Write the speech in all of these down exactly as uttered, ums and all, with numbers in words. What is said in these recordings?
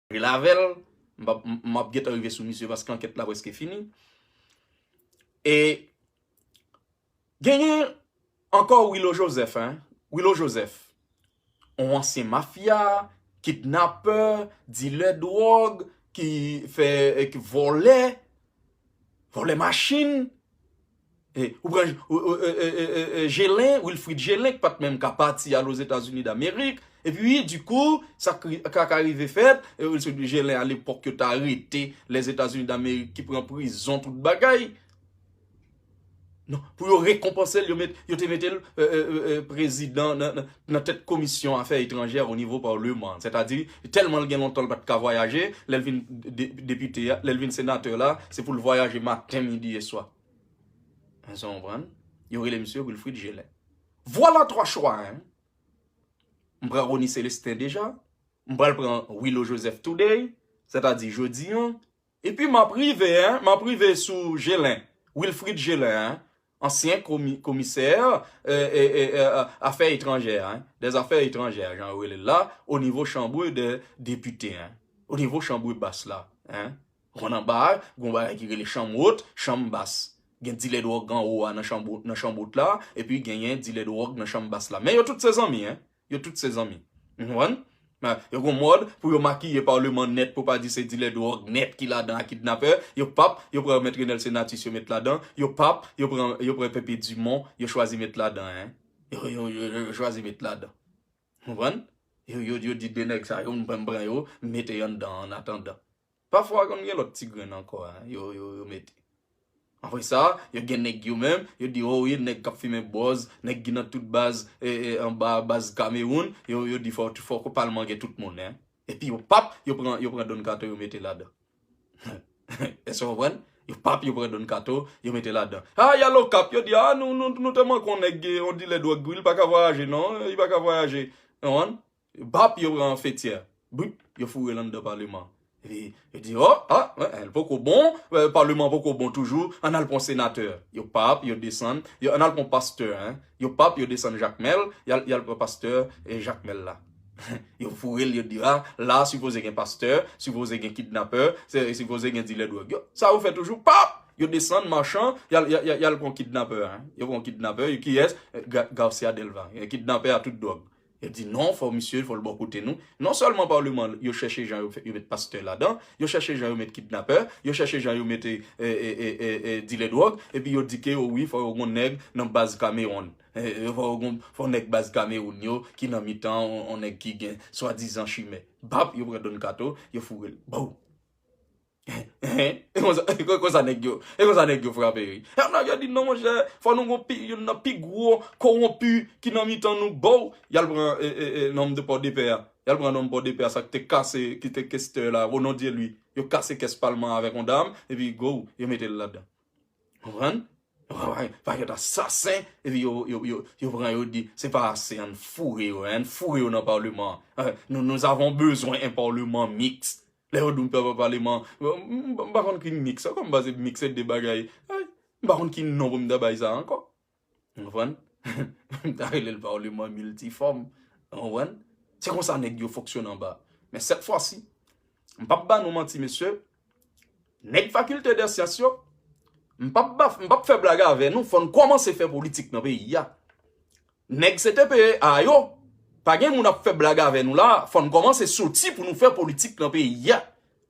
Rele avè l, m ap, m, m ap gentan rive sou misye paske ankèt la prèske fini. E genyen ankò Willo Joseph, hein? Willo Joseph, yon ansyen mafya, kidnapè, dilè dwòg, ki fè, ki vòlè, vòlè machin. E, ou pran ou, ou, e, e, e, e, e, Gelin, Wilfrid Gelin, ki pa t menm ka pati al Ozetazini Damerik. Epi, dikou, sa k ri- ka, ka rive fèt, e, Wilfrid Gelin, alepòk, yo t arete Lèzetazini Damerik, ki pran prizon, tout bagay. Non, pou yo rekonpanse l, yo, met, yo te mete l e, e, e, e, prezidan nan, nan, nan tèt komisyon afè etranjè o nivo palman. Sètadi, tèlman l gen lontan l pa t ka vwayaje, lè l vin de- depite a, lè l vin senatè la, se pou l vwayaje maten, midi e swa. Èske w konprann? Yo rele misye Wilfrid Gelin. Vwala twa chwa, hein. M pran Rony Célestin deja. M pral pran Willo Joseph today, sètadi jodi an. Epi m ap rive, hein, m ap rive sou Gelin, Wilfrid Gelin, hein, ansyen komi- komisè e, e, e, e, afè etranjè, hein, dè zafè etranjè, jan yo rele l la, o nivo chanbre dè depite, hein, o nivo chanbre bas la, hein. Konn anba a, gon bagay ki rele chanm wot, chanm bas. Gen dilè dwòg anwo a nan chanm wot, nan chanm wot la, epi genyen dilè dwòg nan chanm bas la. Men yo tout se zanmi, hein. Yo tout se zanmi. Ou konprann? Men, yo gon mòd pou yo makiye palman nèt pou pa di se dilè dwòg nèt ki ladan ak kidnapè. Yo pap, yo pran Mèt Renel Senatus yo met ladan. Yo pap, yo pran, yo pran Pepe Dumont, yo chwazi met ladan, hein. Yo, yo, yo, yo, yo chwazi met ladan. Ou konprann? Yo, yo, yo di de nèg sa yo, m pran, m pran yo, m mete yo anndan an atandan. Pafwa, konn gen lòt ti grenn ankò, hein, yo, yo, yo mete. Apre sa, yo gen nèg yo menm, yo di, o wi, nèg k ap fimen bwòz, nèg ki nan tout baz, e, e, anba baz Kamewoun, yo, yo di fò, fò palman gen tout moun, hein. Epi yo pap, yo pran, yo pran Don Kato, yo mete ladan. Èske w konprann? Yo pap, yo pran Don Kato, yo mete ladan. A, y al Okap, yo di, a, nou, nou, nou te manke yon nèg, yon dilè dwòg, wi, li pa ka vwayaje, non, li pa ka vwayaje. Ou konprann? Bap, yo pran Fetyè. Boup, yo foure l anndan palman. Epi, yo di, o, a, e, l poko bon, e, palman poko bon toujou, ann al pran senatè. Yo pap, yo desann, yo, ann al pran pastè, hein. Yo pap, yo desann Jakmèl, y al, y al pran pastè e Jakmèl la. Yo foure l, yo di, a, la sipoze gen pastè, sipoze gen kidnapè, se, sipoze gen dilè dwòg. Yo, sa yo fè toujou, pap! Yo desann, machan, y al, y al, y al, y al pran kidnapè, hein. Yo pran kidnapè, yo kiyès? E, Ga- Garcia Delva. E, kidnapè a tout dwòg. Yo di non, fò misye, fò l bò kote nou. Non sèlman palman, yo chèche jan yo, fè- yo met pastè ladan, yo chèche jan yo met kidnapè, yo chèche jan yo mete e, e, e, e, e, dilè dwòg, epi yo di ke, o wi, fò yo gon nèg nan baz Kamewoun. E, e, fò yo gon, fò nèg baz Kamewoun yo ki nan mitan, on, on nèg ki gen swadizan chimè. Bap, yo pran Don Kato, yo foure l. Bow! E konsa, e konsa nèg yo, e konsa nèg yo frape, wi. E nan yo di, non, monchè, fò nou gon pi, youn nan pi gwo kowonpi ki nan mitan nou, bow, y al pran e, e, e, nonm de Pòdepè a. Y al pran nonm Pòdepè a, sa ki te kase, ki te kestè la, o non de li. Yo kase kès palman avèk yon dam, epi, go, yo mete l ladan. Konprann? Pakèt asasen, epi yo, yo, yo, yo pran yo di, se pa ase, ann foure yo, ann foure yo nan palman. E, nous, nous avons besoin un parlement mixte. Lè yo di w pa, pa, palman, m, m, m pa konn ki miks ankò, m panse miks se de bagay. Ay, m pa konn ki non pou m ta bay sa ankò. Ou konprann? M ta rele l palman miltifòm. Ou konprann? Se konsa nèg yo fonksyone anba. Men sèt fwa si, m p ap ba nou manti, mesye, nèg fakilte dè syans yo, m p ap ba, m p ap fè blag avè nou, fò n kòmanse fè politik nan peyi a. Nèg C T P A yo, pa gen moun ap fè blag avè nou la, fò n kòmanse soti pou nou fè politik nan peyi a.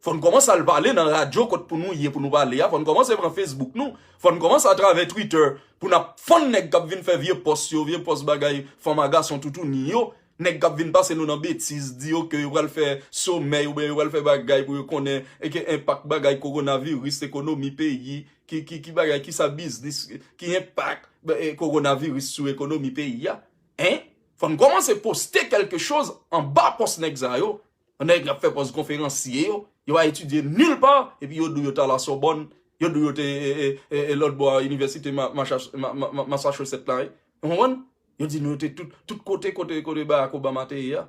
Fò n kòmanse al pale nan radyo kot pou nou ye pou nou pale a, fò n kòmanse pran Facebook nou, fò n kòmanse atravè Twitter pou n ap fann nèg k ap vin fè vye pòs yo, vye pòs bagay fanm a gason toutouni yo, nèg k ap vin pase nou nan betiz, di yo ke yo pral fè somèy oubyen yo pral fè bagay pou yo konnen e ke enpak bagay kowonaviris, ekonomi peyi, ki, ki, ki bagay, ki sa biznis, ki enpak e, kowonaviris sou ekonomi peyi a. Hein? Fò n kòmanse poste kèlke choz anba pòs nèg sa yo. Nèg ap fè pòs konferansye yo, yo pa etidye nil pa, epi yo di w yo t al Sorbonne, yo di w yo te e, e, e, e, lòt bò a inivèsite Ma- Macha- Ma- Ma- Ma- Massachusetts la, wi. Ou konprann? Yo di nou yo te tout, tout kote, kote, kote Barack Obama te ye a.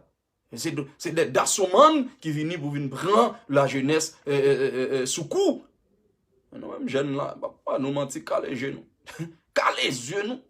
Se, do- se dè dasomann ki vini pou vin pran lajenès e, e, e, e, e, sou kou. Nou menm jèn la, pa, pa nou manti, kale je nou. Kale zye nou.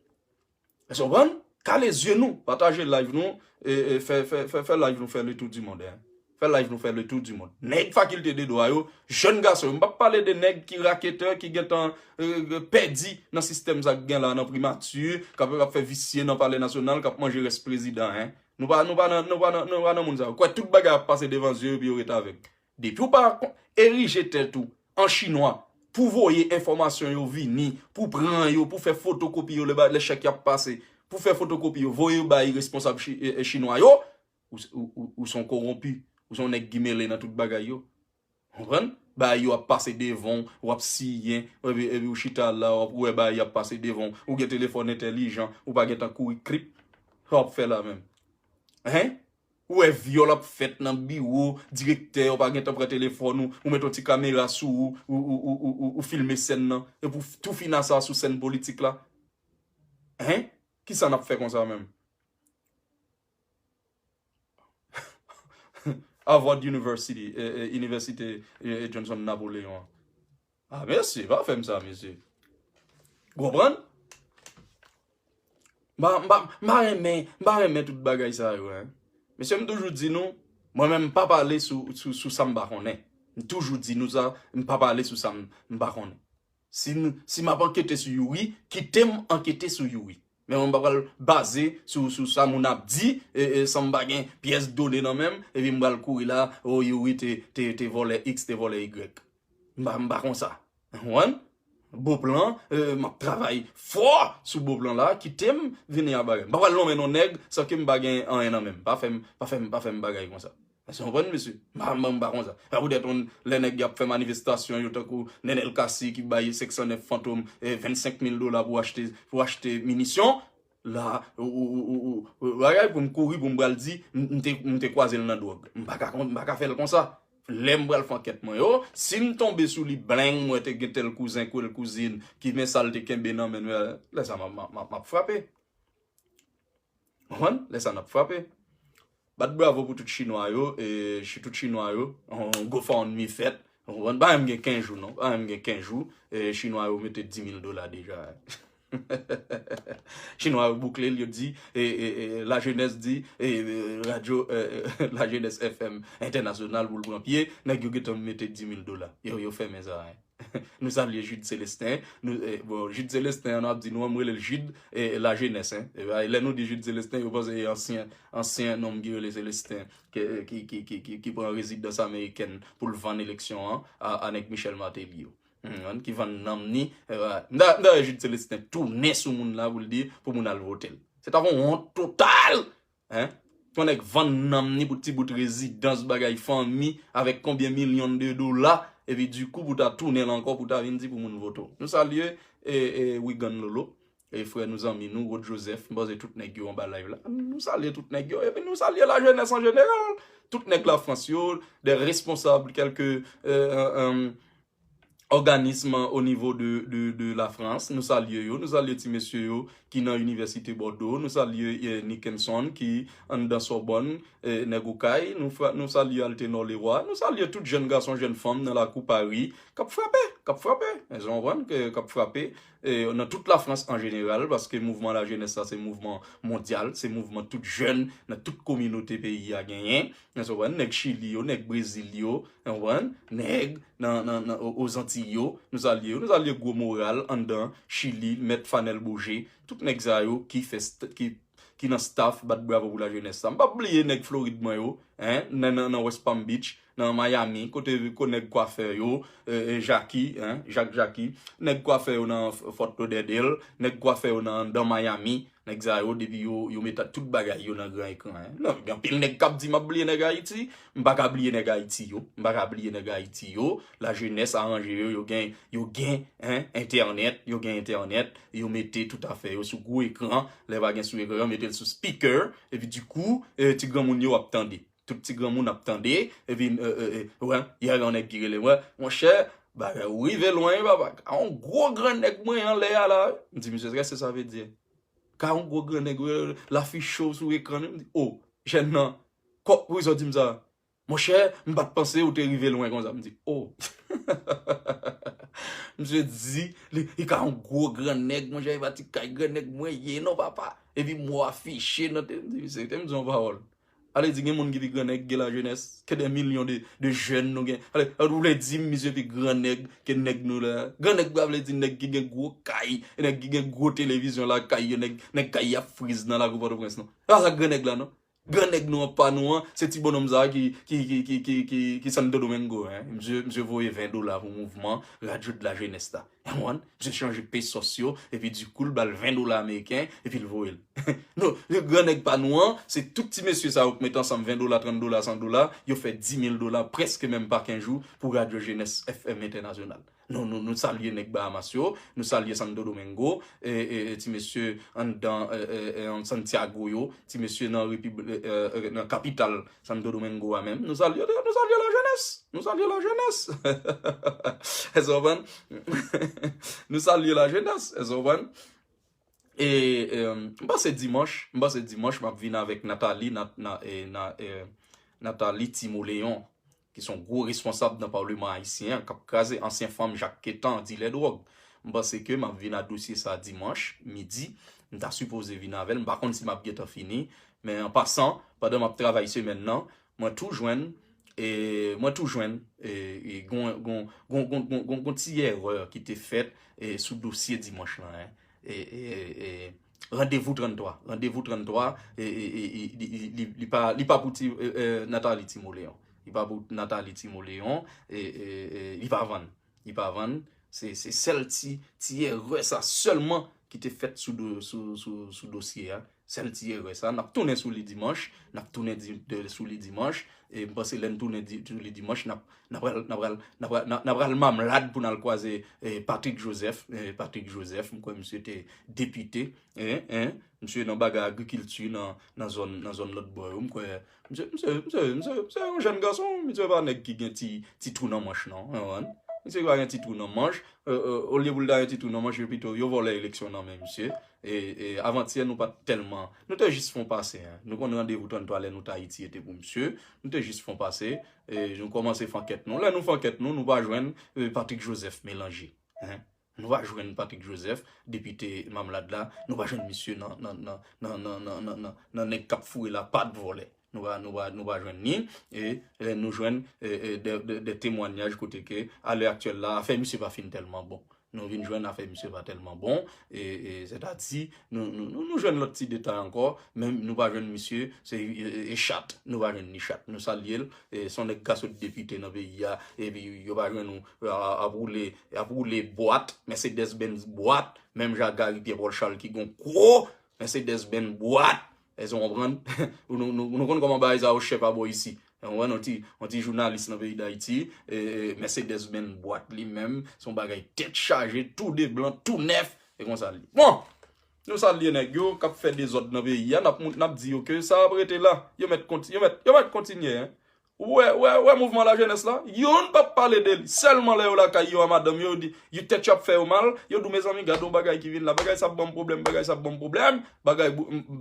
Èske w konprann? Kale zye nou, pataje live nou, e, e, fè, fè, fè, fè live nou fè le tour du monde, hein. Fè live nou fè le tour du monde. Nèg fakilte de dwa yo, jèn gason yo. M p ap pale de nèg ki raketè, ki gentan euh, pèdi nan sistèm sa k gen la nan primati, k ap ap fè visye nan palè nasyonal, k ap manje rès prezidan, en. Nou pa, nou pa nan, nou pa nan, nou pa nan moun sa yo. Kwè tout bagay ap pase devan zye yo epi yo ret avèg. Depi w pa kon- erije tèt ou an chinwa pou voye enfòmasyon yo vini, pou pran yo, pou fè fotokopi yo lè ba- lè chèk y ap pase, pou fè fotokopi yo, voye yo bay responsab chi- e- e- chinwa yo, ou, ou, ou, ou se yon kowonpi, ou se yon nèg ki mele nan tout bagay yo. Konprann? Bagay yo ap pase devan w, w ap siyen, epi, epi w chita la, w ap wè bagay y ap pase devan w, ou gen telefòn entèlijan, ou pa gentan kouri krip, sa w ap fè la menm? Hen? Ou wè vyòl ap fèt nan biwo direktè, ou pa gentan pran telefòn ou, ou met yon ti kamera sou ou, ou, ou, ou, ou, ou, ou filme sèn nan, epi w tou fina sa sou sèn politik la. Hen? Kisa n ap fè konsa menm? Harvard University, eh, eh, Inivèsite eh, eh, Johnson Napoleon an. Ah, mesye, pa fè m sa, mesye. Ou konprann? M pa, m pa, m pa renmen, m pa renmen tout bagay sa yo, en. Mesye, m toujou di nou, mwen menm m pa pale sou, sou, sou sa m pa konnen. M toujou di nou sa, m pa pale sou sa m, m pa konnen. Si, m- si m ap ankete sou Youri, kite m ankete sou Youri. Men mwen m pa pral baze sou, sou sa moun ap di, e, e, san m pa gen pyès done nan men m, epi m pral kouri la, o Youri te, te, te vòlè X, te vòlè Y. M pa, m pa konsa. Ou konprann? Bon plan, e, m ap travay fò sou bon plan la, kite m vini a bagay. M pa pral lonmen non nèg san ke m pa gen anyen nan men m. Pa fè m, pa fè m, pa fè m bagay konsa. Èske w konprann, mesye? M pa, m pa konsa. Sa poutèt yon lè nèg y ap fè manifestasyon yo tankou Nenel Cassy ki bay senk san nèf Fantom eh, vennsenk mil dola pou achte, pou achte minisyon. La, ou, ou, ou, ou, ou, bagay pou m kouri, pou m pral di, m, m te, m te kwaze l nan dwòg. M pa ka, kon- m pa ka fè l konsa. Lè m pral fè ankèt mwen yo, si m tonbe sou li, blang, mwen te gen tèl kouzen, kwèl kouzin, ki men sa l te kenbe nan men l, lè sa m ap- m ap- m ap- m ap frape. Konprann? Lè sa n ap frape. Bat bravo pou tout chinwa yo, e, chi- tout chinwa yo, yon GoFundMe fèt. Ou konprann? Pa menm gen kenz jou, non. Pa menm gen kenz jou, e, chinwa yo mete dis mil dola deja. Chinwa yo boukle l, yo di, e, e, e, lajenès di, e, e, radyo, e, e, lajenès F M entènasyonal pou l pran pye, nèg yo gentan mete dis mil dola. Yo, yo fèmen sa, en. Nou salye Jude Célestin. Nou, eh, bon, Jude Célestin, nou ap di nou, an, m rele l Jude eh, Lajenès, en. E, lè nou di Jude Célestin, yo panse e ansyen, ansyen nonm ki rele Célestin, ki, ki, ki, ki, ki, ki pran rezidans amerikèn pou l vann eleksyon an a, a nèg Michel Martelly yo. Hmm, ki vann nanm ni. Eh, m ta, m ta wè Jude Célestin tounen sou moun la pou l di, pou moun al vote l. Se ta yon wont total! Hein? Yon nèg vann nanm ni pou ti bout rezidans, bagay fanmi, avèk konbyen milyon de dola, epi dikou pou ta tounen l ankò pou ta vin di pou moun vote w. Nou salye e, e, Wigan Lolo, e frè nou, zanmi nou, Rod Joseph, m panse tout nèg yo anba live la. Nou salye tout nèg yo, epi nou salye lajenès an jeneral. Tout nèg Lafrans yo, de responsab, kèlke, e, e, e, òganis o nivo de, de, de Lafrans. Nou salye yo, nou salye ti mesye yo ki nan Inivèsite Bòdo, nou salye eh, Nickenson ki anndan Sòbòn, eh, nèg Okay, nou, fra- nou salye Altenor Leroy, nou salye tout jèn gason, jèn fanm nan lakou Pari, k ap frape, k ap frape, èske w konprann, ke- k ap frape eh, nan tout Lafrans an jeneral, paske mouvman lajenès sa se mouvman mondyal, se mouvman tout jèn nan tout kominote peyi a genyen. Èske w konprann? Nèg Chili yo, nèg Brezil yo, w konprann? Nèg nan, nan, nan o- Ozantiy yo, nou salye yo, nou salye gwo moral anndan Chili, mèt Fanel Boger, tout nèg sa yo ki fè st- ki, ki nan staff bat bravo pou lajenès sa. M p ap bliye nèg Florid mwen yo, hein, nan, nan, nan West Palm Beach, nan Miami, kote ko nèg kwafè yo, eh, eh, Jackie, hein, Jak Jackie, nèg kwafè yo nan F- Fort Lauderdale, nèg kwafè yo nan anndan Miami, nèg sa yo, depi yo, yo mete tout bagay yo nan gran ekran, hein. Non, gen anpil nèg k ap di m ap bliye nèg Ayiti, m pa ka bliye nèg Ayiti yo, m pa ka bliye nèg Ayiti yo, lajenès aranje yo, yo gen, yo gen, hein, entènèt, yo gen entènèt, yo mete tout afè yo sou gwo ekran, lè pa gen sou ekran, yo mete l sou speaker, epi dikou, eh, ti granmoun yo ap tande. Tout ti granmoun ap tande, epi, eh, eh, eh, wè, yè gen yon nèg ki rele mwen, monchè, bagay ou rive lwen, wi, papa. Ka yon gwo grannèg mwen anlè a la. M di, misye, kisa sa vle di? Ka yon gwo grannèg, wi, lafiche w sou ekran, m di, o, jèn nan, kò, poukisa w di m sa? Monchè, m pa t panse ou te rive lwen konsa. M di, o. Misye di, li, li ka yon gwo grannèg, monchè, e pa ti kay grannèg mwen ye, non, papa. Epi m wè afiche nan te, m di, misye, te m di yon pawòl. Ale di gen moun ki pi gran nèg ke lajenès, ke dè milyon de, de jèn nou gen. Ale, ou vle di m misye pi gran nèg ke nèg nou la? Gran nèg pa vle di nèg ki gen gwo kay, nèg ki gen gwo televizyon lakay yo, nèg, nèg kay y ap friz nan lakou Pòtoprens non. Se pa sa k gran nèg la non. Gran nèg nou an pa nou an, se ti bonnonm sa a ki, ki, ki, ki, ki, ki, ki Santo Domingo, hein. Misye, misye voye ven dola pou mouvman Radyo de la Jeunesse la. Ou konprann? Misye chanje pesos yo, epi dikou l ba l ven dola ameriken, epi l voye l. Non, le gran nèg pa nou an, se tout ti mesye sa yo k met ansanm ven dola, trant dola, san dola, yo fè di mil dola, prèske menm pa kenz jou pou Radyo Jeunesse F M Entènasyonal. Nou, nou, nou salye nèg Bahamas yo, nou salye Santo Domingo, e, e, e ti mesye anndan e, e, e, Santiago yo, ti mesye nan repib, e, e, nan kapital Santo Domingo a menm. Nou salye, nou salye lajenès, nou salye lajenès. Èske w konprann? Nou salye lajenès, èske w konprann? E, e, m panse dimanch, m panse dimanch, m ap vin avèk Nathalie, Nat, na, e, na, e, Nathalie Timoleon, ki se yon gwo responsab nan Palman ayisyen an, k ap kraze ansyen fanm Jak Ketan, dilè dwòg. M panse ke m ap vin a dosye sa dimanch midi. M ta sipoze vin avè l. M pa konn si m ap gentan fini. Men an pasan, pandan m ap travay semèn nan, mwen tou jwenn, e, mwen tou jwenn, e, e, gon, gon, gon ti erè ki te fèt, e, sou dosye dimanch lan, en. E, e, e, Randevou tranntwa. Randevou tranntwa, e, e, e, e, li, li, li, li pa, li pa pou ti, e, e, Nathalie Timoleon. Li pa pou Nathalie Timoleon, e, e, e, li pa vann. Li pa vann. Se, se sèl ti, ti erè sa sèlman ki te fèt sou, do, sou, sou, sou dosye a. Sèl ti erè sa. N ap tounen sou li dimanch. N ap tounen di, de, sou li dimanch. E m panse lè n tounen di, sou li dimanch, n ap, n ap pral, n ap pral, n ap pral, n ap, n ap pral Mamlad pou n al kwaze, e, Patrick Joseph. E, Patrick Joseph, m kwè misye te depite. En, en, misye nan bagay agrikilti nan, nan zòn, nan zòn lòt bò yo. M kwè, misye, misye, misye, misye, misye yon jèn gason, misye pa nèg ki gen ti, ti twou nan manch, non. Ou konprann? Misye pa gen ti twou nan manch. E, e, olye pou l ta gen ti twou nan manch, yo pito, yo vòlè eleksyon nan men misye. E, e, avantyè, nou pa t tèlman, nou te jis fè yon pase, en. Nou konn randevou tranntwa lè nou t Ayiti, e te pou misye. Nou te jis fè yon pase. E, nou kòmanse fè ankèt nou. Lè nou fè ankèt nou, nou pa jwenn, e, Patrick Joseph melanje. En. Nou pa jwenn Patrick Joseph, depite Mamlad la, nou pa jwenn misye nan, nan, nan nèg k ap foure lapat vòlè. Nou pa, nou pa, nou pa jwenn ni, e, e nou jwenn, e, e, de, de, de temwanyaj kote ke, a lè aktyèl la, afè misye pa fin tèlman bon. Nou vin jwenn afè misye pa tèlman bon, e, e, sètadi, nou, nou, nou, nou jwenn lòt ti detay ankò, men nou pa jwenn misye, se, e, e, e chat, nou pa jwenn ni chat. Nou salye l, e, se yon nèg ka sot depite nan peyi a, epi yo pa jwenn ou, a, ap woule, ap woule bwat, Mercedes Benz bwat, menm jan ak Gary Pierre Paul Charles ki gon gwo Mercedes Benz bwat. Èske w konprann? Nou, nou, nou konn kòman bagay sa yo chè pa bò isi. Ou konprann, yon ti, yon ti jounalis nan peyi Dayiti, e, e, Mercedes Benz bwat li menm, se yon bagay tèt chaje, tou de blan, tou nèf, e konsa li. Bon, nou salye nèg yo k ap fè dezòd nan peyi a, n ap, n ap di yo ke sa ap rete la. Yo mèt konti, yo mèt, yo mèt kontinye, en. Ou wè, wè, wè mouvman lajenès la, youn p ap pale de li. Sèlman lè yo lakay yo a madanm yo, yo di, yo tèt yo ap fè yo mal, yo di w, mezanmi, gade yon bagay ki vin la, bagay sa ap ban m pwoblèm, bagay sa ap ban m pwoblèm, bagay,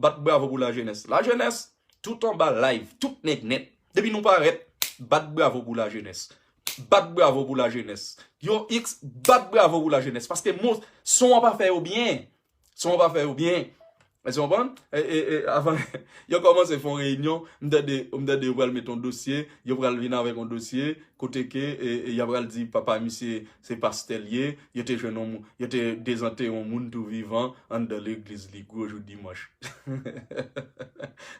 bat bravo pou lajenès. Lajenès, tout anba live, tout nèg nèt. Depi nou parèt, bat bravo pou lajenès. Bat bravo pou lajenès. Yo, X, bat bravo pou lajenès. Paske mo, son an pa fè yo byen. Son an pa fè yo byen. Èske w konprann? E, e, e, avan, yo kòmanse fè yon reyinyon, m tande, m tande yo pral met yon dosye, yo pral vin avèk yon dosye, kote ke, e, e, y ap pral di papa misye se pastè l ye, yo te jwenn yon moun, yo te dezantere yon moun tou vivan anndan legliz li, gwo jou dimanch.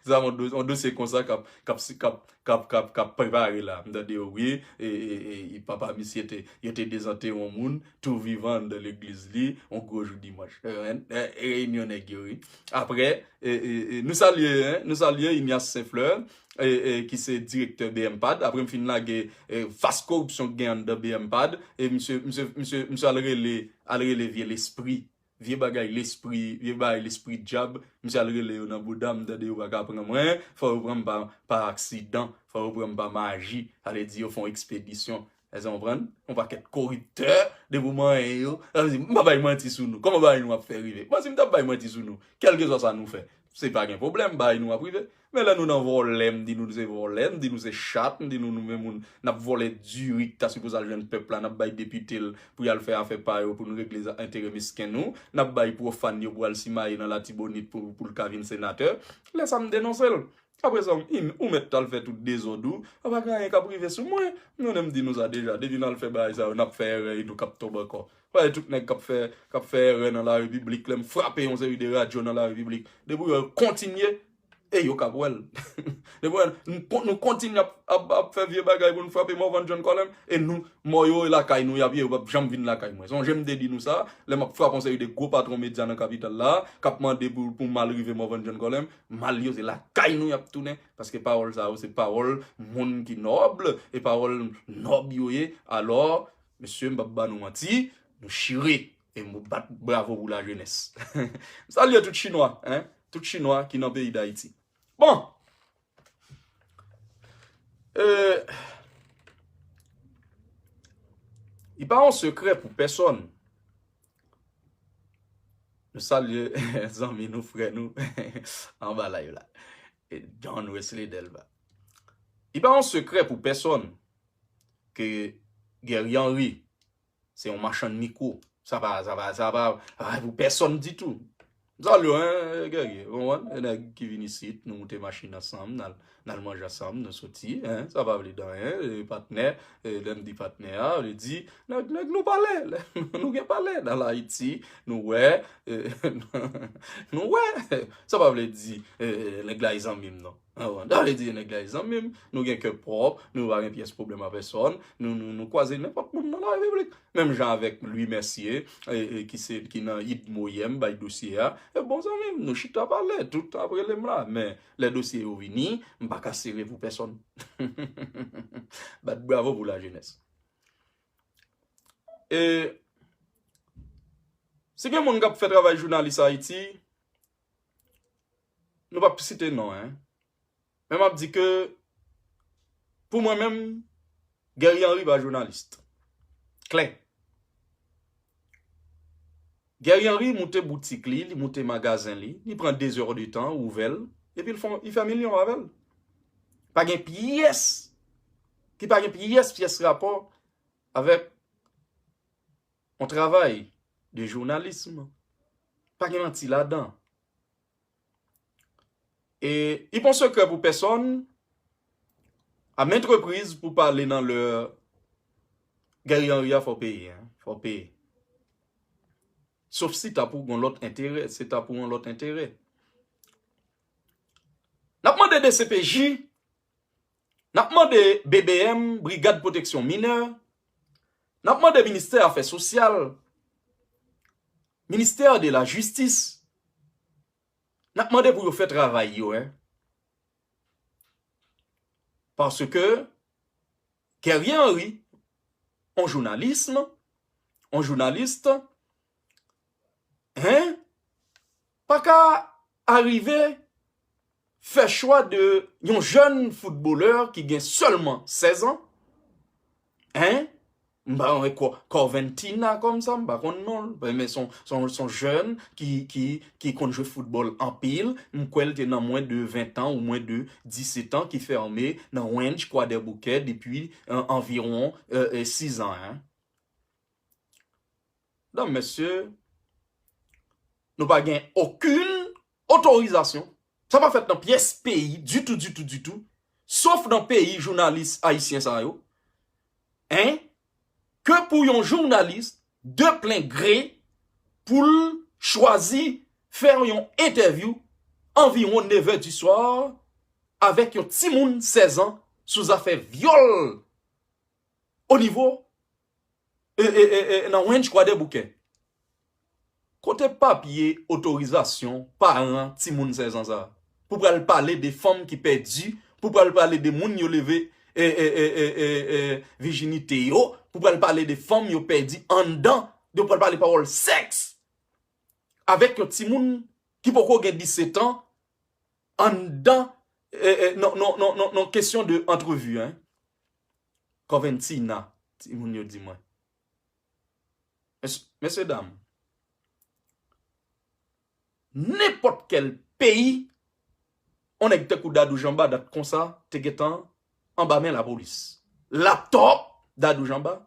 Se yon do, yon dosye konsa k ap, k ap, k ap, k ap, k ap, k ap prepare la. M tande yo, wi, e, e, e, e papa misye te, yo te dezantere yon moun, tou vivan anndan legliz li, yon gwo jou dimanch. E, e, e, reyinyon nèg yo, wi. Apre, e, e, e, nou salye, en, nou salye Ignace Saint Fleur, e, e, ki se direktè B M pad. Apre m fin lage, e, vas koripsyon k gen anndan B M pad, e misye, misye, misye, misye al rele, al rele vye lespri, vye bagay lespri, vye bagay lespri dyab, misye al rele yo nan bouda m, tande yo pa ka pran mwen, fò yo pran m pa, pa aksidan, fò yo pran m pa maji, sa vle di yo fè yon ekspedisyon. Èske w konprann? Yon pakèt koriptè, depi w manyen yo, sa vle di, m pa bay manti sou nou. Kòman bagay nou ap fè rive? Bon, si m t ap bay manti sou nou, kèlkeswa sa nou fè, se pa gen pwoblèm, bagay nou ap rive. Men lè nou nan vòlè, m di nou se vòlè, m di nou se chat, m di nou nou menm moun, n ap vòlè diri k ta sipoze al jwenn pèp la, n ap bay depite l pou y al fè afè pa yo, pou nou regle enterè mesken nou, n ap bay pwofàn yo pou al simaye nan Latibonit pou, pou l ka vin senatè. Lè sa m denonse l. Apre sa, ou, ou mèt t al fè tout dezòd ou. An pa gen anyen k ap rive sou mwen. Nou menm di nou sa deja. Depi n al fè bagay sa yo, n ap fè erè e nou k ap tonbe ankò. Paske tout nèg k ap fè, k ap fè erè nan la repiblik, lè m frape yon seri de radyo nan la repiblik, depi yo kontinye, e yo k ap wè l. Depi nou, nou kontinye ap, ap, ap fè vye bagay pou n frape Morvan John Colem, e nou, mò yo e lakay nou y ap ye, yo p ap janm vin lakay mwen. Sonje m te di nou sa, lè m ap frape yon seri de gwo patwon medya nan kapital la, k ap mande pou, pou mal rive Morvan John Colem, mal yo se lakay nou y ap tounen, paske pawòl sa yo se pawòl moun ki nòb, e pawòl nòb yo ye, alò, mesye, m p ap ba nou manti, nou chire, e m bat bravo pou lajenès. M salye tout chinwa, hein, tout chinwa ki nan peyi Dayiti. Bon, euh, li pa yon sekrè pou pèsonn. Nou salye zanmi nou, frè nou, anba live la. E John Wesley Delva. Li pa yon sekrè pou pèsonn ke Guerrier Henry se yon machann mikwo. Sa pa, sa pa, sa pa, sa pa pou pèsonn ditou. M salye w, hein, Guerrier. Ou konprann? E nèg ki vin isit, nou moute machin ansanm, n al, n al manje ansanm, nou soti, hein, sa pa vle di anyen, e patnè, e lè m di patnè a, vle di, nèg, nèg nou pale, nou gen pale nan Ayiti, nou wè, e, nou wè, sa pa vle di, e, nèg la e zanmi m non. An, sa vle di nèg la e zanmi m, nou gen kè pwòp, nou pa gen pyès pwoblèm a pèsonn, nou, nou, nou kwaze nenpòt moun nan la repiblik. Menm jan avèk Louis Mercier, e, e, ki se, ki nan idmo yè m bay dosye a, e bon zanmi m, nou chita pale, tout ap rele m la, men lè dosye yo vini, m pa ka sere pou pèsonn. Bat bravo pou lajenès. E si gen moun k ap fè travay jounalis Ayiti, nou p ap site non, hein. Men m ap di ke, pou mwen menm, Guerrier Henry pa jounalis. Klè. Guerrier Henry moute boutik li, li moute magazen li, li pran de zè de tan, ouvè l, epi l fè, li fè milyon avè l. Pa gen pyès, ki pa gen pyès, pyès rapò avèk yon travay de jounalis. Pa gen manti ladan. E li pa yon sekrè pou pèsonn, a maintes reprises pou pale nan lè Guerrier Henry a, fò peye, hein, fò peye. Sof si ta pou yon lòt enterè, se ta pou yon lòt enterè. N ap mande D C P J, n ap mande B B M, Brigad Pwoteksyon Minè, n ap mande Ministè Afè Sosyal, Ministè de la Jistis, n ap mande pou yo fè travay yo, hein. Paske Guerrier Henry, on jounalis, on jounalis, hein, pa ka arive fè chwa de yon jèn foutbolè ki gen sèlman sèz an, hein, m pa wè Cor-, Corventina kòmsa, m pa konn non l, men se yon, se yon, se yon jèn ki, ki, ki konn jwe foutbòl anpil, m kwè l te nan mwens de ven tan ou mwens de disèt an, ki fèmen nan Ranch Kwadèboukè depi, euh, anviwon, euh, euh, sis an, hein. Medam, mesye, nou pa gen okenn otorizasyon. Sa pa fèt nan pyès peyi ditou, ditou, ditou. Sof nan peyi jounalis ayisyen sa yo. Hein? Ke pou yon jounalis de plen gre pou l chwazi fè yon entèvyou anviwon nèf è di swa avèk yon timoun sèz an sou zafè vyòl o nivo, e, e, e, e, nan Ranch Kwadèboukè. Kote papye otorizasyon paran timoun sèz an sa a? Pou pral pale de fanm ki pèdi, pou pral pale de moun yo leve, e, e, e, e, e, e, vijinite yo, pou pral pale de fanm yo pèdi anndan, yo pral pale pawòl sèks avèk yon timoun ki poko gen disèt an, anndan, e, e, non, non, non, non, non, kesyon de antrevi, hein. Corventina, timoun yo di mwen. Mes-, mesye dam, nenpòt kèl peyi, on nèg tankou Dadou Jamba dat konsa te gentan anba men lapolis. Laptòp Dadou Jamba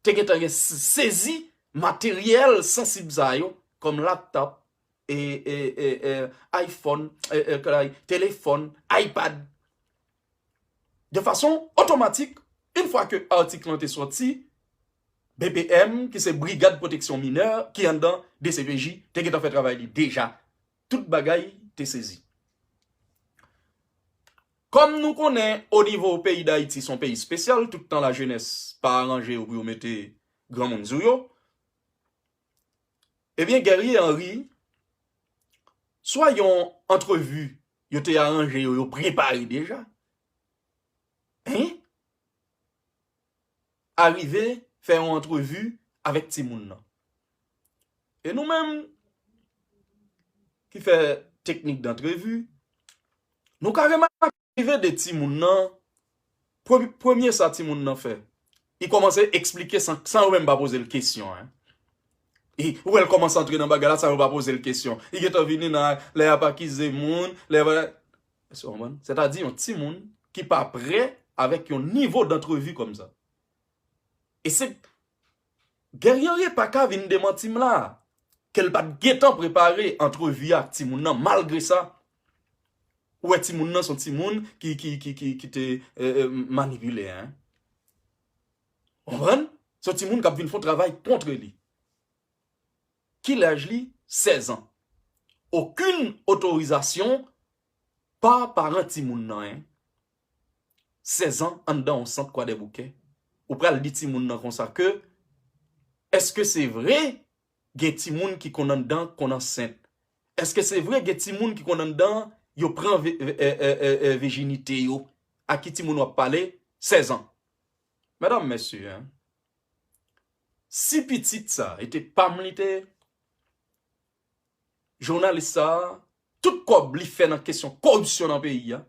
te gentan gen s-, sezi materyèl sansib sa yo, kòm laptòp, e, e, e, e, iPhone, e, e, kòlay, telefòn, iPad. De fason otomatik, yon fwa ke atik lan te sòti, B P M, ki se Brigad Pwoteksyon Minè, ki anndan D C P J, te gentan fè travay li deja. Tout bagay te sezi. Kòm nou konnen, o nivo peyi Dayiti, se yon peyi espesyal, tout tan lajenès pa aranje yo pou yo mete granmoun sou yo. Ebyen, Guerrier Henry, swa yon antrevi yo te aranje yo, yo prepare deja, en? Arive fè yon antrevi avèk timoun nan. E nou menm ki fè teknik dantrevi, nou ka remake rive de timoun nan, premye, premye sa timoun nan fè, li kòmanse eksplike san, san yo menm pa poze l kesyon, en. E ou wè l kòmanse antre nan bagay la san yo pa poze l kesyon. Li gentan vini nan lè y ap akize moun, lè y ap, èske w konprann? Sètadi yon timoun ki pa prè avèk yon nivo dantrevi kòm sa. E se Guerrier pa ka vin demanti m la ke l pa t gentan prepare antrevi ak timoun nan, malgre sa. Ou wè timoun nan se yon timoun ki, ki, ki, ki, ki te, e, e, manipile, en. Ou konprann? Se yon timoun k ap vin fè yon travay kont li. Ki laj li? Sèz an. Okenn otorizasyon pa paran timoun nan, en. Sèz an anndan yon sant Kwadèboukè. Ou pral di timoun nan konsa ke, èske se vre gen timoun ki konn anndan konn ansent? Èske se vre gen timoun ki konn anndan yo pran ve-, e, e, e, e, vijinite yo? A ki timoun w ap pale? Sèz an. Medam, mesye, en, si pitit sa, e te pa m li te ye, jounalis sa, tout kòb li fè nan kesyon koripsyon nan peyi a,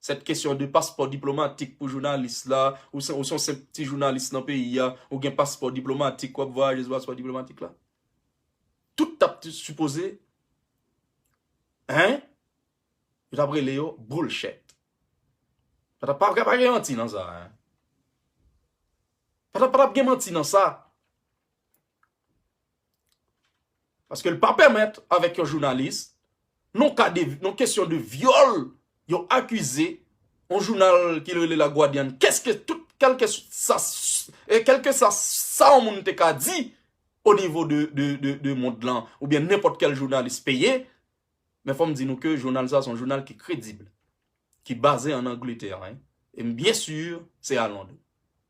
cette question de passeport diplomatique pou jounalis la, ou se, ou se yon senp ti jounalis nan peyi a, ou gen paspò diplomatik, w ap vwayaje sou paspò diplomatik la. Tout t ap t-, sipoze, en? Yo t ap rele yo bullshit. Pa t ap, pa, pa gen manti nan sa, en. Pa t ap, pa t ap gen manti nan sa. Paske l pa pèmèt avèk yon jounalis, non ka de, non kesyon de vyòl, yo akize yon jounal ki rele La Guardian. Kèske tout, kèlke sa, e kèlke sa, sa yon moun te ka di o nivo de, de, de, de mond lan, oubyen nenpòt kèl jounalis peye, men fò m di nou ke jounal sa se yon jounal ki kredib, ki baze ann Angletè, en. E m byen si se a Lond.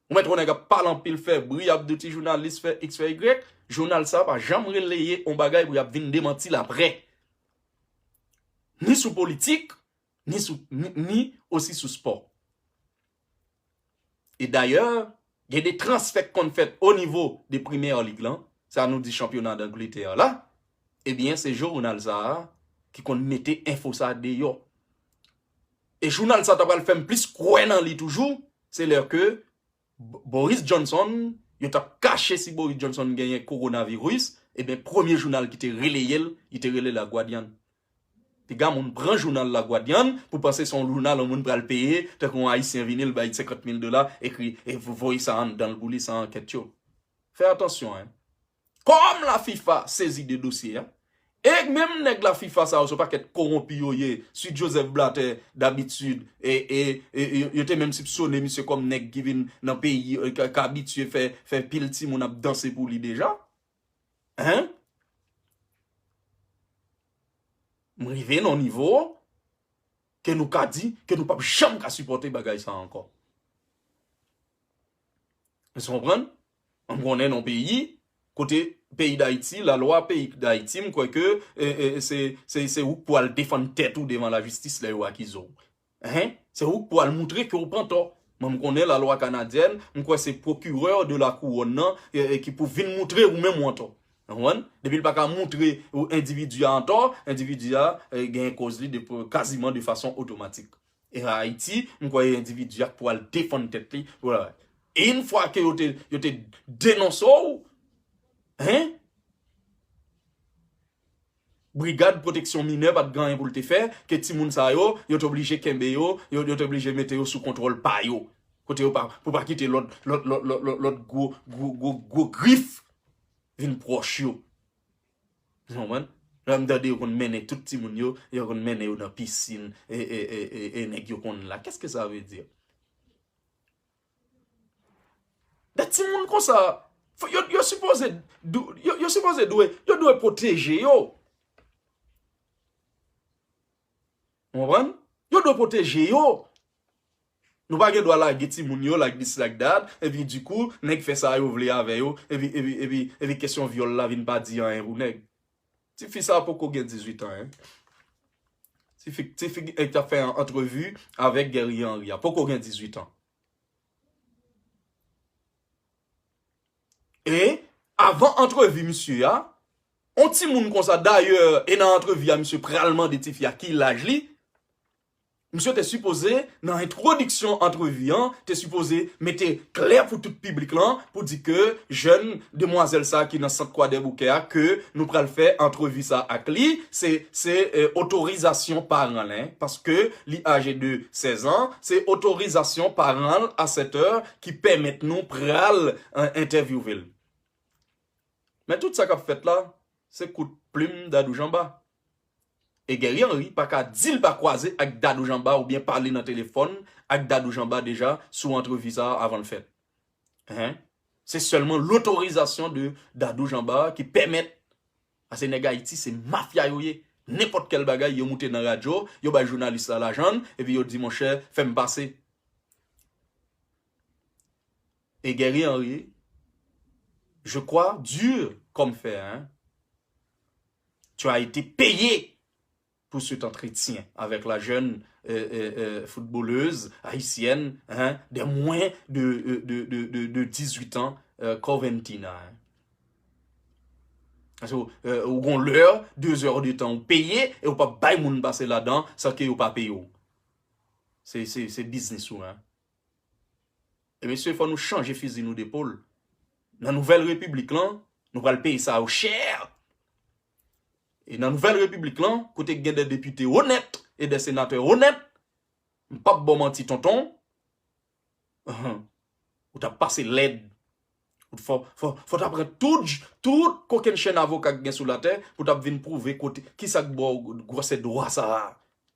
Ou mèt wè nèg ap pale anpil, fè bri, ap di ti jounalis, fè X, fè Y. Jounal sa pa janm releye yon bagay pou y ap vin demanti l aprè. Ni sou politik, ni sou, ni, ni osi sou spò. E dayè, gen de transfè k konn fèt o nivo de Premier League lan, sa nou di chanpyona Dangletè la, ebyen, se jounal sa a ki konn mete enfo sa a deyò. E jounal sa ta pral fè m plis kwè nan li toujou, se lè ke B-, Boris Johnson, yo t ap kache si Boris Johnson genyen kowonaviris, ebyen, premye jounal ki te releye l, li te rele La Guardian. Piga moun pran jounal La Guardian pou panse se yon jounal yon moun pral peye, tankou yon Ayisyen vini, l bay senkant mil dola, ekri, e vo-, voye sa anndan l pou li, sa ankèt yo. Fè atansyon, en. Kòm la FIFA sezi de dosye a, e menm nèg la FIFA sa yo, se yon pakèt kowonpi yo ye, Sweet Joseph Blatter, dabitid, e, e, e, e yo te menm sipsone misye kòm nèg ki vin nan peyi, e, k, k abitye fè, fè pil timoun ap danse pou li deja. Hein? M rive nan yon nivo ke nou ka di ke nou p ap janm ka sipòte bagay sa ankò. Èske w konprann? M konnen nan yon peyi, kote peyi Dayiti, lalwa peyi Dayiti, m kwè ke, e, e, se, se, se ou k pou al defann tèt ou devan lajistis lè yo akize w. Hein? Se ou k pou al moutre ke w pran tò. Mwen, m konnen lalwa kanadyèn, m kwè se procureur de la couronne nan, e, e, ki pou vin moutre ou menm ou an tò. Ou konprann? Depi l pa ka moutre ou endividi a an tò, endividi a, e, genyen kòz li de, kaziman de fason otomatik. E Ayiti, m kwè endividi a k pou al defann tèt li. Vwala. E yon fwa ke yo te, yo te denonse w, hein? Brigad pwoteksyon minè pa t gen anyen pou l te fè, ke timoun sa yo, yo te oblije kenbe yo, yo, yo te oblije mete yo sou kontwòl pa yo. Kote yo pa, pou pa kite lòt, lòt, lòt, lòt, lòt, lòt gwo, gwo, gwo, gwo grif vin pwòch yo. Ou konprann? Lè m tande yo konn mennen tout timoun yo, yo konn mennen yo nan pisin, e, e, e, e, e nèg yo konn la. Qu'est-ce que ça veut dire? De timoun konsa, fò, yo, yo sipoze, dou- yo, yo sipoze dwe, yo dwe pwoteje yo. Ou konprann? Yo dwe pwoteje yo. Nou pa gen dwa lage timoun yo like this, like that, epi dikou, nèg fè sa yo vle avè yo, epi, epi, epi, epi kesyon vyòl la vin pa di anyen pou nèg. Tifi sa a poko gen dizuit an, en. Tifi, tifi, eh, ki t ap fè antrevi avèk Guerrier Henry a, poko gen dizuit an. E avan antrevi misye a, on timoun konsa, dayè, e nan antrevi a, misye pral mande tifi a ki laj li. Misye te sipoze, nan entwodiksyon antrevi an, te sipoze mete klè pou tout piblik lan, pou di ke jèn demwazèl sa ki nan Sant Kwadèboukè a, ke nou pral fè antrevi sa ak li, se, se, eh, otorizasyon paran l, en, paske li aje de sèz an, se otorizasyon paran l a sèt è ki pèmèt nou pral, eh, entèvyouve l. Men tout sa k ap fèt la, se kout plim Dadou Janba. E Guerrier Henry pa ka di l pa kwaze ak Dadou Janba oubyen pale nan telefòn ak Dadou Janba deja sou antrevi sa a avan l fèt. Hen? Se sèlman lotorizasyon de Dadou Janba ki pèmèt, paske nèg Ayiti se mafya yo ye. Nenpòt kèl bagay, yo moute nan radyo, yo bay jounalis la lajan l, epi yo di, monchè, fè m pase. E Guerrier Henry, je crois, dur comme fer, hein. Tu as été payé pour cet entretien avec la jeune, euh, euh, euh, footballeuse haïtienne, hein, de moins de, euh, de, de, de, de dix-huit ans, euh, Coventina, hein. Paske, euh, ou gon lè, de zè de tan ou peye, e ou pa bay moun pase ladan, san ke yo pa peye w. Se, se, se biznis ou, hein. E mesye, fò nou chanje fizi nou depol. Nan nouvèl repiblik lan, nou pral peye sa yo chè. E nan nouvèl repiblik lan, kote gen de depite onèt e de senatè onèt, m p ap ba w manti, tonton, ou t ap pase lèd. Ou t fò, fò, fò w ta pran tout, tout kokennchenn avoka k gen sou latè pou w t ap vin pwouve kote, kisa k ba w gwosè dwa sa a.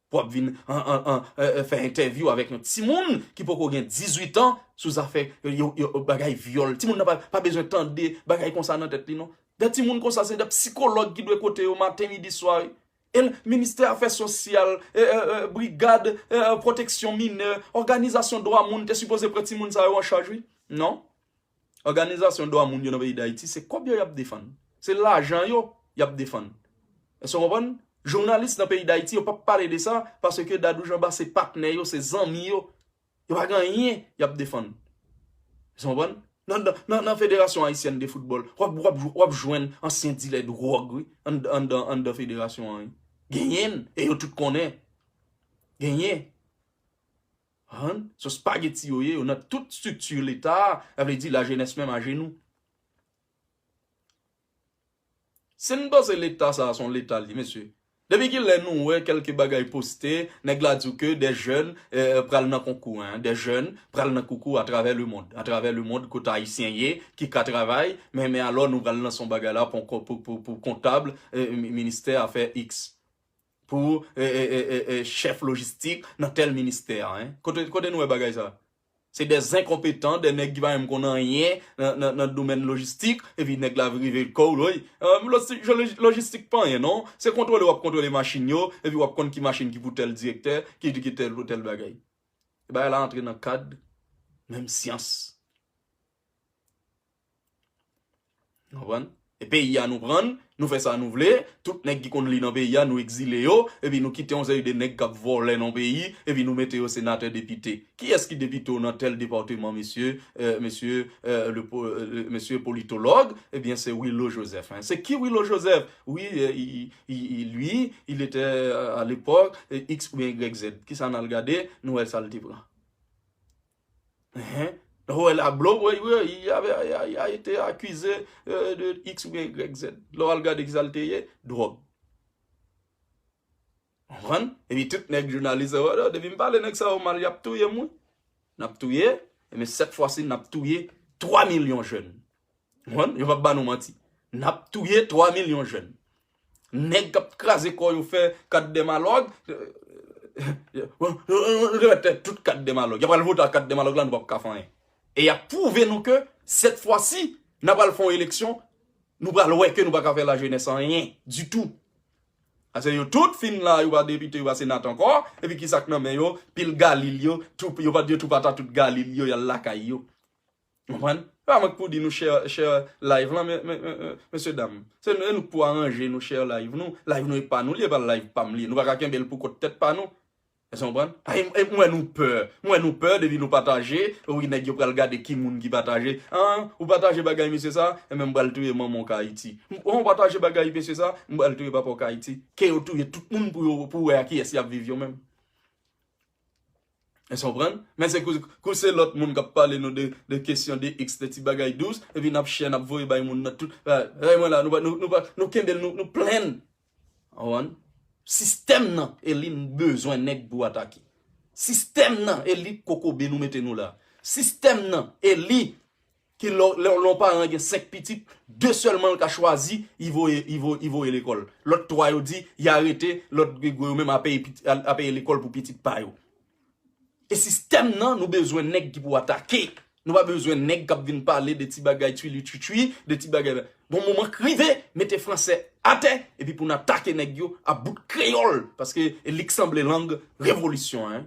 Pou w ap vin an, an, an, eh, eh, fè entèvyou avèk yon timoun ki poko gen dizuit an sou zafè, yo, yo, bagay vyòl. Timoun nan pa, pa bezwen tande bagay konsa nan tèt li, non. De timoun konsa, se de sikològ ki dwe kote yo maten, midi, swa, wi. E l, ministè afè sosyal, eh, eh, eh, brigad, eh, eh, pwoteksyon minè, òganizasyon dwa moun te sipoze pran timoun sa yo an chaj, wi. Non. Òganizasyon dwa moun yo nan peyi Dayiti, se kòb yo y ap defann. Se lajan yo y ap defann. Èske w konprann? Jounalis nan peyi Dayiti, yo p ap pale de sa, paske Dadou Janba se patnè yo, se zanmi yo. Yo pa gen anyen y ap defann. Èske w konprann? Nan, nan, nan, nan Federasyon Ayisyèn de Foutbòl, w ap, w ap, w ap jwenn ansyen dilè dwòg, wi, anndan, anndan, anndan federasyon an, wi. Genyen l, e yo tout konnen. Genyen. Konprann? Se spageti yo ye, yo nan tout estrikti Leta a, sa vle di lajenès menm ajenou. Si n panse Leta sa a se yon Leta li, mesye, depi ki lè nou wè kèlke bagay poste, nèg la di w ke de jèn, eh, pral nan konkou, en, de jèn pral nan konkou atravè lemond, atravè lemond kote Ayisyen ye, ki ka travay, men, men alò nou pral lanse yon bagay la pou, pou, pou, pou kontab, eh, mi-, ministè afè X. Pou, eh, eh, eh, eh, eh, chèf lojistik nan tèl ministè, en. Kote, kote nou wè bagay sa? Se de enkonpetan, de nèg ki pa menm konn anyen nan, nan, nan domèn lojistik, epi nèg la rive kò w, wi. Eh, lojistik, lojistik pa anyen, non. Se kontwole w ap kontwole machin yo, epi w ap konn ki machin ki pou tèl direktè, ki, ki tèl pou tèl bagay. E bagay la antre nan kad menm syans. Konprann? E peyi a nou pran, nou fè sa nou vle, tout nèg ki konn li nan peyi a, nou egzile yo, epi nou kite yon seri de nèg k ap vòlè nan peyi, epi nou mete yo senatè, depite. Kiyès ki depite w nan tèl depatman, mesye, eh, mesye, eh, le po-, eh, mesye politològ? Ebyen, se Willo Joseph, en. Se ki Willo Joseph? Wi, eh, i, i, i, lui, il était, eh, à l'époque, eh, X oubyen Y Z. Kisa n al gade? Nou wè sa l te pran. Hein? Lè w wè Lablo, wi, wi, il avait, il a, il a été accusé, euh, de X oubyen Y Z. Lè w al gade kisa l te ye, dwòg. Konprann? Epi tout nèg jounalis yo, oh, depi m pale nèg sa yo mal, y ap touye m, wi. N ap touye, men sèt fwa si n ap touye twa milyon jèn. Konprann? Yo p ap ba nou manti. N ap touye twa milyon jèn. Nèg k ap kraze kò yo fè kat dèmalòg, remèt tout kat dèmalòg. Y ap pral vote ak kat dèmalòg la, nou p ap ka fè anyen. E y ap pwouve nou ke, sèt fwa si, n ap pral fè yon eleksyon, nou pral wè ke nou pa ka fè lajenès anyen ditou. Paske yo tout fin la, yo pa depite, yo pa senatè ankò, epi ki sa k nan men yo, pil galil yo, tou, yo pa, yo tou pata tout galil yo, y al lakay yo. Konprann? E pa mwen k pou di nou share, share live lan, men, men, men, men, mesye dam. Se nou, e nou k pou aranje nou share live nou. Live nou e pa nou li, e pa live pa m li. Nou pa ka kenbe l pou kont tèt pa nou. Èske w konprann? Ay, e, mwen nou pè. Mwen nou pè depi nou pataje. Wi, nèg yo pral gade ki moun ki pataje. An, ou pataje bagay mesye sa? Enben m pral touye manman w k Ayiti. Ou pataje bagay mesye sa? M pral touye papa w k Ayiti. Ke yo touye tout moun pou yo, pou wè a kiyès y ap viv yo menm. Èske w konprann? Men se kou, kou se lòt moun k ap pale nou de, de kesyon de X, de ti bagay dous, epi n ap share, n ap voye bay moun nan tout. Ay, ay, mwen la, nou pa, nou, nou pa, nou kenbe l, nou, nou plenn. Ou konprann? Sistèm nan, e li n bezwen nèg pou atake. Sistèm nan, e li kokobe nou mete nou la. Sistèm nan, e li ki lè, lè, lè yon paran gen senk pitit, de sèlman l ka chwazi, i voye, i vo-, i voye lekòl. Lòt twa yo di, y arete, lòt gwo yo menm a peye piti, a, a peye lekòl pou pitit pa yo. E sistèm nan, nou bezwen nèg ki pou atake. Nou pa bezwen nèg k ap vin pale de ti bagay tchwili tchwitchwi, de ti bagay. Gon moman k rive, mete franse atè, epi pou n atake nèg yo a bout kreyòl, paske e li k sanble lang revolisyon an.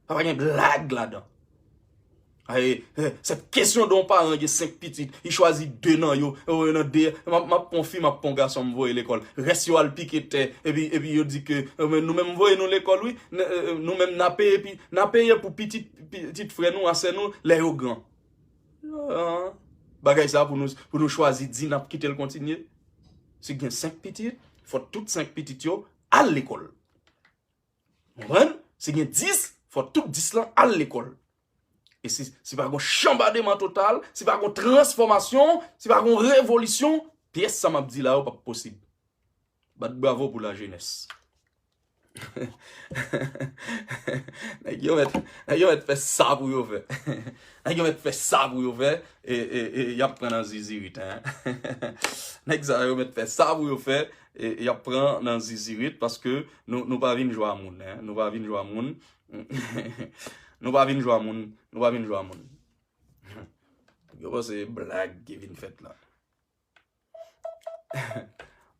Sa pa gen blag ladan. Ay, eh, cette question de yon paran gen senk pitit, li chwazi de nan yo, eh, nan de, m ap, m ap pran yon fi, m ap pran yon gason, m voye lekòl. Rès yo al pike tè, epi, epi yo di ke, eh, men nou menm voye nou lekòl, wi. N-, eh, eh, nou menm n a peye, pi, n a peye pou pitit, pitit frè nou, a sè nou, lè yo gran. Ah, bagay sa pou nou, pou nou chwazi di n ap kite l kontinye. Si gen senk pitit, fò tout senk pitit yo al lekòl. Konprann? Si gen dis, fò tout dis lan al lekòl. E si, si pa gon chanbademan total, si pa gon transfòmasyon, si pa gon revolisyon, pyès sa m ap di la yo p ap posib. Bat bravo pou lajenès. Nèg yo mèt, nèg yo mèt fè sa pou yo fè. Nèg yo mèt fè sa pou yo fè, e, e, e, y ap pran nan zizirit, en. Nèg sa yo mèt fè sa pou yo fè, e, e y ap pran nan zizirit, paske nou, nou pa vin jwa moun, en. Nou pa vin jwa moun. Nou pa vin jwa moun. Nou pa vin jwa moun. Yo panse se blag ki vin fèt la.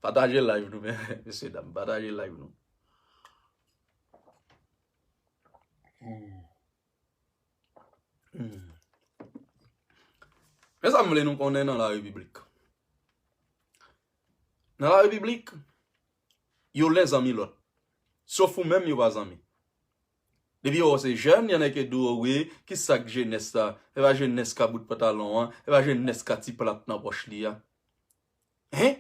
Pataje live nou, men, mesye dam, pataje live nou. Hmm. Hmm. Men sa m vle nou konnen nan la repiblik. Nan la repiblik, yo len zanmi lòt. Sof ou menm, yo pa zanmi. Depi yo wè w se jèn, y en a ki di w, wi, ki sa k jenès la? E pa jenès ka bout pantalon an, e pa jenès ka ti plat nan pòch li a. Hein?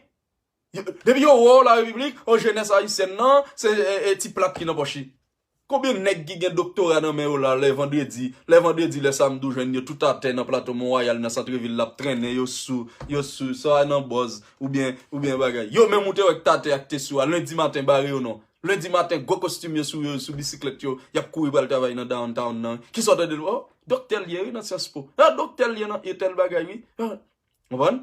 Yo, depi yo wè w la repiblik, o jenès ayisyèn nan, se, e, e, ti plat ki nan pòch li. Konbyen nèg ki gen doktora nan men yo la, lè vandredi, lè vandredi, lè samdi w jwenn yo tout atè nan plato Mont Royal, nan santrevil la, ap trennen, yo sou, yo sou, swa nan bòz, oubyen, oubyen bagay. Yo menm ou te wè k t atè a k te sou a, lendi maten bare yo non. Lendi maten, gwo kostim yo sou yo, sou bisiklèt yo, y ap kouri pral travay nan downtown nan. Kisa w tande l? O, doktè l ye wi nan Sciences Po. A, doktè l ye nan e tèl bagay wi. A, konprann?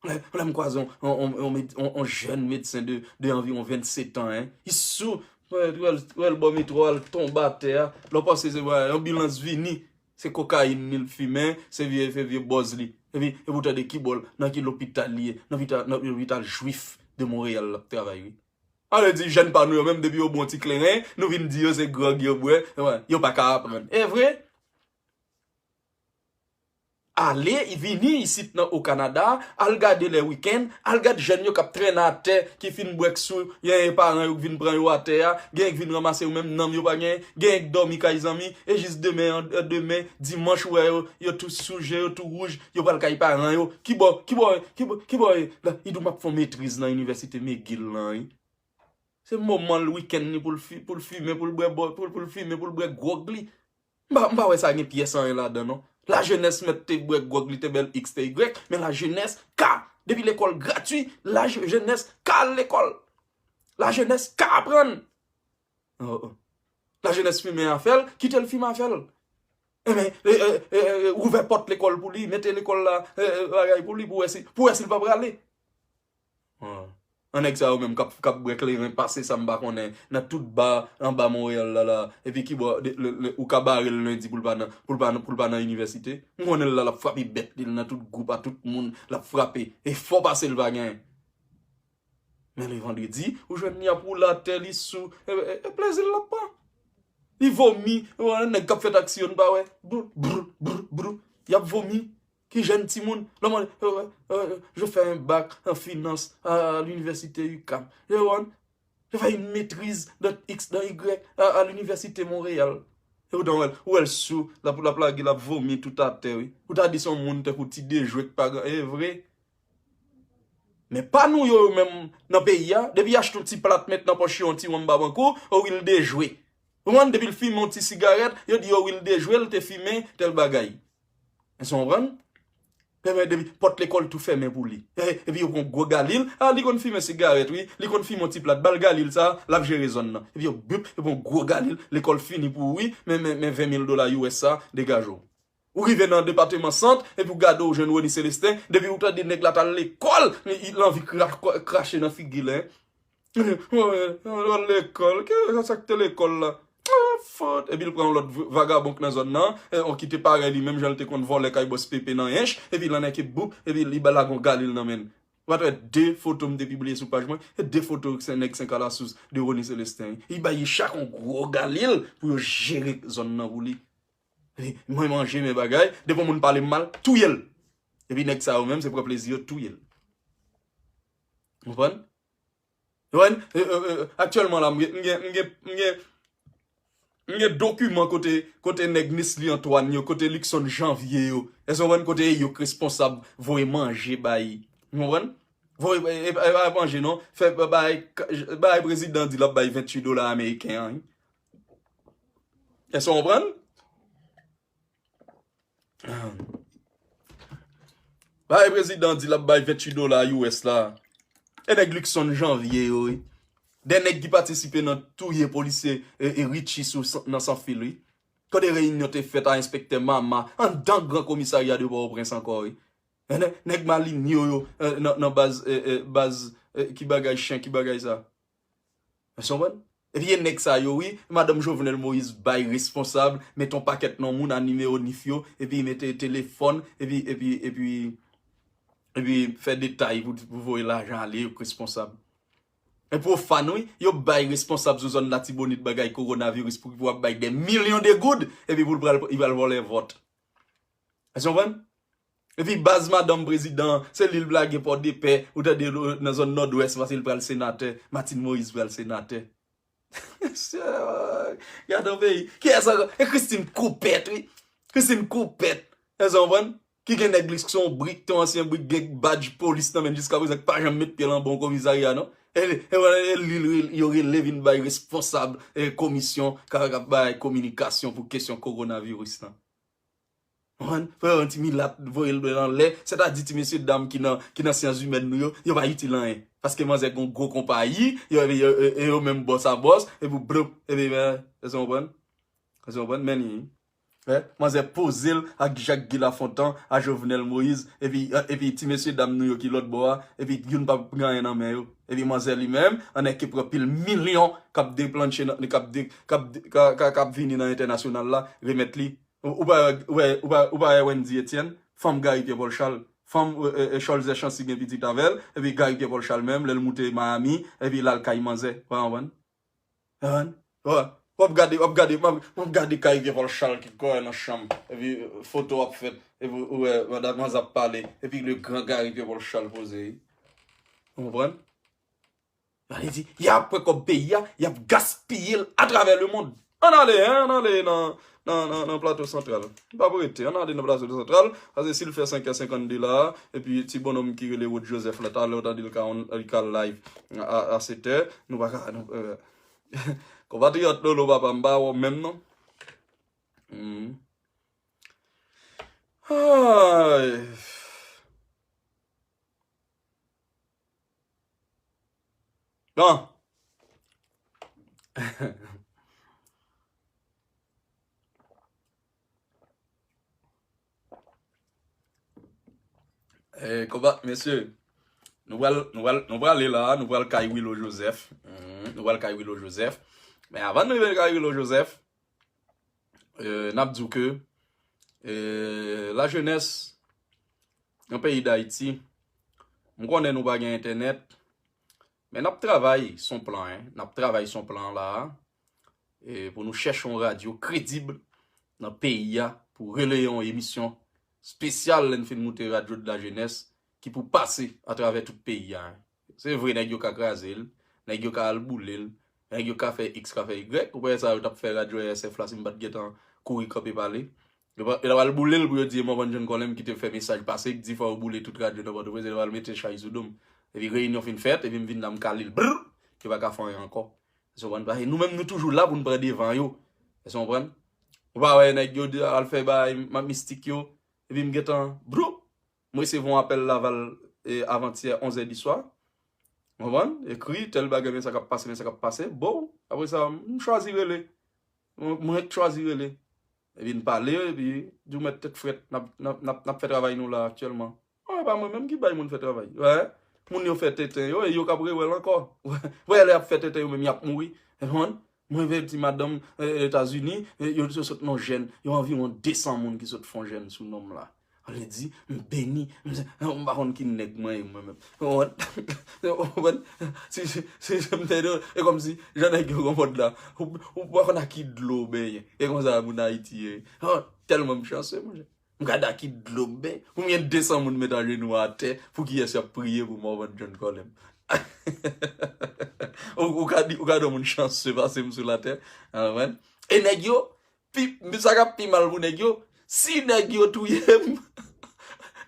Lè, lè m kwaze yon, yon, yon, yon med-, yon, yon jèn medsen de, de anviwon vennsetan, en. Li sou, wè, wè l, wè l bò metwo a, l tonbe atè a. Lè w panse se, wè, anbilans vini. Se kokayin li l fimen, se vye, se vye bòz li. Epi, epi w tande ki bò l, nan ki lopital li ye, nan pita-, nan lopital Jwif de Monreyal l ap travay, wi. Sa vle di, jèn pa nou yo menm, depi yo bwè yon ti kleren, nou vin di yo se gwòg yo bwè, wè, yo pa ka aprann. E vre? Ale, vini isit nan o Kanada, al gade lè wikenn, al gad jèn yo k ap trennen atè, ki fin bwè k sou, genyen paran yo k vin pran yo atè a, genyen k vin ranmase yo menm nanm yo pa genyen, genyen k dòmi kay zanmi, e jis demen, an, demen, dimanch, ou wè yo, yo tou souje, yo tou wouj, yo pral kay paran yo. Ki bò, ki bò, ki bò, ki bò, la, li di w m ap fè yon metriz nan inivèsite McGill lan, wi. Se moman l wikenn li pou l fi-, pou l fimen, pou l bwè bò-, pou l, pou l fimen, pou l bwè gwòg li. M pa, m pa wè sa gen pyès anyen ladan, non. Lajenès mèt te bwè gwòg li, te bèl X, te Y, men lajenès ka, depi lekòl gratui, lajenès ka al lekòl. Lajenès ka aprann. Oh, oh. Lajenès fimen a fè l, kite l fimen a fè l. Enben, e, e, e, e, ouvè pòt lekòl pou li, mete lekòl la, e, e, bagay pou li, pou wè si, pou wè si l pa prale. Oh. An nèg sa yo menm k ap, k ap bwè kleren pase sa m pa konnen nan tout ba anba Monreyal la la. Epi ki bò de- le- le- ou ka bare l lendi pou l pa nan, pou l pa nan, pou l pa nan inivèsite. M konnen l la l ap frape bèt li nan tout gwoup a tout moun l ap frape. E fò pase l pa genyen. Men le vandredi, ou jwenn li ap woule atè, li sou. E, e, e plezi l l ap pran. Li vomi, ou wè nèg k ap fè taksi yo n pa wè. Brou, brou, brou, brou. Y ap vomi. Ki jèn timoun. Lè w mande, euh, euh, je fais un bac en finance à l'université UQAM. Je, je fais une maîtrise dans X, dans Y à, à l'université Montréal. E ou ta wè l, ou wè l sou, l ap, l ap lage, l ap vomi tout atè, wi. Ou ta di se yon moun tankou ti dejwe k pa gen, e vre. Men pa nou yo, yo menm nan peyi a, depi y achte yon ti plat met nan pòch yo, yon ti wonm babankou, o wi l dejwe. Ou konprann? Depi l fimen yon ti sigarèt, yo di o wi l dejwe, l te fimen tèl bagay. Èske w konprann? Depi pòt lekòl tou fèmen pou li. E, epi yo pran gwo galil, a li konn fimen sigarèt, wi, li konn fimen yon ti plat, ba l galil sa, l ap jere zòn nan. Epi yo, bip, yo pran gwo galil, lekòl fini pou ou, wi, men, men, men ven mil dola U S sa, degaje w. Ou rive nan depatman Sant, epi w gade w jwenn Rony Celestin, depi w tande nèg la t al lekòl, li, li anvi kra- kwa- krache nan figi l, en. Al lekòl, ki sa k te lekòl la? Ah, fout. Epi l pran yon lòt v- vagabon k nan zòn nan, e, on ki te parèy li menm jan l te konn vòlè kay bòs Pepe nan Ench, epi l anèke boup, epi li ba l gon galil nan men l. Ou pa t wè de foto m te pibliye sou paj mwen, e de foto se nèg Sen Kalasous de Rony Celestin. Li ba yo chak yon gwo galil pou yo jere zòn nan pou li. Li, mwen manje men bagay, depi yon moun pale m mal, touye l. Epi nèg sa yo menm, se pran plezi yo touye l. Konprann? Konprann? E, e, e, aktyèlman la, m gen, m gen, m gen, m gen, m gen dokiman kote, kote nèg Nesly Antoine yo, kote Luckson Janvier yo. Èske w konprann kote yo k responsab voye manje bay? Ou konprann? Voye, e, e, e, pa manje non. Fè bay, bay prezidan di l ap bay venntuit dola ameriken an, wi. Èske w konprann? Bay prezidan di l ap bay venntuit dola U S la. E nèg Luckson Janvier yo, wi. De nèg ki patisipe nan touye polisye e, e Richie sou, nan Sanfil, wi. Kote reyinyon te fèt a enspektè Mama, anndan gran komisarya de Pòtoprens ankò, wi. E nè- nèg Malinho yo, e, nan, nan baz, e, e, baz, e, ki bagay chen, ki bagay sa? Èske w konprann? Epi e nèg sa yo, wi, madanm Jovenel Moïse bay responsab, mete yon pakèt non moun a nimewo nif yo, epi mete telefòn, epi, epi, epi, epi fè detay pou, pou voye lajan ale, yo k responsab. E pwofàn, wi, yo bay responsab sou zòn Latibonit bagay kowonaviris pou, pou ap bay de milyon de goud, epi pou l pral, li pral vòlè vòt. Èske w konprann? Epi baz madanm prezidan, se li l blage Pòdepè, ou tande l nan zòn Nòdwès, paske l pral senatè, Martine Moïse pral senatè. Gade yon peyi. Kiyès ankò? E Christine Coupet, wi. Christine Coupet. Èske w konprann? Ki gen nèg li k se yon brik, te yon ansyen brik, gen badj polis nan men l jiska prezan, k pa janm met pye l anba yon komisarya, non. E, e, e li, li, yo rele vin bay responsab, e, komisyon k ap bay kominikasyon pou kesyon kowonaviris lan. Konprann? Fè yon ti milat, voye l anlè. Sètadi ti mesye dam ki nan, ki nan syans imèn nou yo, yo pa itil anyen. Paske manzè gon gwo konpayi, yo, yo, yo, yo menm bòs a bòs, epi bloup, epi, men, èske w konprann? Èske w konprann? Men li, eh, manzè poze l ak Jacques Guy Lafontant, a Jovenel Moïse, epi, epi ti mesye dam nou yo ki lòt bò a, epi youn p ap gen anyen nan men yo. Epi manzè li menm, annèk ki pran pil milyon, k ap deplanche nan, k ap de, k ap de, ka, ka, k ap vini nan entènasyonal la, remèt li. Ou, ou pa wè, ou pa, ou pa wè Wendy Etienne, fanm Gary Pierre Paul Charles, fanm, e, e, e, Cholzè Chancy gen pitit avè l, epi Gary Pierre Paul Charles menm, lè l moute Miami, epi l al kay manzè, w pa konprann? Konprann? W, w ap gade, w ap gade, w ap, w ap gade kay Pierre Paul Charles ki kòrè nan chanm, epi, e, foto ap fèt, epi ou wè madan manzè ap pale, epi le grand Gary Pierre Paul Charles poze, wi. Ou konprann? Sa vle di, y ap pran kòb peyi a, y ap gaspiye l atravè lemonn. Ann ale, en, ann ale nan, nan, nan, nan Plato Santral. M p ap rete, ann ale nan Plato Santral, paske si l fè senk è senkannde la, epi ti bonnonm ki rele Rod Joseph la, talè w tande l ka, li ka live a, a sèt è, nou pa ka, nou, e, konpatriyòt Lolo, papa, m pa wè w menm, non. Hmm. Ay. Bon. Eh, konpa, mesye, Nou pral, nou pral, nou prale la, nou pral kay Willo Joseph. Mhm, nou pral kay Willo Joseph. Men avan n rive kay Willo Joseph, euh, n ap di w ke euh, lajenès nan peyi Dayiti, m konnen nou pa gen entènèt, men n ap travay sou plan, en. N ap travay sou plan la, e pou nou chèche yon radyo kredib nan peyi a, pou releye yon emisyon espesyal lè n fin moute radyo de la jeunesse, ki pou pase atravè tout peyi a, en. Se vre, nèg yo ka kraze l, nèg yo ka al boule l, nèg yo ka fè X, ka fè Y. Ou pa wè sa yo t ap fè radyo R S F la, si m pa t gentan kouri kanpe pale. Yo pa, yo t ap al boule l pou yo di e Morvan John Colem ki te fè mesaj pase, ki di fò yo boule tout radyo nan Pòtoprens, yo t ap al mete chay sou do m. Epi reyinyon fin fèt, epi m vin la m kale l, brr, yo pa ka fè anyen ankò. Èske w konprann? Paske nou menm nou toujou la pou n pran devan yo. Èske w konprann? Ou pa wè nèg yo di al fè bagay mistik yo, epi m gentan, brr, m resevwa yon apèl Laval, e, avantyè onz è di swa. Ou konprann? Ekri, tèl bagay, men sa k ap pase, men sa k ap pase. Bon, apre sa, m chwazi rele. Mwen, mwen chwazi rele. Epi n pale, epi di w mèt tèt frèt, n ap, n ap, n ap, n ap fè travay nou la aktyèlman. Wè, pa mwen menm ki bay moun fè travay. Wè, moun yo fè tenten yo, e yo k ap rewè l ankò. Wè, lè y ap fè tenten yo menm, y ap mouri. Ou konprann? Mwen vle di madanm, e, Etazini, e, yo, yo sot nan jèn, yo anviwon de san moun ki sot fè yon jèn sou non m la. Sa vle di, m beni, m, m pa konn ki nèg mwen ye mwen menm. Ou konprann? Ou konprann? Si, si, si, si m te di w, e kòmsi, jan nèg yo gon mòd la, ou, ou pa konn ak ki dlo w benyen. E konsa moun Ayiti ye. Oh, tèlman m chanse, monchè. M gade ak ki dlo m benyen. Pou m gen de san moun met ajenou atè, pou kiyès y ap priye pou Morvan John Colem? Ou, ou ka di, ou ka di yon moun chanse pase m sou latè. Ou konprann? E nèg yo, pi, sa k ap pi mal pou nèg yo, si nèg yo touye m,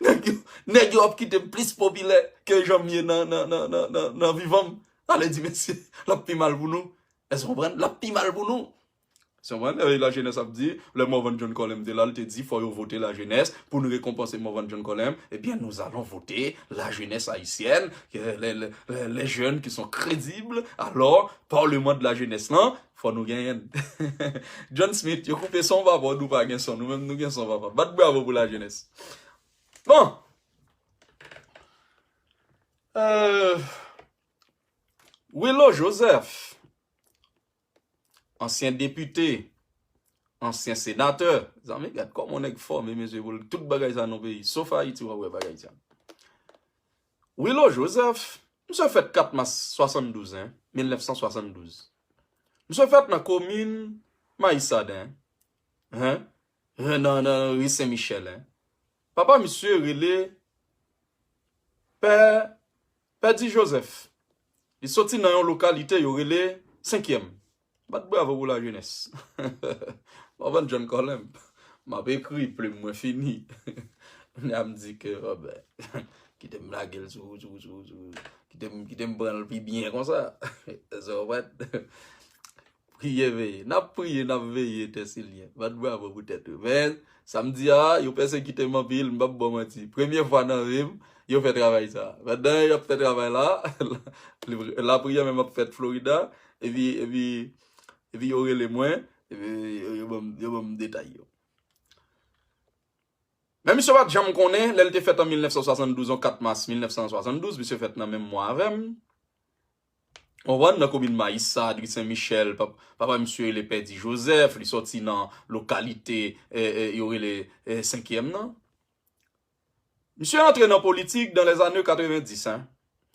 nèg yo, nèg yo ap kite m plis popilè ke jan m ye nan, nan, nan, nan, nan, nan vivan m. Sa vle di, mesye, l ap pi mal pou nou. Èske w konprann? L ap pi mal pou nou. Èske w konprann? E lajenès ap di, lè Morvan John Colem te la, l te di, fò yo vote lajenès pou nou rekonpanse Morvan John Colem. Eh bien, nous allons voter la jeunesse haïtienne, que les, les, les, les jeunes qui sont crédibles, alors, parlement de la jeunesse lan, fò nou genyen l. John Smith, yo koupe son papa, nou pa gen son, nou menm nou gen son papa. Bat bravo pou lajenès. Bon. Euh, Willo Joseph, ansyen depite, ansyen senatè. Zanmi, gad kòman nèg fòme, mesye, pou tout bagay sa nan peyi. Sof Ayiti, w ap wè bagay sa. Willo Joseph, misye fèt kat mas swasanndouz, en, mil nèf san swasanndouz. Misye fèt nan komin Mayisad, en. Hein? Nan, nan ri Sen Michèl, en. Papa misye rele Pè, Pè Di Jozèf. Li soti nan yon lokalite yo rele Senkyèm. Bat bravo pou lajenès. Morvan John Colem. M ap ekri, plim mwen fini. Kounye a m di ke, oh ben, kite m lage l sou, sou, sou, sou, kite m, kite m pran l pi byen konsa. Èske w konprann? Priye veye. N ap priye, n ap veye, Tèsilyen. Bat bravo pou tèt ou. Men, sa m di a, yo pèsekite m anpil, m p ap ba w manti. Premye fwa nan vi m, yo fè travay sa. Pandan y ap fè travay la, lapriyè menm ap fèt Florida, epi, epi, epi yo rele mwen, epi yo, yo ban m, yo ban m detay yo. Men misye pa t janm konnen, lè l te fèt an mil nèf san swasanndouz, yon kat mas mil nèf san swasanndouz, misye fèt nan menm mwa avè m. Ou konprann? Nan komin Mayisad, ri Sen Michèl, pap-, papa misye rele Pè Di Jozèf, li sòti nan lokalite, eh, eh, yo rele, eh, Senkyèm nan. Misye antre nan politik dans les années quatre-vingt-dix, hein.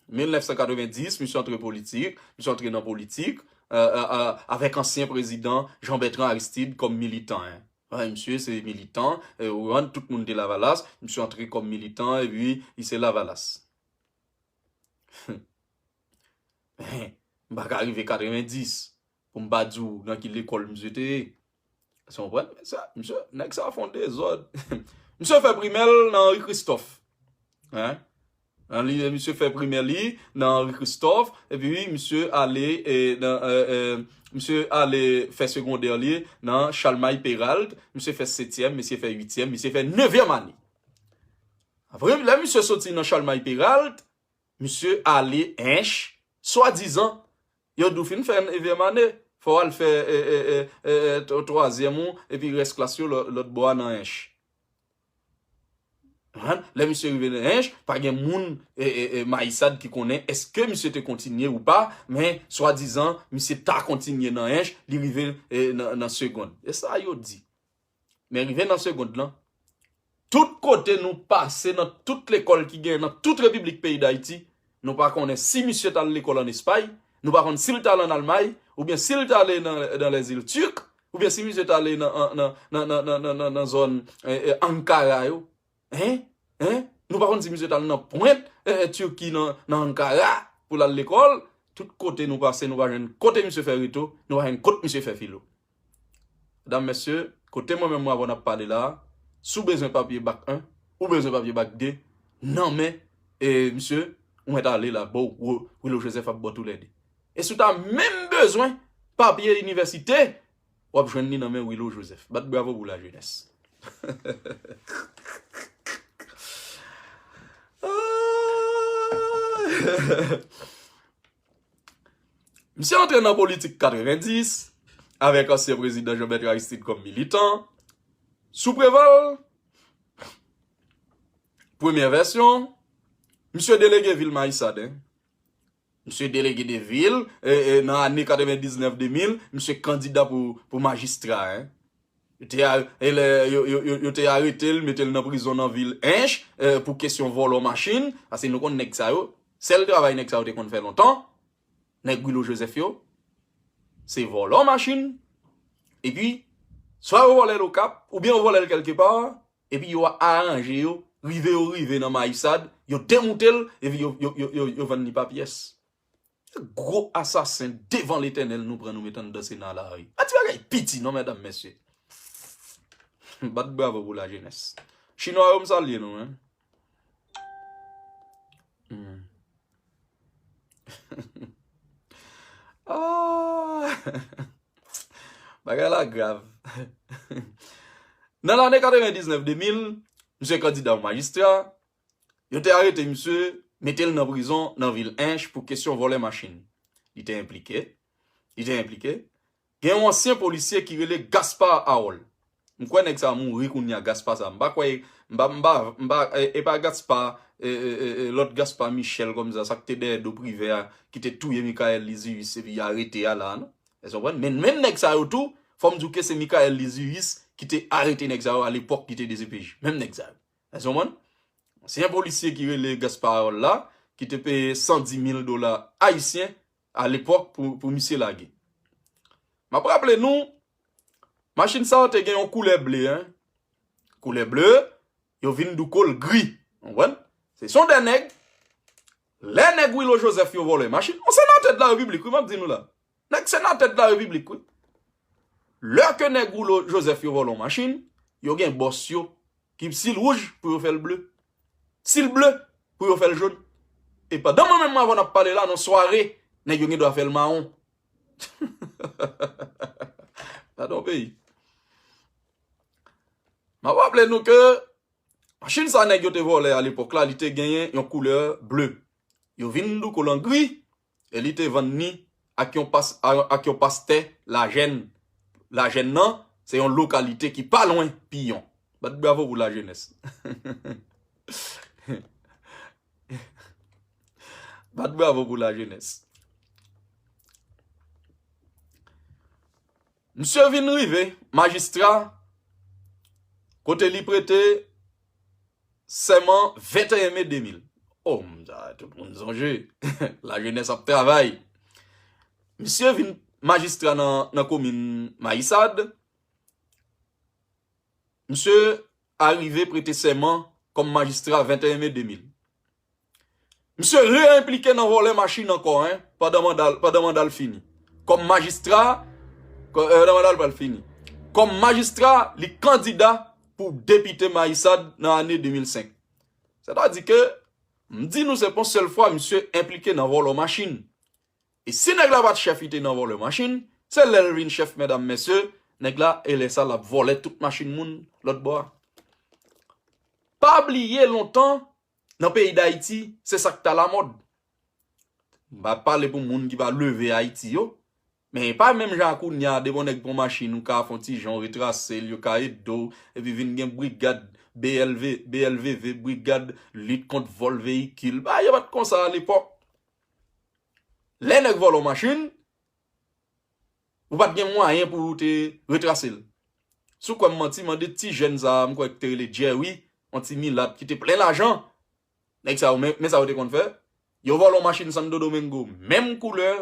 Mil nèf san katrevenndis, misye antre politik, misye antre nan politik, euh, euh, euh, avèk ansyen prezidan Jean Bertrand Aristide kòm militan, hein. Wè, misye se militan, eh, ou konprann, tout moun te Lavalas, misye antre kòm militan, epi li se Lavalas. M pa ka rive katrevenndis pou m pa di w nan ki lekòl misye te ye. Èske w konprann? Men sa, misye, nèg sa fè yon dezòd. Misye fè primè l nan Henri Christophe. Hein? Nan li, misye fè primè li nan Henri Christophe, epi misye ale, eh, nan, eh, eh, misye ale fè segondè li nan Chalmay Peralt, misye fè setyèm, misye fè uityèm, misye fè nevyèm ane. Apre, lè misye soti nan Chalmay Peralt, misye ale Ench, swadizan, yo di w fin fè nevyèm ane, fò w al fè, eh, eh, eh, eh, eh, twa-, twazyèm ou, epi rès klas yo lò-, lòt bò a nan Ench. Konprann? Lè misye rive nan Ench, pa gen moun e, e, e, Mayisad ki konnen èske misye te kontinye ou pa, men swadizan misye ta kontinye nan Ench, li rive e, nan, nan Segond. E sa yo di. Men rive nan Segond lan, tout kote nou pase, nan tout lekòl ki genyen nan tout repiblik peyi Dayiti, nou pa konnen si misye t al lekòl ann Espay, nou pa konn si l t al ann Almay, oubyen si l t ale nan, nan lèzil Tik, oubyen si misye t ale nan, nan, nan zòn e, e, Ankara yo. Hein? Hein? Nou pa konn si misye t al nan pwent e, e, Tiki nan, nan Ankara pou l al lekòl. Tout kote nou pase, nou pa jwenn kote misye fè reto, nou pa jwenn kot misye fè filo. Medam, mesye, kote mwen menm mwen avè w n ap pale la, si w bezwen papye bak en, ou bezwen papye bak de, nan men e, misye, ou mèt ale la, bon, Wi-, Willo Joseph ap ba w toulède. E si w ta menm bezwen papye inivèsite, w ap jwenn li nan men Willo Joseph. Bat bravo pou lajenès. Misye antre nan politik katrevenndis avèk ansyen prezidan Jean Bertrand Aristide kòm militan. Sou Preval, premyè vèsyon, misye delege vil Mayisad, en. Misye delege de vil, e, e, nan ane katrevendiznèf de mil, misye kandida pou, pou majistra, en. Yo te a-, e lè, yo, yo, yo, yo te arete l, mete l nan prizon nan vil Ench, e, pou kesyon vòlò machin, paske nou konn nèg sa yo, sèl travay nèg sa yo te konn fè lontan, nèg Willo Joseph yo, se vòlò machin, epi, swa yo vòlè l Okap, oubyen yo vòlè l kèlkepa, epi yo aranje yo, rive yo rive nan Mayisad, yo demoute l, epi yo, yo, yo, yo, yo vann li pa pyès. Gwo asasen devan Letènèl nou pran nou met anndan Sena lari. A ti bagay piti non, medam, mesye. Bat bravo pou lajenès. Chinwa yo, m salye nou, en. Hmm. Ah! Bagay la grav. Nan lane katrevendiznèf de mil, misye kandida pou majistra, yo te arete misye, mete l nan prizon nan vil Ench pou kesyon vòlè machin. Li te enplike. Li te enplike. Gen yon ansyen polisye ki rele Gaspard Harold. M kwè nèg sa mouri kounye a, Gaspard sa. M pa kwè, m pa, m pa, m pa, e, e pa Gaspard, e, e, e, e, lòt Gaspard Michel kòmsa, sa k te dèyè do Privè a, ki te touye Michael Lizius epi y arete a la, non? Èske w konprann? Men menm nèg sa yo tou, fò m di w ke se Michael Lizius ki te arete nèg sa yo alepòk ki te D C P J. Menm nèg sa yo. Èske w konprann? Se yon polisye ki rele Gaspard Harold la, ki te peye san di mil dola ayisyen alepòk pou, pou misye lage. M ap raple nou, machin sa yo te gen yon koulè ble, en. Koulè ble, yo vin douko l gri. Ou konprann? Se son de nèg, lè nèg Willo Joseph yo vòlè machin, yon senatè de la repiblik, wi, m ap di nou la. Nèg senatè de la repiblik, wi. Lè ke nèg Willo Joseph yo vòlè yon machin, yo gen bòs yo, ki si l wouj, pou yo fè l ble. Si l ble, pou yo fè l jòn. E pandan mwen menm avè w n ap pale la, nan sware, nèg yo gen dwa fè l mawon. Gadon peyi. M ap raple nou ke machin sa nèg yo te vòlè alepòk la, li te genyen yon koulè ble. Yo vin douko l an gri, e li te vann li ak yon pas-, a-, ak yon pastè Lajèn. Lajèn nan, se yon lokalite ki pa lwen Piyon. Bat bravo pou lajenès. Bat bravo pou lajenès. Misye vin rive majistra, kote li prete sèman venteyen me de mil. Oh, m, sa, tout moun sonje. Lajenès ap travay. Misye vin majistra nan, nan komin Mayisad. Misye arive prete sèman kòm majistra venteyen me de mil. Misye re-enplike nan vòlè machin ankò, en, pandan manda l, pandan manda l fini. Kòm majistra, kò-, eh, pandan manda l pral fini. Kòm majistra, li kandida pou depite Mayisad nan ane de mil senk. Sètadi ke, m di nou, se pa yon sèl fwa misye enplike nan vòlè machin. E si nèg la pa t chèf, li te nan vòlè machin, se lè l vin chèf, medam, mesye, nèg la, e lè sa, l ap vòlè tout machin moun lòt bò a. Pa bliye lontan, nan peyi Dayiti, se sa k t alamòd. M pa pale pou moun ki pa leve Ayiti yo, men e pa menm jan ak kounye a, depi yon nèg pran machin, ou ka fè yon ti jan, w retrase l, yo ka ede w, epi vin gen brigad, B L V, B L V V, Brigad Lit Kont Vòl Veyikil. Bagay yo pa t konsa alepòk. Lè nèg vòlè yon machin, ou pa t gen mwayen pou w te retrase l. Si w kwè m manti, mande ti jèn sa a, m kwè ki te rele Jerry, yon ti milat ki te plen lajan. Nèg sa yo, men, men sa yo te konn fè. Yo vòlè yon machin Santo Domingo, menm koulè,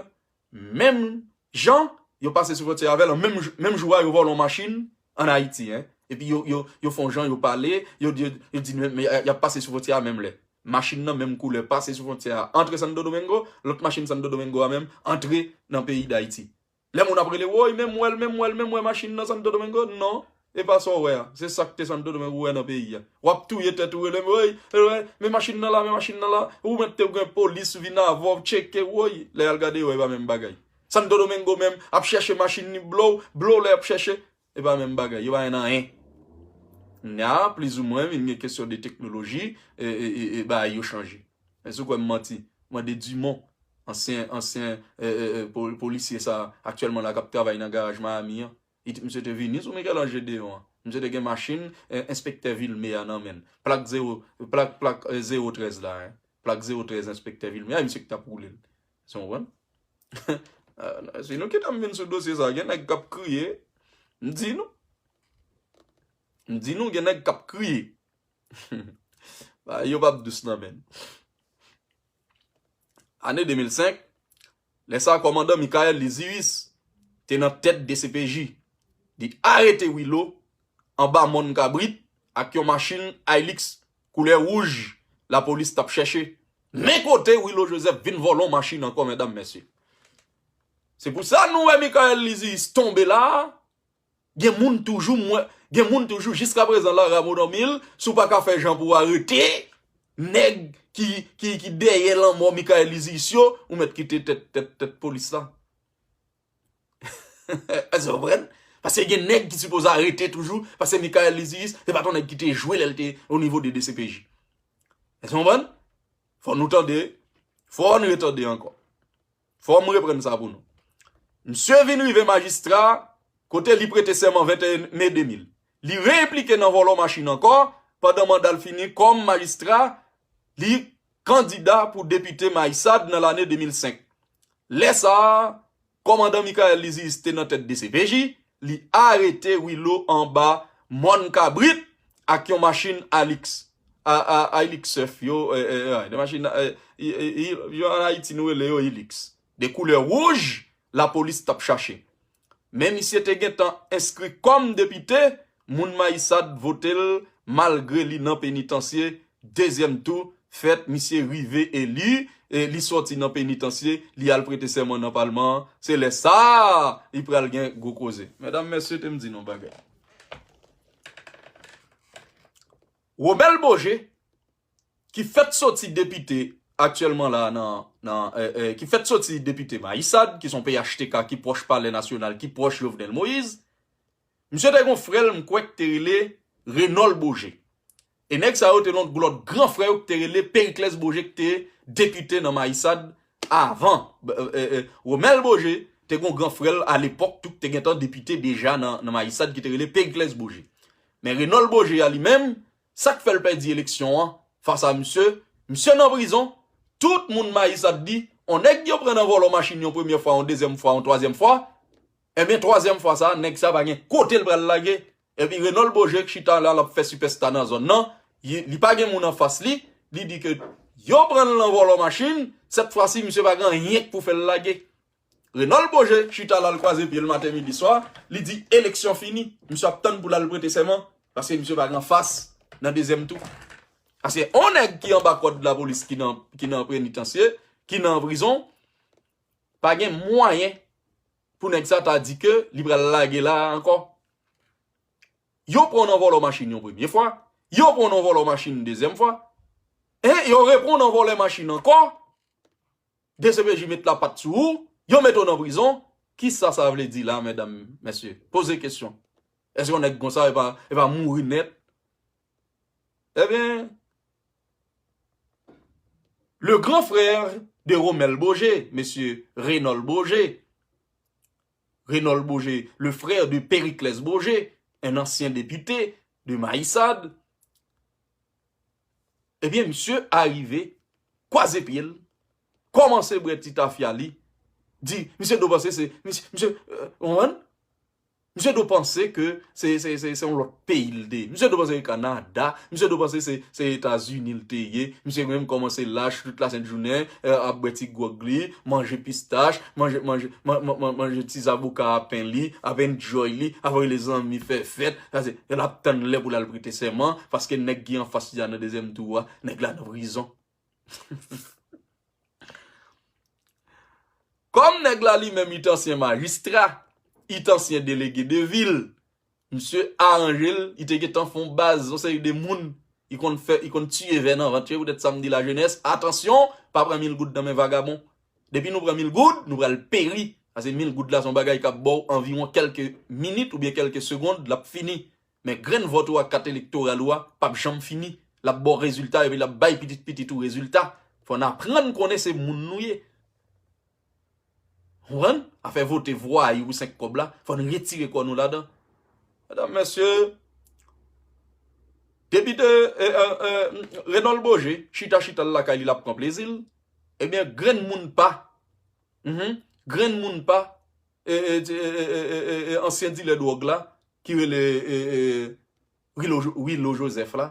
menm jan, yo pase sou fwontyè avè l, menm, jou- menm jou a, yo vòlè yon machin ann Ayiti, en. Epi yo, yo, yo fè yon jan, yo pale, yo, yo, yo di, men, men, y ap pase sou fwontyè a menm lè. Machin nan menm koulè, pase sou fwontyè a, antre Santo Domingo, lòt machin Santo Domingo a menm, antre nan peyi Dayiti. Lè moun ap rele, woy, men m wè l, men m wè l, men m wè machin nan Santo Domingo, non. E pa sa w wè a. Se sa k te Santo Domingo ou wè nan peyi a. W ap touye tèt ou, rele, woy, woy, men machin nan la, men machin nan la. Ou mèt te gen polis vin avè w, tcheke, woy. Lè y al gade, woy, e pa menm bagay. Santo Domingo menm ap chèche machin li, blow, blow lè y ap chèche, e pa menm bagay. Yo pa gen anyen. Kounye a, plizoumwen, vin gen kesyon de teknoloji, e, e, e, e bagay yo chanje. Men si w kwè m manti, mande Dumont, ansyen, ansyen, e, e, e, pol- polisye sa, aktyèlman la, k ap travay nan garaj Miami an. Li te- misye te vini sou Michel-Ange Deon an. Misye te gen machin, e, enspektè Vilmé a nan men l. Plak zewo, plak, plak, e, zewo trèz la, en. Plak zewo trèz enspektè Vilmé a, misye ki t ap woule l. Se w konprann? Ah, si nou kite m vin sou dosye sa, gen nèg k ap kriye. M di nou. M di nou, gen nèg k ap kriye. Bagay yo p ap dous nan men. Ane de mil senk, lè sa a, kòmandan Michael Lizius te nan tèt D C P J. Li arete Willo anba Mòn Kabrit ak yon machin Hilux koulè wouj lapolis t ap chèche. Men kote Willo Joseph vin vòlè yon machin ankò, medam, mesye. Se pou sa nou wè Michael Lizius tonbe la a. Gen moun toujou, mwen, gen moun toujou, jiskaprezan, la, Rameau Dormil, si w pa ka fè jan pou w arete nèg ki, ki, ki dèyè lanmò Michael Lizius yo, ou mèt kite tèt, tèt, tèt polis la. Èske w konprann? Paske gen nèg ki sipoze arete toujou, paske Michael Lizius, se pa t yon nèg ki te jwe lè l te o nivo de D C P J. Èske w konprann? Fò nou tande, fò n retande ankò. Fò m reprann sa pou nou. Misye vin rive majistra, kote li prete sèman venteyen me de mil. Li reyenplike nan vòlò machin ankò, pandan manda l fini kòm majistra, li kandida pou depite Mayisad nan lane de mil senk. Lè sa a, kòmandan Michael Lizius te nan tèt D C P J, li arete Willo anba Mòn Kabrit ak yon machin Hilux. A, a, Hilux Surf, yo, e, e, e, de machin, e, i, i, i, yo an Ayiti, nou rele yo Hilux. De koulè wouj, lapolis t ap chache. Men misye te gentan enskri kòm depite, moun Mayisad vote l malgre li nan penitansye, dezyèm tou fèt, misye rive eli, e li sòti nan penitansye, li al prete sèman nan palman an, se lè sa a, li pral gen gwo koze. Medam, mesye, te m di nou bagay. Romel Beaugé, ki fèt sòti depite aktyèlman la nan, nan, e, e, ki fèt sòti depite Mayisad, ki se yon P H T K, ki pwòch Palè Nasyonal, ki pwòch Jovenel Moïse, misye te gen yon frè l, m kwè, ki te rele Renol Beaugé. E nèg sa yo te gen yon lòt gran frè yo ki te rele Périclès Beaugé, ki te depite nan Mayisad avan. E, e, e, Romel Beaugé te gen yon gran frè l alepòk tou ki te gentan depite deja nan, nan Mayisad ki te rele Périclès Beaugé. Men Renol Beaugé a li menm, sa k fè l pèdi eleksyon an fas a misye, misye nan prizon, tout moun Mayisad di, on nèg yo pran nan vòlò machin yon premye fwa, yon dezyèm fwa, yon twazyèm fwa, Ebyen, twazyèm fwa sa a, nèg sa a pa gen kote l pral lage. Epi Renol Beaugé k chita la, l ap fè sipèsta nan zòn nan, li, li pa gen moun anfas li, li di ke yo pran l nan vòlò machin, sèt fwa si misye pa gen anyen k pou fè l lage. Renol Beaugé chita la, l kwaze pye l maten, midi, swa, li di eleksyon fini, misye ap tann pou l al prete sèman, paske misye pa gen anfas nan dezyèm tou. Paske on nèg ki anba kòd lapolis, ki nan, ki nan penitansye, ki nan prizon, pa gen mwayen pou nèg sa ta di ke li pral lage la ankò. Yo pran w nan vòlò machin yon premye fwa, yo pran w nan vòlò machin dezyèm fwa, e yo repran w nan vòlè machin ankò, D C P J met lapat sou ou, yo mete w nan prizon. Kisa sa vle di la, medam, mesye? Poze kesyon. Èske yon nèg konsa, e pa, e pa mouri nèt? Ebyen, le grand frère de Romel Beaugé, mesye Renol Beaugé, Renol Beaugé, le frère de Périclès Beaugé, un ancien député de Mayisad, Ebyen, misye arive, kwaze pye l, kòmanse bwè ti tafya li, di, misye dwe panse se, misye, misye, ou konprann? Misye dwe panse ke se, se, se, se yon lòt peyi l te ye. Misye dwe panse se Kanada. Misye dwe panse se, se Etazini l te ye. Misye menm kòmanse lach tout lasent jounen, eh, ap bwè ti gwòg li, manje pistach, manje, manje, man- man- man- manje ti zaboka a pen li, ap enjoy li, ap rele zanmi fè fèt. Sa se, l ap tann lè pou l al prete sèman, paske nèg ki anfas li a nan dezyèm tou a, nèg la nan prizon. Kòm nèg la li menm li t ansyen majistra, li t ansyen delege de vil, misye aranje l, li te gentan fè yon baz, yon seri de moun, li konn fè, li konn tiye vè nan vant yo, poutèt sa m di lajenès, atansyon, pa pran mil goud nan men vagabon. Depi nou pran mil goud, nou pral peri. Paske mil goud la se yon bagay k ap ba w anviwon kèlke minit oubyen kèlke segond, l ap fini. Men grenn vòt ou a, kat elektoral ou a, p ap janm fini. L ap ba w rezilta, epi l ap bay pitit pitit ou rezilta. Fò n aprann konnen se moun nou ye. Konprann? Afè vote vwayou pou senk kòb la, fò n retire kò nou ladan. Medam, mesye, depite, eh, eh, eh, Reynold Beaugé, chita chita l lakay li, l ap pran plezi l. Ebyen, grenn moun pa, mhm, grenn moun pa, eh, eh, eh, eh, eh, eh, eh, ansyen dilè dwòg la, ki rele, eh, eh, Rilo Jo- Rilo Joseph la,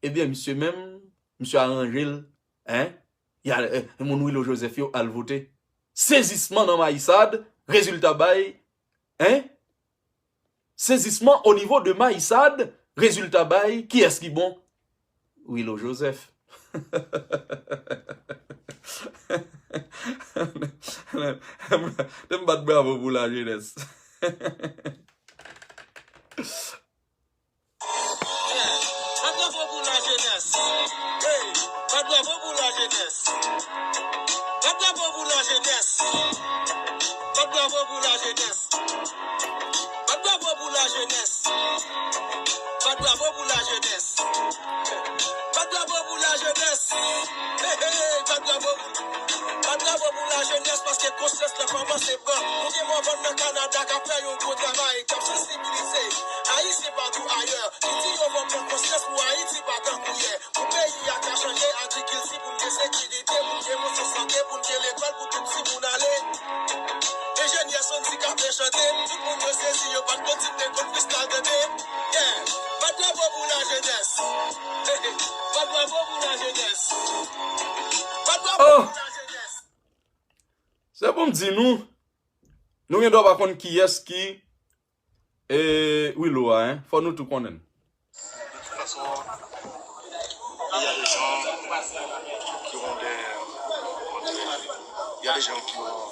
ebyen, misye menm, misye aranje l, en, y a, eh, moun Rilo Joseph yo al vote. Sezisman nan Mayisad, rezilta bay, en, sezisman o nivo de Mayisad, rezilta bay, kiyès ki bon? Rilo Joseph. Te m bat bravo pou lajenès. Bat bravo pou lajenès. Hey, bat bravo pou lajenès. Bat bravo pou lajenès. Bat bravo pou lajenès. Bat bravo pou lajenès. Bat bravo pou lajenès. Bat bravo pou lajenès. Hey, hey, hey, bat bravo pou, bat bravo pou lajenès, paske konsyans la kòmanse pran. Nou gen Mòvann nan Kanada k ap fè yon gwo travay, k ap sansibilize Ayisyen patou ayè. Ki di yo fò pran konsyans pou Ayiti pa tankou yè. Pou peyi a ka chanje, agrikilti pou n gen sekirite, pou n gen bon swen sante, pou n gen lekòl pou tout timoun ale. Enjenyè Sondy k ap chante, tout moun yo sezi, yo pa t konn si m te konn freestyle tande. Yeah, bat bravo pou lajenès. Bat bravo pou lajenès. Bat bravo pou lajenès. Se pou m di nou, nou gen dwa pa konn kiyès ki E, Willow a, en, fò nou tou konnen l. De toute façon, il y a des gens qui ont des, comment dirais-je, il y a des gens qui ont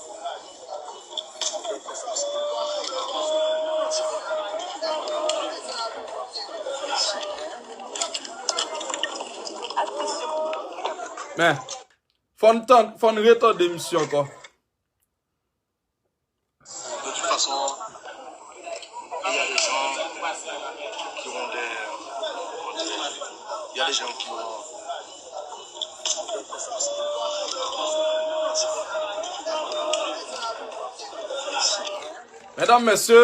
Men, fò n tann, fò n retande misye ankò. De toute façon, il y a des gens qui ont des, comment dirais-je, il y a des gens qui ont Medam, mesye,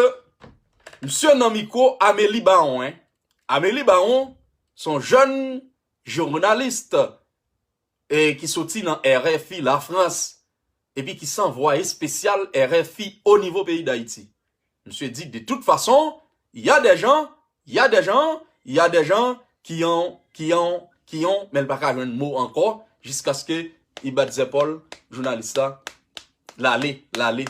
misye nan mikwo Amélie Baron, en. Amélie Baron, se yon jèn jounalis e ki soti nan R F I Lafrans, epi ki se anvwaye espesyal R F I o nivo peyi Dayiti. Misye di, de toute façon, il y a des gens, il y a des gens, il y a des gens qui ont, qui ont, qui ont, men l pa ka jwenn mo ankò, jiskaske li bat zèpòl jounalis la, l ale, l ale.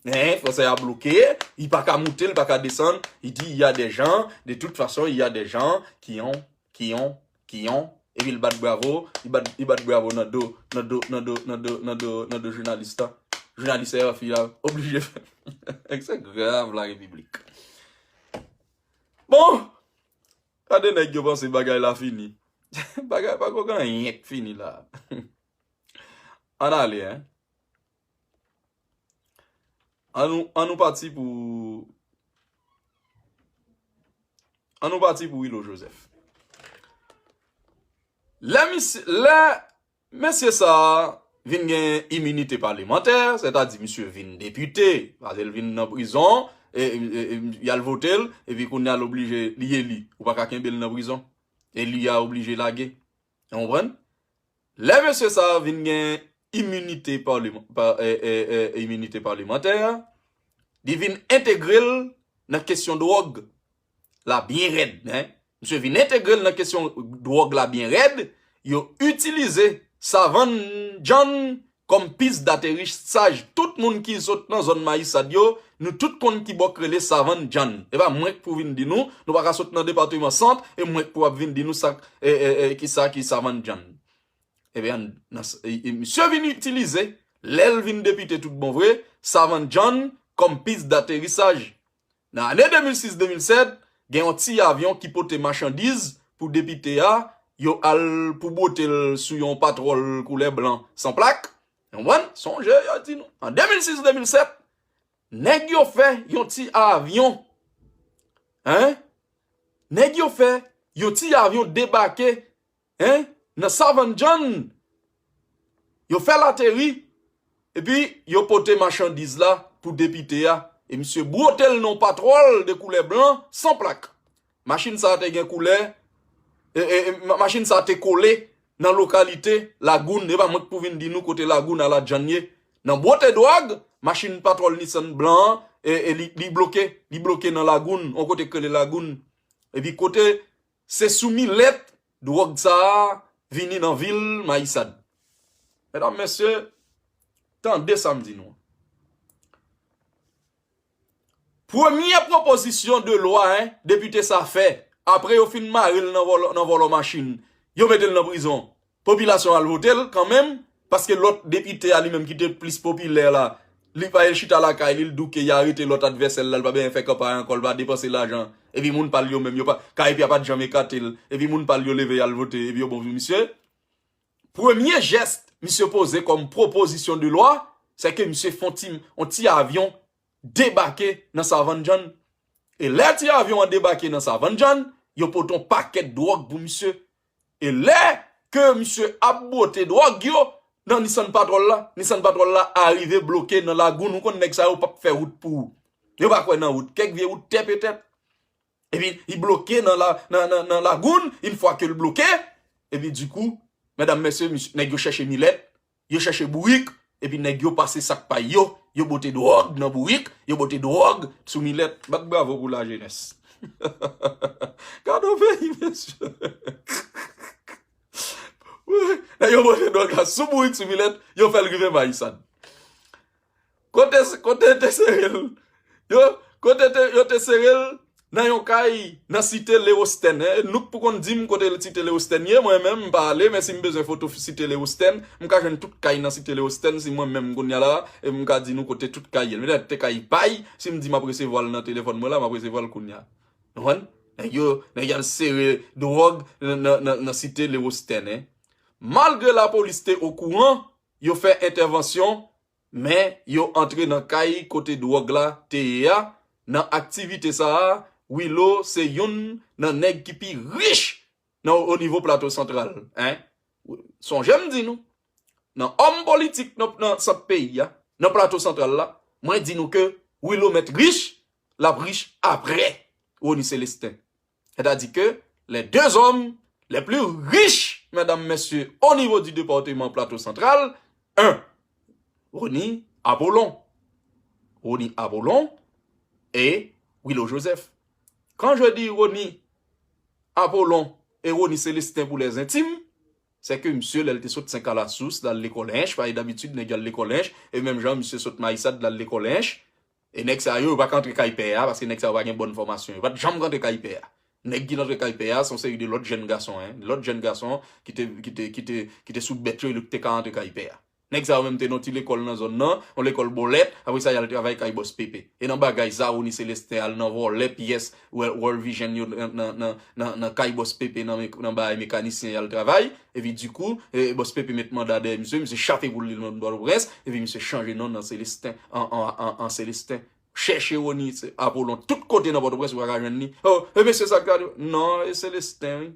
Hein, fransè a bloke, li pa ka moute, li pa ka desann, li di, il y a des gens, de toute façon, il y a des gens qui ont, qui ont, qui ont, epi l bat bravo, li bat, li bat bravo nan do, nan do, nan do, nan do, nan do, nan do jounalis la. Jounalis R F I la oblije fè. Nèg se grav la repiblik. Bon, gade nèg yo panse bagay la fini. Bagay pa ko gen anyen k fini la. Ann ale, en. An nou, an nou pati pou, an nou pati pou Willow Joseph. Lè misye, lè mesye sa a vin gen iminite palemantè, sètadi misye vin depite, paske l vin nan prizon, e, e, e, y al vote l, epi kounye a l oblije, li eli. Ou pa ka kenbe l nan prizon. Eli a oblije lage. Ou konprann? Lè mesye sa a vin gen iminite paliman- pa- e- e- e- iminite palimantè, li vin entegre l nan kesyon dwòg la byen rèd. Hein? Misye vin entegre l nan kesyon dwòg la byen rèd. Yo itilize Savann John kòm pis daterisaj. Tout moun ki sot nan zòn Mayisad yo, nou tout konn ki bò k rele Savann John. E pa mwen k pou vin di nou, nou pa ka sot nan depatman Sant, e mwen k pou ap vin di nou sa, e, e, e, ki sa ki Savann John. Ebyen, nan, e, e, misye vin itilize, lè l vin depite tout bon vre, Savann John kòm pis daterisaj. Nan ane de mil sis de mil sèt, gen yon ti avyon ki pote machandiz pou depite a, yo al pou bwote l sou yon patwòl koulè blan san plak. Ou konprann? Sonje, yo di nou. An de mil sis de mil sèt, nèg yo fè yon ti avyon. Hein? Nèg yo fè yon ti avyon debake, hein, nan Savann John. Yo fè l ateri, epi yo pote machandiz la pou depite a. E misye bwote l nan patwòl de koulè blan san plak. Machin sa a te gen koulè, e, e, e, ma- machin sa a te kole nan lokalite Lagoun. E pa mwen k pou vin di nou kote Lagoun a la John ye. Nan bwote dwòg, machin patwòl Nissan blan an, e, e li, li bloke, li bloke nan Lagoun, yon kote k rele Lagoun. Epi kote se sou milèt dwòg sa a vini nan vil Mayisad. Medam, mesye, tande sa m di nou. Premye pwopozisyon de lwa, hein, depite sa fè, apre yo fin mare l nan vòlò, nan vòlò machin, yo mete l nan prizon. Popilasyon al vote l kanmenm, paske lòt depite a li menm ki te plis popilè la, li pa al chita lakay li, l douke, y arete lòt advèsè l la, l pa bezwen fè kanpay ankò, l pa depanse lajan. Epi moun pa l yo menm, yo pa, K E P a pa t janm ekate l. Epi moun pa l yo leve y al vote, epi yo bon pou misye. Premye jès misye poze kòm pwopozisyon de lwa, se ke misye fè yon ti, yon ti avyon debake nan Savann John. E lè ti avyon an debake nan Savann John, yo pote yon pakèt dwòg pou misye. E lè ke misye ap bwote dwòg yo nan Nissan Patrol la, Nissan Patrol la arive bloke nan Lagoun. Ou konn nèg sa yo p ap fè wout pou ou. Yo pa kwè nan wout. Kèk vye wout tè petèt. Epi, li bloke nan la, nan, nan, nan Lagoun, yon fwa ke l bloke, epi dikou, medam, mesye, misye, nèg yo chèche milèt, yo chèche bourik, epi nèg yo pase sak pay yo, yo bote dwòg nan bourik, yo bote dwòg sou milèt. Bat bravo pou lajenès. Gade yon peyi, mesye. Wi, nèg yo bote dwòg la sou bourik, sou milèt, yo fè l rive Mayisad. Kote, kote te sere l? Yo, kote te, yo te sere l nan yon kay nan site Lewostèn, hein. E nou k pou konn di m kote site Lewostèn ye, mwen menm, m pa ale, men si m bezwen foto site Lewostèn, m ka jwenn tout kay nan site Lewostèn, si mwen menm kounye a la, e m ka di nou kote tout kay ye. Menm te kay pay, si m di m ap resevwa l nan telefòn mwen la, m ap resevwa l kounye a. Ou konprann? Nèg yo, nèg yo al sere dwòg nan, nan, nan, nan site Lewostèn, hein. Malgre lapolis te okouran, yo fè entèvansyon, men yo antre nan kay kote dwòg la te ye a. Nan aktivite sa a, Willo se youn nan nèg ki pi rich nan, o nivo Plato Santral, hein. Sonje m di nou, nan òm politik nan, nan sant peyi a, nan Plato Santral la, mwen di nou ke Willo mèt rich, l ap rich apre Rony Célestin. C'est-à-dire que les deux hommes les plus riches, mesdames, messieurs, au niveau du département Plateau Central, un, Rony Apollon. Rony Apollon et Willo Joseph. Quand je dis Rony Apollon et Rony Célestin pour les intimes, c'est que misye, lè l te sot Sen Kalasous, l al lekòl Ench, paske dabitid, nèg yo al lekòl Ench, e menm jan, misye sot Mayisad, l al lekòl Ench, e nèg sa yo, yo pa ka antre kay pè a, paske nèg sa yo pa gen bòn fòmasyon. Yo pa t janm ka antre kay pè a. Nèg ki t antre kay pè a, se yon seri de lòt jèn gason, hein. Lòt jèn gason ki te, ki te, ki te, ki te sou bèt yo, yo te ka antre kay pè a. Nèg sa yo menm te nan ti lekòl nan zòn nan, yon lekòl bòlèt, apre sa y al travay kay bòs Pepe. E nan bagay sa, Rony Célestin al nan vòlè pyès World, World Vision yo nan, nan, nan, nan, nan kay bòs Pepe, nan, nan bagay mekanisyen y al travay. Epi dikou, e, bòs Pepe met manda dèyè misye, misye chape pou l li nan Pòtoprens, epi misye chanje non nan Célestin, an, an, an, an Célestin. Chèche Rony Apollon tout kote nan Pòtoprens, ou pa ka jwenn li. Oh, e mesye sa k gade. Non, e Célestin, wi.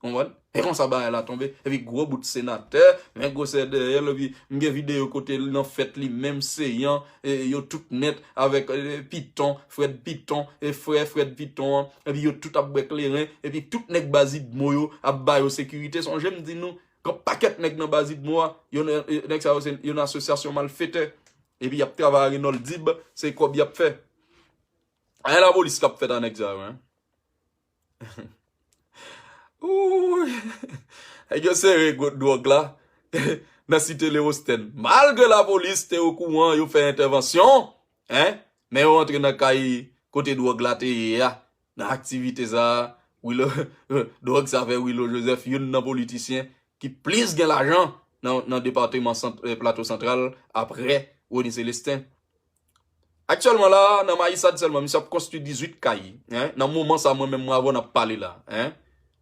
Konprann? E konsa bagay la tonbe. Epi gwo bout senatè, men gwosè dèyè l, epi m gen videyo kote l nan fèt li menm, Seyan, e, yo tout nèt avèk, e, Piton, Fred Piton, e frè Fred Piton an, epi yo tout ap bwè kleren, epi tout nèg baz Idmo yo ap ba yo sekirite. Sonje m di nou, gen pakèt nèg nan baz Idmo a, yo nan, e, nèg sa yo se, yo nan asosyasyon malfetè, epi y ap travay a Renold Dib, se kòb y ap fè. Anyen lapolis k ap fèt a nèg sa yo, en. Ooh! Nèg yo sere gwo dwòg la nan site Lewostèn. Malgre lapolis te okouran, yo fè entèvansyon, en, men yo antre nan kay kote dwòg la te ye a. Nan aktivite sa a, Willo, dwòg sa fè Willo Joseph, youn nan politisyen ki plis gen lajan nan, nan depatman sant, eh, Plato Santral, apre Rony Célestin. Aktyèlman la, nan Mayisad sèlman, misye ap konstwi dizuit kay, en. Nan moman sa, mwen menm, mwen avè w n ap pale la, en.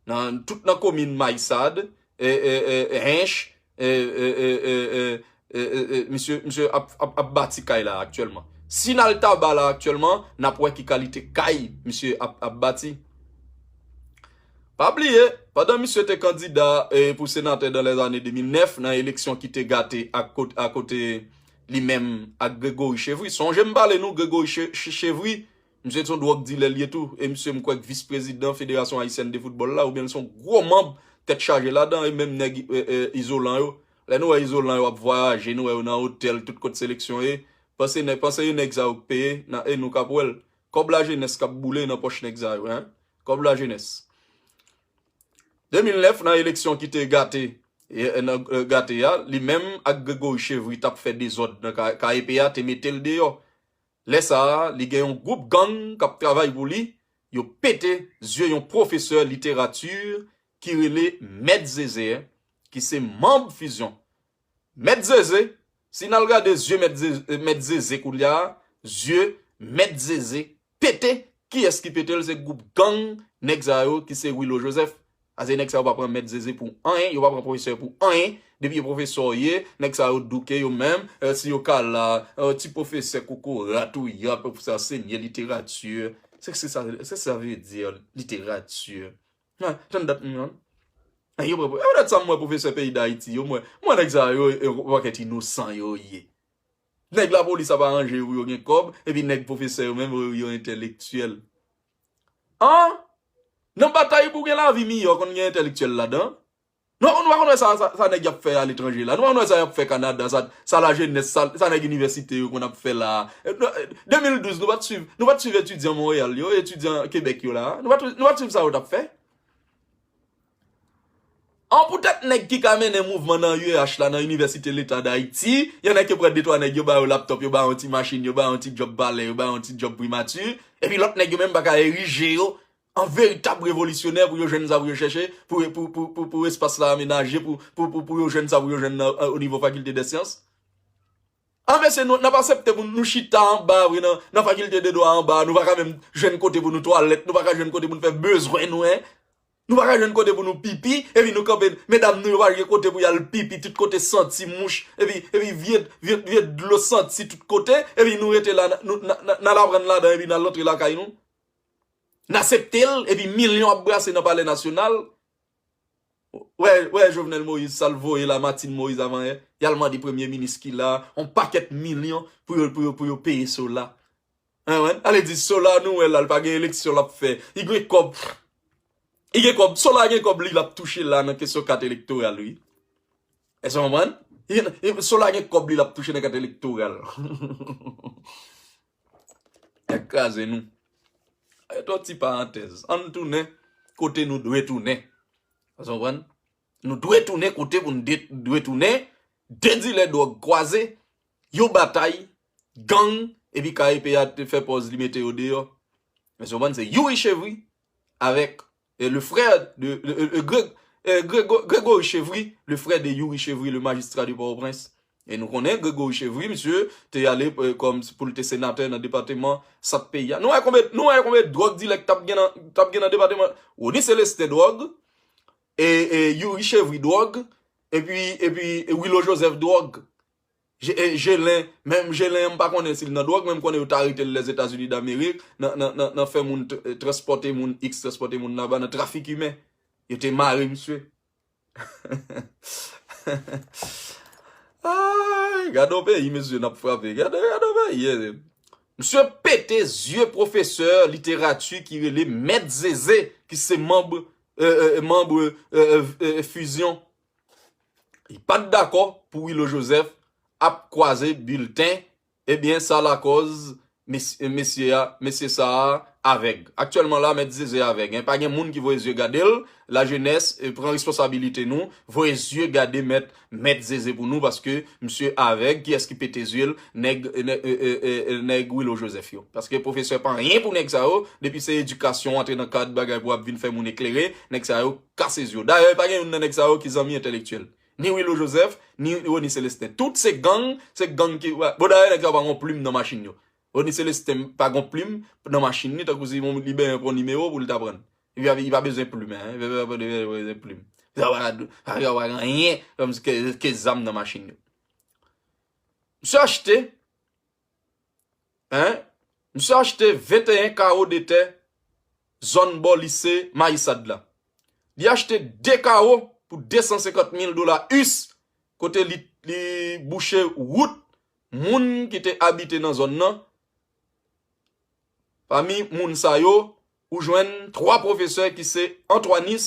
Nan, tout nan komin Mayisad, e, e, e, e, Hench, e, e, e, e, e, e, e, e, misye, misye ap, ap, ap bati kay la aktyèlman. Si n al Taba la aktyèlman, n ap wè ki kalite kay misye ap, ap bati. Pa bliye, pandan misye te kandida, e, pou senatè dan lèzane de mil nèf, nan eleksyon ki te gate ak kot-, akote li menm ak Gregory Chevry. Sonje m pale nou, Gregory Che-, Che-, Chevry, misye se yon dwòg dilè l ye tou. E misye, m kwè k vis prezidan Federasyon Ayisyèn de Foutbòl la, oubyen l se yon gwo manm tèt chaje ladan, e menm nèg, e, e, izolan yo. Lè nou wè izolan yo ap vwayaje, nou wè yo nan otèl, tout kot seleksyon ye. Panse nèg, panse e nèg sa yo k peye, nan, e nou k ap wè l. Kòb lajenès k ap boule nan pòch nèg sa yo, en. Kòb lajenès. De mil nèf, nan eleksyon ki te gate, e, e, nan, e, gate a, li menm ak Gregory Chevry t ap fè dezòd nan K-, K E P a, te mete l deyò. Lè sa a, li gen yon gwoup gang k ap travay pou li, yo pete zye yon pwofesè literati ki rele Mèt Zeze, ki se manm Fusion. Mèt Zeze, si n al gade zye Mèt Ze-, Mèt Zeze kounye a, zye Mèt Zeze pete. Kiyès ki pete l? Se gwoup gang nèg sa yo ki se Willo Joseph. Ase nèg sa yo pa pran Mèt Zeze pou anyen, yo pa pran pwofesè pou anyen. Depi yo pwofesè w ye, nèg sa yo douke yo menm, eh, si yo ka la, eh, ti pwofesè kokorat ou ye, pwofesè anseye literati. Se, se sa, se sa vle di, literati. Tann dat moun an. Yo pran, e dat sa m wè pwofesè peyi Dayiti yo, m wè, m wè nèg sa yo, e, pakèt inosan yo ye. Nèg lapolis ap aranje pou yo gen kòb, epi nèg pwofesè yo menm, yo, yo entelektyèl. An? Nan batay pou gen lavi miyò, konn gen entelektyèl ladan. Nou, nou pa konn wè sa, sa, sa nèg y ap fè aletranje la. Nou pa konn wè sa y ap fè Kanada, sa, sa lajenès, sa, sa nèg inivèsite yo konn ap fè la. E, nou, e, de mil douz, nou pa t swiv, nou pa t swiv etidyan Monreyal yo, etidyan Kebèk yo la. Nou pa t, nou pa t swiv sa yo t ap fè. An poutèt nèg ki ka mennen mouvman nan U E H la, nan Inivèsite Leta Dayiti, y annèk yo pran de twa nèg, yo ba yo laptòp, yo ba yo yon ti machin, yo ba yo yon ti djòb palè, yo ba yo yon ti djòb primati, epi lòt nèg yo menm pa ka erije yo an veritab revolisyonè pou yo jwenn sa pou yo chèche, pou, pou, pou, pou, pou espas la amenaje, pou, pou, pou, pou yo jwenn sa pou yo jwenn nan, o nivo Fakilte dè Syans. An, mesye, nou, n ap aksepte pou nou chita anba, vre, nan, nan Fakilte de Dwa anba, nou pa ka menm jwenn kote pou nou twalèt, nou pa ka jwenn kote pou nou fè bezwen nou, en. Nou pa ka jwenn kote pou nou pipi, epi nou kanpe, medam nou yo pa gen kote pou y al pipi, tout kote santi mouch, epi, epi vye, vye, vye dlo santi tout kote, epi nou rete la, nou, n a, n a, n al aprann ladan, epi n al rantre lakay nou. N aksepte l, epi milyon ap brase nan Palè Nasyonal. Wè, wè, Jovenel Moïse, sa l voye la, Martine Moïse avan yè, y al mande premye minis ki la, yon pakèt milyon pou yo, pou yo, pou yo peye Sola. Hein, wè, ale di Sola nou wè la, l pa gen eleksyon l ap fè. Li gen kòb. Li gen kòb. Sola gen kòb li, l ap touche la nan kesyon kat elektoral, wi. Èske w konprann? Li gen, li, Sola gen kòb li, l ap touche nan kat elektoral. Nèg kraze nou. E yon ti parantèz. Ann tounen kote nou dwe tounen. Èske w konprann? Nou dwe tounen kote pou nou de-, dwe tounen. De dilè dwòg kwaze, yo batay, gang, epi K E P a te fè pòz li mete yo deyò. Èske w konprann? Se Youri Chevry avèk, e, le frère de, le, le, e, Gré-, e, Grégo-, Grégory Chevry, le frère de Youri Chevry, le magistrat de Port-au-Prince. E nou konnen Grégory Chevry, misye te ale, e, kòm pou l te senatè nan depatman Sat peyi a. Nou wè konbyen, nou wè konbyen dwòg dilè k t ap gen nan, t ap gen nan depatman. Rony Célestin dwòg, e, e, Youri Chevry dwòg, epi, epi, e, Willo Joseph dwòg. Je-, e, Gelin, menm Gelin an, m pa konnen si l nan dwòg, men m konnen yo t arete l Lèzetazini Damerik, nan, nan, nan, nan fè moun t-, e, transpòte moun, X transpòte moun laba nan trafik imen. Yo te mare misye. Ay, gade yon peyi, mesye, n ap frape. Gade, gade yon peyi, eh. Misye pete zye pwofesè literati ki rele Mèt Zeze, ki se manb, eh, eh, manb, eh, eh, eh, Fusion. Li pa t dakò pou Willo Joseph ap kwaze bilten. Ebyen, sa lakòz mes-, mesye a, mesye sa a avèg. Aktyèlman la, Mèt Zeze avèg, en. Pa gen moun ki voye zye gade l. Lajenès, eh, pran responsabilite nou. Voye zye gade Mèt, Mèt Zeze pou nou, paske misye avèg. Kiyès ki pete zye l? Nèg, nèg, eh, eh, eh, eh, nèg Willo Joseph yo. Paske pwofesè pa anyen pou nèg sa yo. Depi se edikasyon, antre nan kad bagay pou ap vin fè moun eklere, nèg sa yo kase zye yo. Dayè, pa gen youn nan nèg sa yo ki zanmi entèlektyèl. Ni Willo Joseph, ni Rony Célestin. Tout se gang, se gang ki, bon, dayè, nèg sa yo pa gen plim nan machin yo. Rony Célestin pa gen plim nan machin li, tankou si li benyen pran nimewo pou l ta pran. Li pa, li pa bezwen plim, en. Li pa bezwen plim. Sa pa, sa pa gen anyen kòm ke, ke zam nan machin yo. Misye achte, en, misye achte venteyen kawo de tè zòn bò lise Mayisad la. Li achte de kawo pou de san senkant mil dola us, kote li, li bouche wout moun ki te abite nan zòn nan. Pami moun sa yo, ou jwenn twa pwofesè ki se Antoinis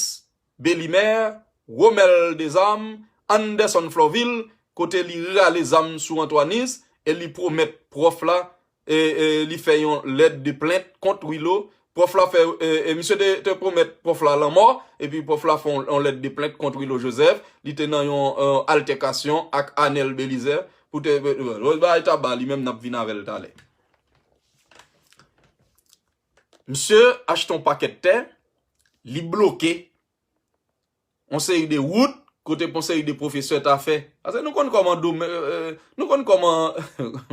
Belimer, Romel Dezam, Anderson Florvil, kote li rale zam sou Antoinis e li pwomèt pwòf la, e, e li fè yon lèt de plent kont Willo. Pwòf la fè, e, e misye te, te pwomèt pwòf la lanmò, epi pwòf la fè yon, yon lèt de plent kont Willo Joseph. Li te nan yon, e, altèkasyon ak Anel Belizaire pou te, e, e, bagay ta ba li menm, n ap vin avè l talè. Misye achte yon pakèt tè, li bloke yon seri de wout, kote pou yon seri de pwofesè ta fè. Paske nou konn kòman dome-, e, e, nou konn kòman,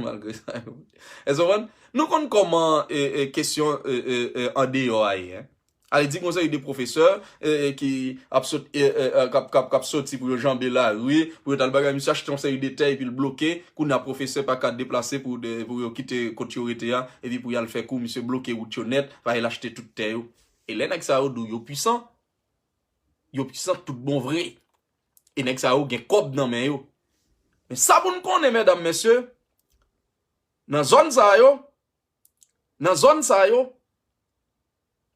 malgre sa, èske w konprann? Nou konn kòman, e, e, kesyon, e, e, e, andeyò a ye, en. Ale di gen yon seri de pwofesè, e, e, ki ap sot-, e, e, e, k ap, k ap, k ap soti pou yo janbe lari, pou yo t al bagay, misye achte yon seri de tè epi l bloke, kounye a pwofesè pa ka deplase pou de, pou yo kite kot yo rete a, epi pou y al fè kou, misye bloke wout yo nèt, paske l achte tout tè yo. E lè nèg sa yo di w yo pwisan, yo pwisan tout bon vre. E nèg sa yo gen kòb nan men yo. Men sa pou n konnen, medam, mesye, nan zòn sa yo, nan zòn sa yo,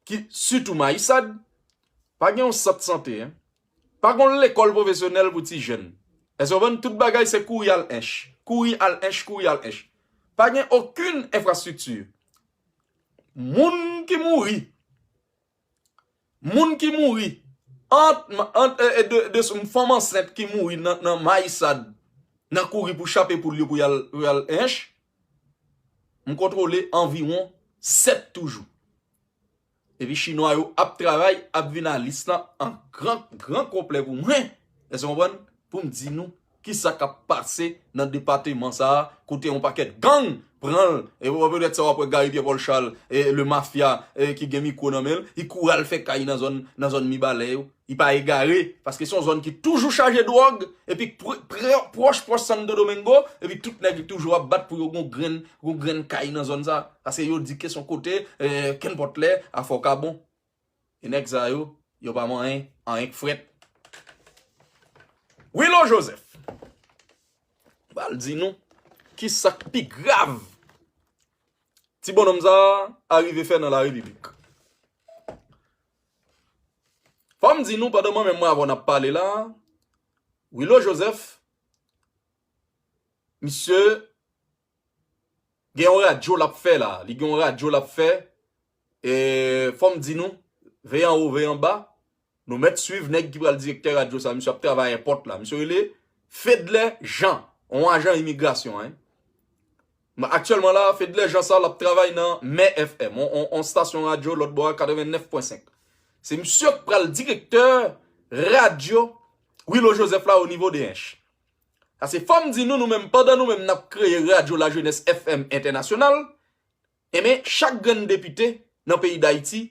ki, sitou Mayisad, pa gen yon sant sante, en. Pa gen yon lekòl pwofesyonèl pou ti jèn. Èske w konprann? Tout bagay se kouri al ench. Kouri al ench, kouri al ench. Pa gen okenn enfrastrikti. Moun ki mouri, moun ki mouri ant, ant, e, e, de, de, fanm ansent ki mouri nan, nan Mayisad, nan kouri pou chape poul yo pou y al, pou y al ench, m kontwole anviwon sèt toujou. Epi chinwa yo ap travay, ap vin a lis lan an gran, gran konplè pou mwen. Èske w konprann? Pou m di nou kisa k ap pase nan depatman sa a, kote yon pakèt gang pran l. E w, petèt sa w ap wè Gary Pierre Paul Charles, e, le mafya, e, ki gen mikwo nan men l, li kouri al fè kay nan zòn, nan zòn Mibalè yo. Li pa egare, paske se yon zòn ki toujou chaje dwòg, epi pr-, prè-, pwòch, pwòch Santo Domingo, epi tout nèg toujou ap bat pou yo gon grenn, gon grenn kay nan zòn sa. Paske yo di ke se yon kote, e, kenpòt lè, afè w ka bon. E nèg sa yo, yo pa manyen, anyen k frèt. Willo Joseph pral di nou kisa k pi grav ti bonnonm sa a rive fè nan larepiblik. Fò m di nou, pandan mwen menm mwen avè w n ap pale la, Willo Joseph, misye gen yon radyo l ap fè la. Li gen yon radyo l ap fè. E fò m di nou, veye anwo, veye anba. Nou mèt swiv nèg ki pral direktè radyo sa. Misye ap travay èpòt la. Misye rele Fedler Jean. Yon ajan imigrasyon, en. Men aktyèlman la, Fedler Jean sa, l ap travay nan Mè F M, on, on, on stasyon radyo lòt bò a, katrevennèf pwen senk. Se misye k pral direktè radyo Willo Joseph la o nivo de Ench. Sa se fò m di nou, nou menm, pandan nou menm n ap kreye Radyo Lajenès F M Entènasyonal, enben, chak grenn depite nan peyi Dayiti,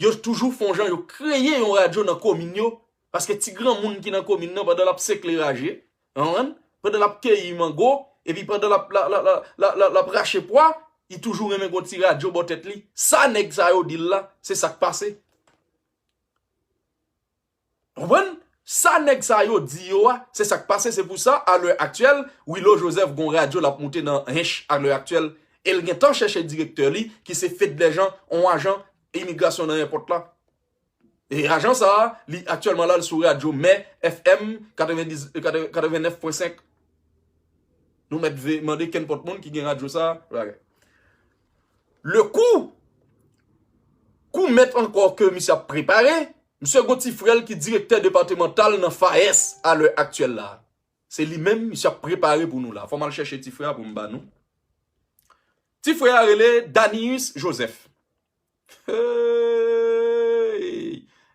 yo toujou fè yon jan, yo kreye yon radyo nan komin yo, paske ti granmoun ki nan komin nan, pandan l ap sekleraje, w konprann? Pandan l ap keyi mango, epi pandan l ap, l ap, l ap, l ap, l ap, l ap rache pwa, li toujou renmen gon ti radyo bò tèt li. Sa nèg sa yo di l la, se sa k pase. Konprann? Sa nèg sa yo di yo a, se sa k pase. Se pou sa, alè aktyèl, Willo Joseph gon radyo l ap moute nan Hinche alè aktyèl. E l gentan chèche direktè li, ki se Fedlè Jean, yon ajan imigrasyon nan èpòt la. E ajan sa a, li aktyèlman la, l sou radyo Mè F M katrevendiz, katreven, katrevenèf pwen senk. Nou mèt ve, mande kenpòt moun ki gen radyo sa a. Le kou, kou mèt ankò ke misye ap prepare, misye gon ti frè l ki direktè depatmantal nan FAES alè aktyèl la. Se li menm, misye ap prepare pou nou la. Fò m al chèche ti frè a pou m ba nou. Ti frè a rele Danius Joseph. Hey!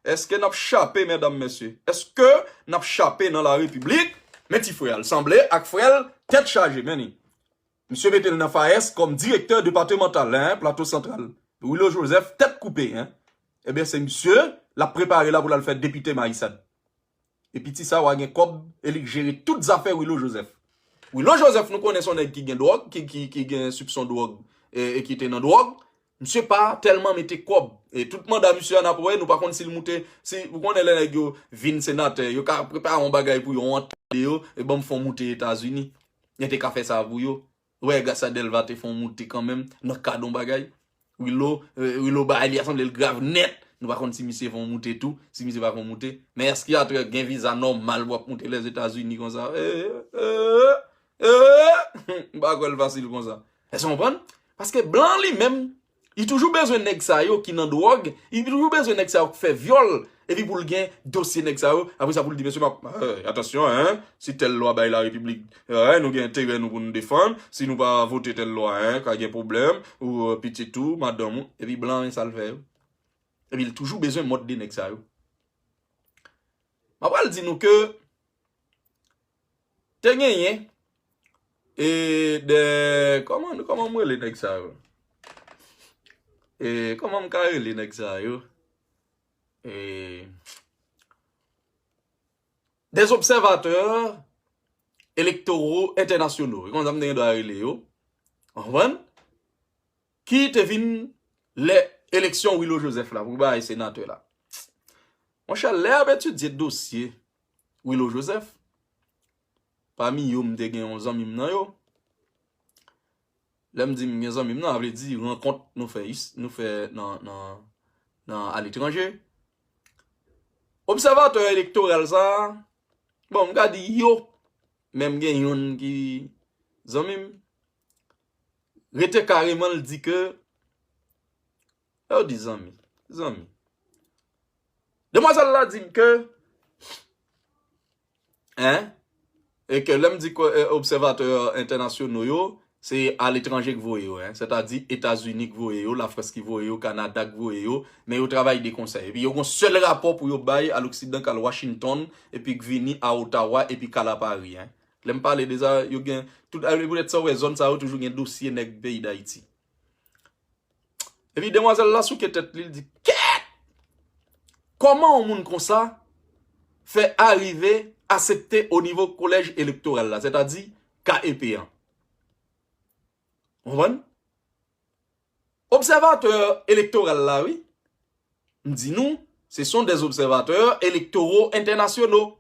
Èske n ap chape, medam, mesye? Èske n ap chape nan la repiblik? Men ti frè a, l sanble ak frè l tèt chaje, men li. Misye mete l nan FAES kòm direktè depatmantal, en, Plato Santral. Willo Joseph, tèt koupe, en. Ebyen, se misye l ap prepare la pou l al fè depite Mayisad. Epi ti sa w a gen kòb, e li k jere tout zafè Willo Joseph. Willo Joseph, nou konnen se yon nèg ki gen dwòg, ki, ki, ki gen sipson dwòg, e, e ki te nan dwòg. Misye pa tèlman mete kòb. E tout manda misye a n ap wè, nou pa konn si l moute, si, ou konnen lè nèg yo vin senatè, yo ka prepare yon bagay pou yo, yon ant de yo, e ban m fè w moute Etazini. Yo te ka fè sa pou yo. Ou wè, Gracia Delva te fè yon moute kanmenm, nan kad yon bagay. Willo, eh, Willo bay li a sanble l grav nèt. Nou pa konn si misye fè yon moute tou, si misye pa fè yon moute. Men èske atrè gen viza nòmal pou w ap moute Lèzetazini konsa? Eh, eh, eh, m pa kwè l fasil konsa. Èske w konprann? Paske blan li menm, li toujou bezwen nèg sa yo ki nan dwòg, li toujou bezwen nèg sa yo k fè vyòl, epi pou l gen dosye nèg sa yo, apre sa pou l di, mesye, m ap, eh, atansyon, en, si tèl lwa bay la repiblik, eh, nou gen enterè nou pou nou defann, si nou pa vote tèl lwa, en, ka gen pwoblèm, ou, eh, pitit ou, madanm ou, epi blan, men sa l fè yo. Epi l toujou bezwen mòd de nèg sa yo. M ap pral di nou ke te genyen, e de, kòman, kòman m rele nèg sa yo? E, kòman m ka rele nèg sa yo? E, des observateurs électoraux internationaux. E konsa m te gen dwa rele yo. Konprann? Ki te vin lè eleksyon Willo Joseph la, pou bagay senatè la. Monchè, lè y ap etidye dosye Willo Joseph, pami yo, m te gen yon zanmi m nan yo. Lè m di m gen zanmi m nan, sa vle di rankont nou fè is-, nou fè nan, nan, nan aletranje. Obsèvatè elektoral sa a, bon, m ka di yo, men m gen youn ki zanmi m, rete kareman, l di ke, lè yo di zanmi, zanmi. Demwazèl la di m ke, en, e ke lè m di ke, eh, obsèvatè entènasyonal yo, se aletranje k voye yo, en. Sètadi Etazini k voye yo, Lafrans ki voye yo, Kanada k voye yo, men yo travay de konsèy. Epi yo gon sèl rapò pou yo bay a loksidan k al Washington, epi k vini a Ottawa, epi k al a Paris, en. Lè m pale de sa, yo gen, tout, e poutèt sa w wè zòn sa yo toujou gen dosye nèg peyi Dayiti. Epi demwazèl la souke tèt li, l di, kèt! Kòman yon moun konsa fè arive asepte o nivo kolèj elektoral la, sètadi K E P an? Ou konprann? Obsèvatè elektoral la, wi. M di nou, ce sont des observateurs électoraux internationaux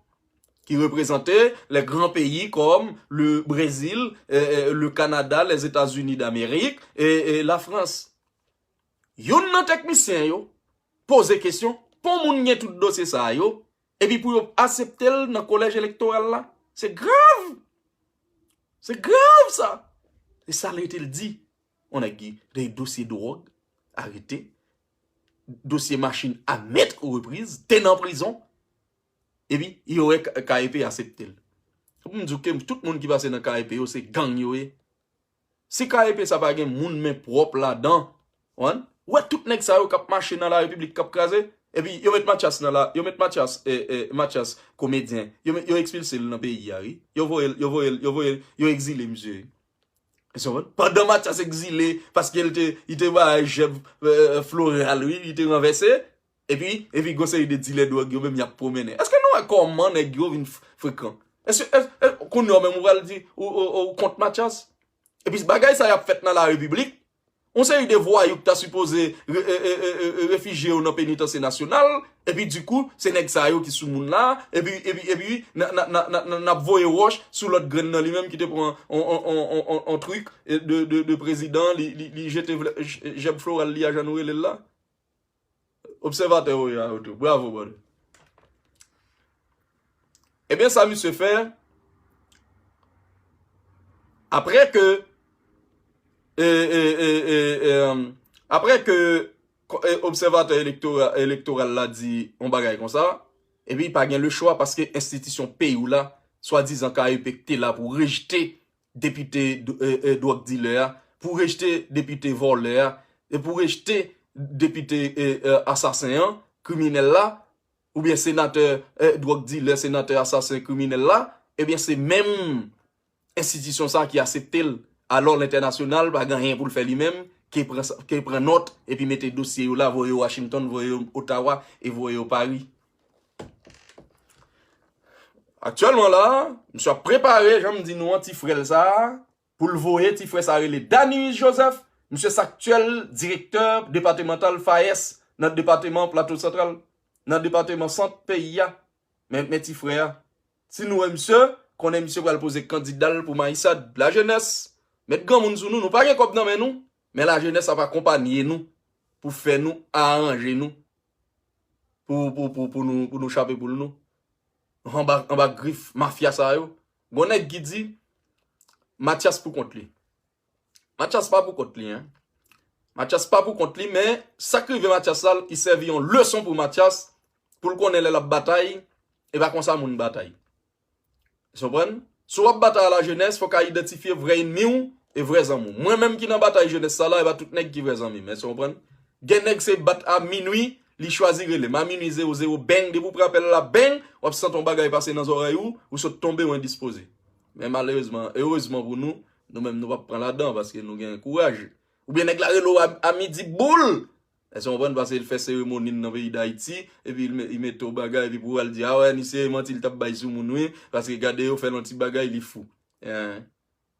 qui représentent les grands pays comme le Brésil, euh, euh, le Canada, les États-Unis d'Amérique et, et la France. Youn nan teknisyen yo poze kesyon, pou moun gen tout dosye sa yo, epi pou yo asepte l nan kolèj elektoral la, se grav! Se grav sa! E sa l rete l di. On nèg ki te dosye dwòg, arete, dosye machin a maintes reprises, te nan prizon, epi yo wè K-, K E P asepte l. Pou m di w ke tout moun ki pase nan K E P yo, se gang yo ye. Si K E P sa pa gen moun men pwòp ladan, konprann? Ou wè tout nèg sa yo k ap mache nan larepiblik, k ap kraze, epi yo met Mathias nan la, yo met Mathias, eh, eh, Mathias komedyen, yo met, yo ekspilse l nan peyi a, wi. Yo voye l, yo voye l, yo voye l, yo egzile misye, wi. Èske w konprann? Pandan Mathias egzile, paske l te, li te bay jèv, eh, floral, wi, li te ranvèse, epi, epi gon seri de dilè dwòg yo menm y ap pwomennen. Èske nou wè kòman nèg yo vin f-, frekan? Èske, èske, èske kounye a menm ou pral di ou, ou, ou kont Mathias? Epi bagay sa y ap fèt nan larepiblik, Yon seri de vwayou ki ta sipoze re- e- e- e- e- refijye yo nan penitansye nasyonal, epi dikou, se nèg sa yo ki sou moun la, epi, epi, epi, n- n- n- n- n- n ap voye wòch sou lòt grenn nan li menm ki te pran on, on, on, on, on, on trik e, de, de, de prezidan, li, li, li jete vle- j- jèb floral li a, jan nou rele l la. Obsèvatè yo ye a yo tou. Bravo, brother. Ebyen, sa misye fè, apre ke, e, e, e, e, e, um, apre ke ko- e, obsèvatè elektora- elektoral la di yon bagay konsa, epi pa gen lechwa paske enstitisyon peyi w la, swadizan K A U P ki te la pou rejte depite d- e, e, dwòg dilè a, pou rejte depite vòlè a, e pou rejte depite e, e, asasen an, kriminèl la, oubyen senatè e, dwòg dilè, senatè asasen kriminèl la, ebyen se menm enstitisyon sa ki aksepte l. Alò lentènasyonal pa gen anyen pou l fè li menm ke pran, sa- ke pran nòt epi mete dosye yo la, voye yo Washington, voye yo Ottawa e voye yo Paris. Aktyèlman la, misye ap prepare, jan m di nou an, ti frè l sa a, pou l voye ti frè sa a rele Danius Joseph. Misye se aktyèl direktè depatemantal FAES nan depatman Plato Santral, nan depatman Sant peyi a. Men, men ti frè a, si nou wè misye, konnen misye pral poze kandida l pou mayisad. Lajenès, met granmoun sou nou, nou pa gen kòb nan men nou, men lajenès ap akonpanye nou pou fè nou aranje nou, pou, pou, pou, pou nou, pou nou chape poul nou. Anba, anba grif mafya sa yo. Gon nèg ki di, Matyas pou kont li. Matyas pa pou kont li, en. Matyas pa pou kont li, men sa k rive Matyas la, li sèvi yon leson pou Matyas, pou l konnen lè l ap batay, e pa konsa moun batay. Ou konprann? Si w ap batay a lajenès, fò w ka idantifye vrè ènmi w e vrè zanmi w. Mwen menm ki nan batay jenès sa la, e pa tout nèg ki vrè zanmi m, èske w konprann? Gen nèg se bat a minwi, li chwazi rele m. A minwi zewo zewo, beng, depi w pran apèl la, beng, w ap santi yon bagay pase nan zòrèy ou, ou sot tonbe, ou endispoze. Men malerezman, erezman pou nou, nou menm nou p ap pran ladan, paske nou gen kouraj. Oubyen nèg la rele w a, a midi boul! Èske w konprann? Paske l fè seremoni l nan peyi Dayiti, epi l me- li mete w bagay, epi pou w al di, a wè, ni se manti l t ap bay sou moun, wi, paske gade yo fè l yon ti bagay, li fou. En.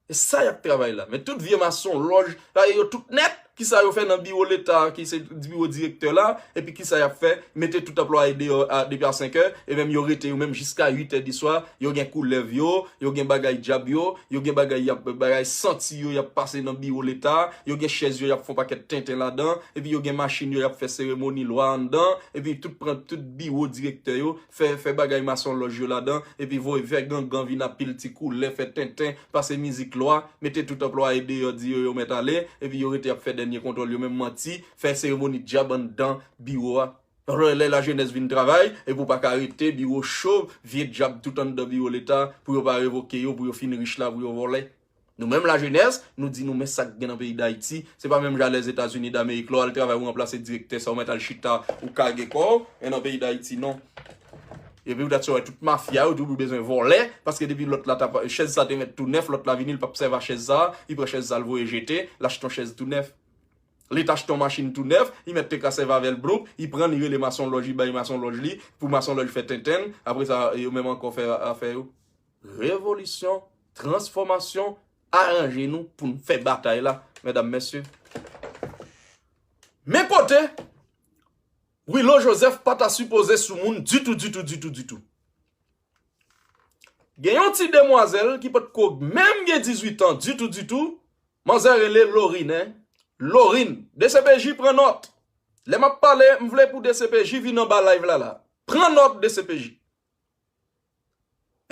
E sa y ap travay la. Men tout vye masonlòj, sa yo tout nèt, kisa yo fè nan biwo Leta, ki se biwo direktè la, epi kisa y ap fè, mete tout anplwaye deyò a, depi a senk è, e menm yo rete yo menm jiska uit è di swa, yo gen koulèv yo, yo gen bagay dyab yo, yo gen bagay y ap, bagay santi yo y ap pase nan biwo Leta, yo gen chèz yo y ap fè yon pakèt tenten ladan, epi yo gen machin yo y ap fè seremoni lwa anndan, epi tout pran tout biwo direktè yo, fè, fè bagay masonlòj yo ladan, epi voye fè gangan vin ap pile ti koulè, fè tenten, pase mizik lwa, mete tout anplwaye deyò, di yo yo mèt ale, epi yo rete ap fè dènye kontwòl yo menm manti, fè seremoni dyab anndan biwo a. Lè, lè lajenès vin travay, epi w pa ka rete, biwo cho, vye dyab tout anndan biwo Leta, pou yo pa revoke yo, pou yo fin rich la, pou yo vòlè. Nou menm lajenès, nou di nou men sa k gen nan peyi Dayiti, se pa menm jan Lèzetazini Damerik, lè w al travay, ou ranplase direktè sa, ou mèt al chita, ou kage kò w, men nan peyi Dayiti, non. Epi poutèt sa, w wè tout mafya yo, toujou bezwen vòlè, paske depi lòt la t ap, chèz sa te mèt tou nèf, lòt la vini, l p ap sèvi a chèz sa, li pran chèz sa, l voye jete, l achte yon chèz tou nèf. Li t achte yon machin tou nèf, li mèt te ka sèvi avè l bloup, li pran, li rele masonlòj, li bay masonlòj li, pou masonlòj fè tenten l, apre sa, yo menm ankò fè afè yo. Revolisyon, transfòmasyon, aranje nou pou n fè batay la, medam, mesye. Men kote, Willo Joseph pa ta sipoze sou moun ditou, ditou, ditou, ditou. Gen yon ti demwazèl ki potko menm gen dizuit an ditou, ditou, manzè rele Lorine, en. Lorine, D C P J pran nòt. Lè m ap pale, m vle pou D C P J vin anba live la la. Pran nòt D C P J.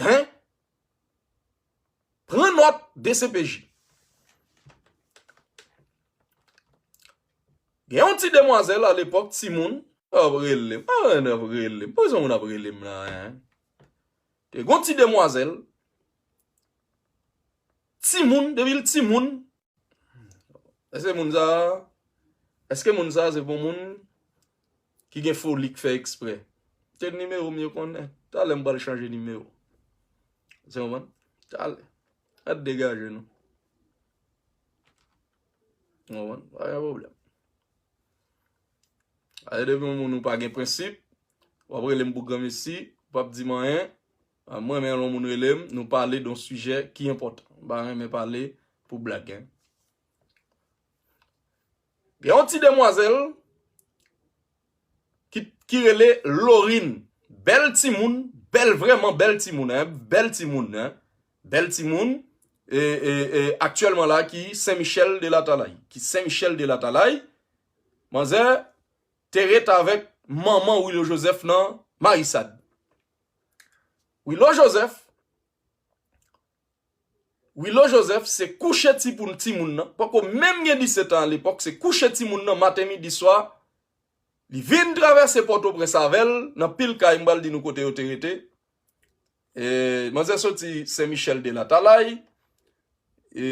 Hein? Pran nòt D C P J. Gen yon ti demwazèl alepòk, timoun, ap rele m, a, ap rele m, poze moun ap rele m la, en. Te gen yon ti demwazèl, timoun, depi l timoun, èske moun sa, èske moun sa se pou moun ki gen foli k fè eksprè? Te nimewo m yo konnen, talè m pral chanje nimewo. Èske w konprann? Talè. Gad degaje nou. Ou konprann? Pa gen pwoblèm. Ale depi yon moun ou pa gen prensip, w ap rele m pou granmesi, ou p ap di m anyen. A, mwen, men lè yon moun rele m, nou pale de yon sijè ki enpòtan. M pa renmen pale pou blag, en. Gen yon ti demwazèl ki, ki rele Lorine. Bèl timoun, bèl, vrèman bèl timoun, hein, bèl timoun, hein, bèl timoun, e, e, e, aktyèlman la, ki Sen Michèl de Latalay, ki Sen Michèl de Latalay, manzè te ret avèk manman Willo Joseph nan Marisad. Willo Joseph, Willo Joseph se kouche ti pou timoun nan, poko menm gen disèt an alepòk, se kouche timoun nan maten, midi, swa, li vin travèse Pòtoprens avè l, nan pil kay, m pral di nou kote yo te rete. E, manzè soti Sen Michèl de Latalay, e,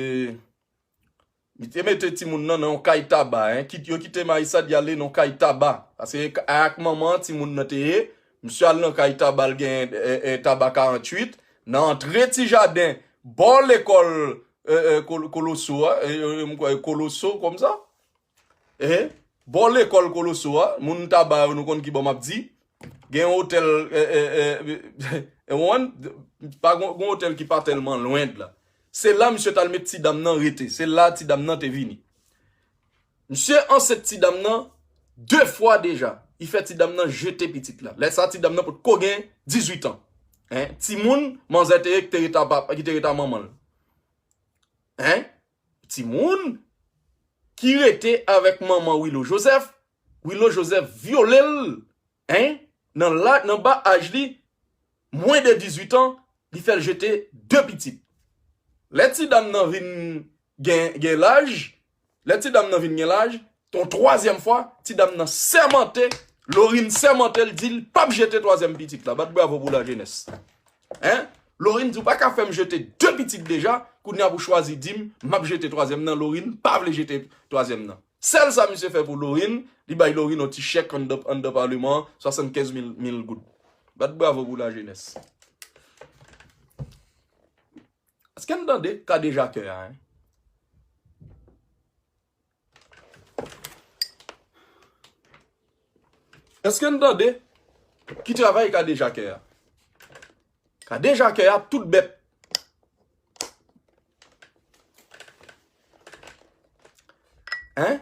li te mete timoun nan nan yon kay taba, hein. Kit, yo kite Marisad, y ale nan yon kay taba. Paske ak manman an, timoun nan te ye. Misye al nan kay taba, l gen, e, e, taba karanntuit. Nan antre ti jaden, bò lekòl, e, e, Kol-, Koloso a, e, e, m kwè Koloso, kòmsa. E, bò lekòl Koloso a, moun taba yo, nou konn ki bò m ap di. Gen yon otèl, e, e, e, e, w konprann? Pa gen, gen yon otèl ki pa tèlman lwen de la. Se la misye t al met ti dam nan rete. Se la ti dam nan te vini. Misye ansent ti dam nan de fwa deja. Li fè ti dam nan jete pitit la. Lè sa, ti dam nan potko gen dizuit an. Hein? Timoun, manzè te ye ki te ret a pap-, ki te ret a manman l. Hein? Timoun ki rete avèk manman Willo Joseph, Willo Joseph vyole l, hein, nan la, nan ba aj li, mwens de dizuit an, li fè l jete de pitit. Lè ti dam nan vin gen, gen laj, lè ti dam nan vin gen laj, yon twazyèm fwa, ti dam nan sèmante, Lorine sèmante, l di l p ap jete twazyèm pitit la. Bat bravo pou lajenès. Hein? Lorine di, ou pa ka fè m jete de pitit deja, kounye a pou chwazi di m, m ap jete twazyèm nan. Lorine pa vle jete twazyèm nan. Sèl sa misye fè pou Lorine, li bay Lorine yon ti chèk anndan, anndan palman an, swasannkenz mil, mil goud. Bat bravo pou lajenès. Èske n tande kadejakè a, hein? Èske n tande ki travay kadejakè a? Kadejakè a tout bèt. Hein?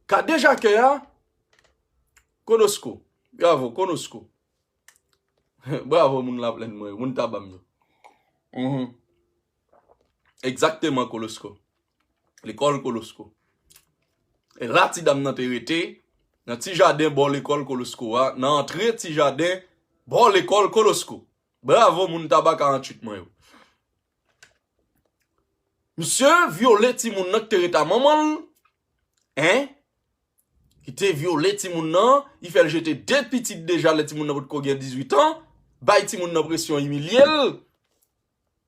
Kadejakè a, Konosko. Bravo, Konosko. Bravo, moun Laplèn mwen yo, moun Taba m yo. Mhm. Egzakteman, Kolosko. Lekòl Kolosko. E la ti dam nan te rete, nan ti jaden bò lekòl Kolosko a, nan antre ti jaden bò lekòl Kolosko. Bravo, moun Taba karanntuit mwen yo. Misye vyole timoun nan ki te ret a manman l, hein? Ki te vyole timoun nan, li fè l jete de pitit deja lè timoun nan potko gen dizuit an, bay timoun nan presyon, imilye l.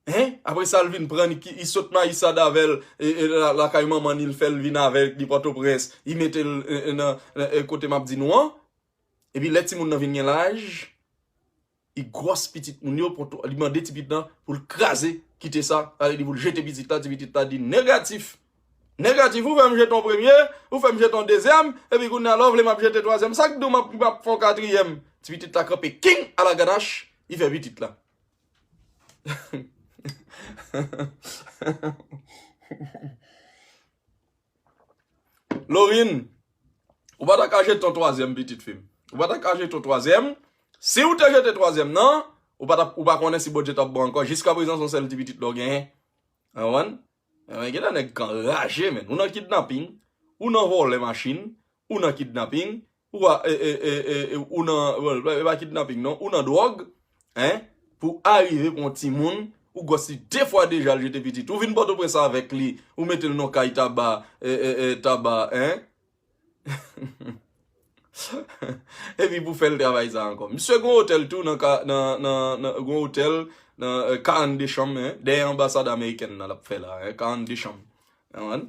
Hein? Apre sa, l vin pran li, ki, li sot Marisad avè l, e, e, la, lakay manman ni, l fè l vin avè l, li Pòtoprens, li mete l, e, e, nan, nan, e, kote m ap di nou an. Epi lè timoun nan vin gen laj, li gwòs pitit moun yo, pou tou, li mande ti pitit lan pou l kraze, kite sa, sa vle di pou l jete pitit la, ti pitit la di negatif. Negatif, ou fè m jete yon premye, ou fè m jete yon dezyèm, epi kounye a la w vle m ap jete twazyèm. Sa k di w m ap, m ap fè yon katriyèm? Ti pitit la kanpe king alaganach, li fè pitit la. Lorine, ou pa ta ka jete yon twazyèm, pitit fi m. Ou pa ta ka jete yon twazyèm. Si w te jete twazyèm nan, ou pa ta, ou pa konnen si Bondye t ap ba w ankò. Jiskaprezan, se yon sèl ti pitit la w genyen. Ou konprann? Men gen de nèg k anraje, men. Ou nan kidnaping, ou nan vòlè machin, ou nan kidnaping, ou a, e, e, e, e, e, ou nan, well, e pa kidnaping, non, ou nan dwòg, hein, pou arive pran yon timoun, ou gwòs li de fwa deja, l jete pitit. Ou vin Pòtoprens avèk li, ou mete l nan kay Taba, e, e, e, Taba, hein? Epi pou fè l travay sa ankò. Misye gen yon otèl tou nan ka, nan, nan, nan, gen yon otèl nan, e, karannde chanm, hein, dèyè anbasad amerikèn nan l ap fè la, hein, karannde chanm. Ou konprann?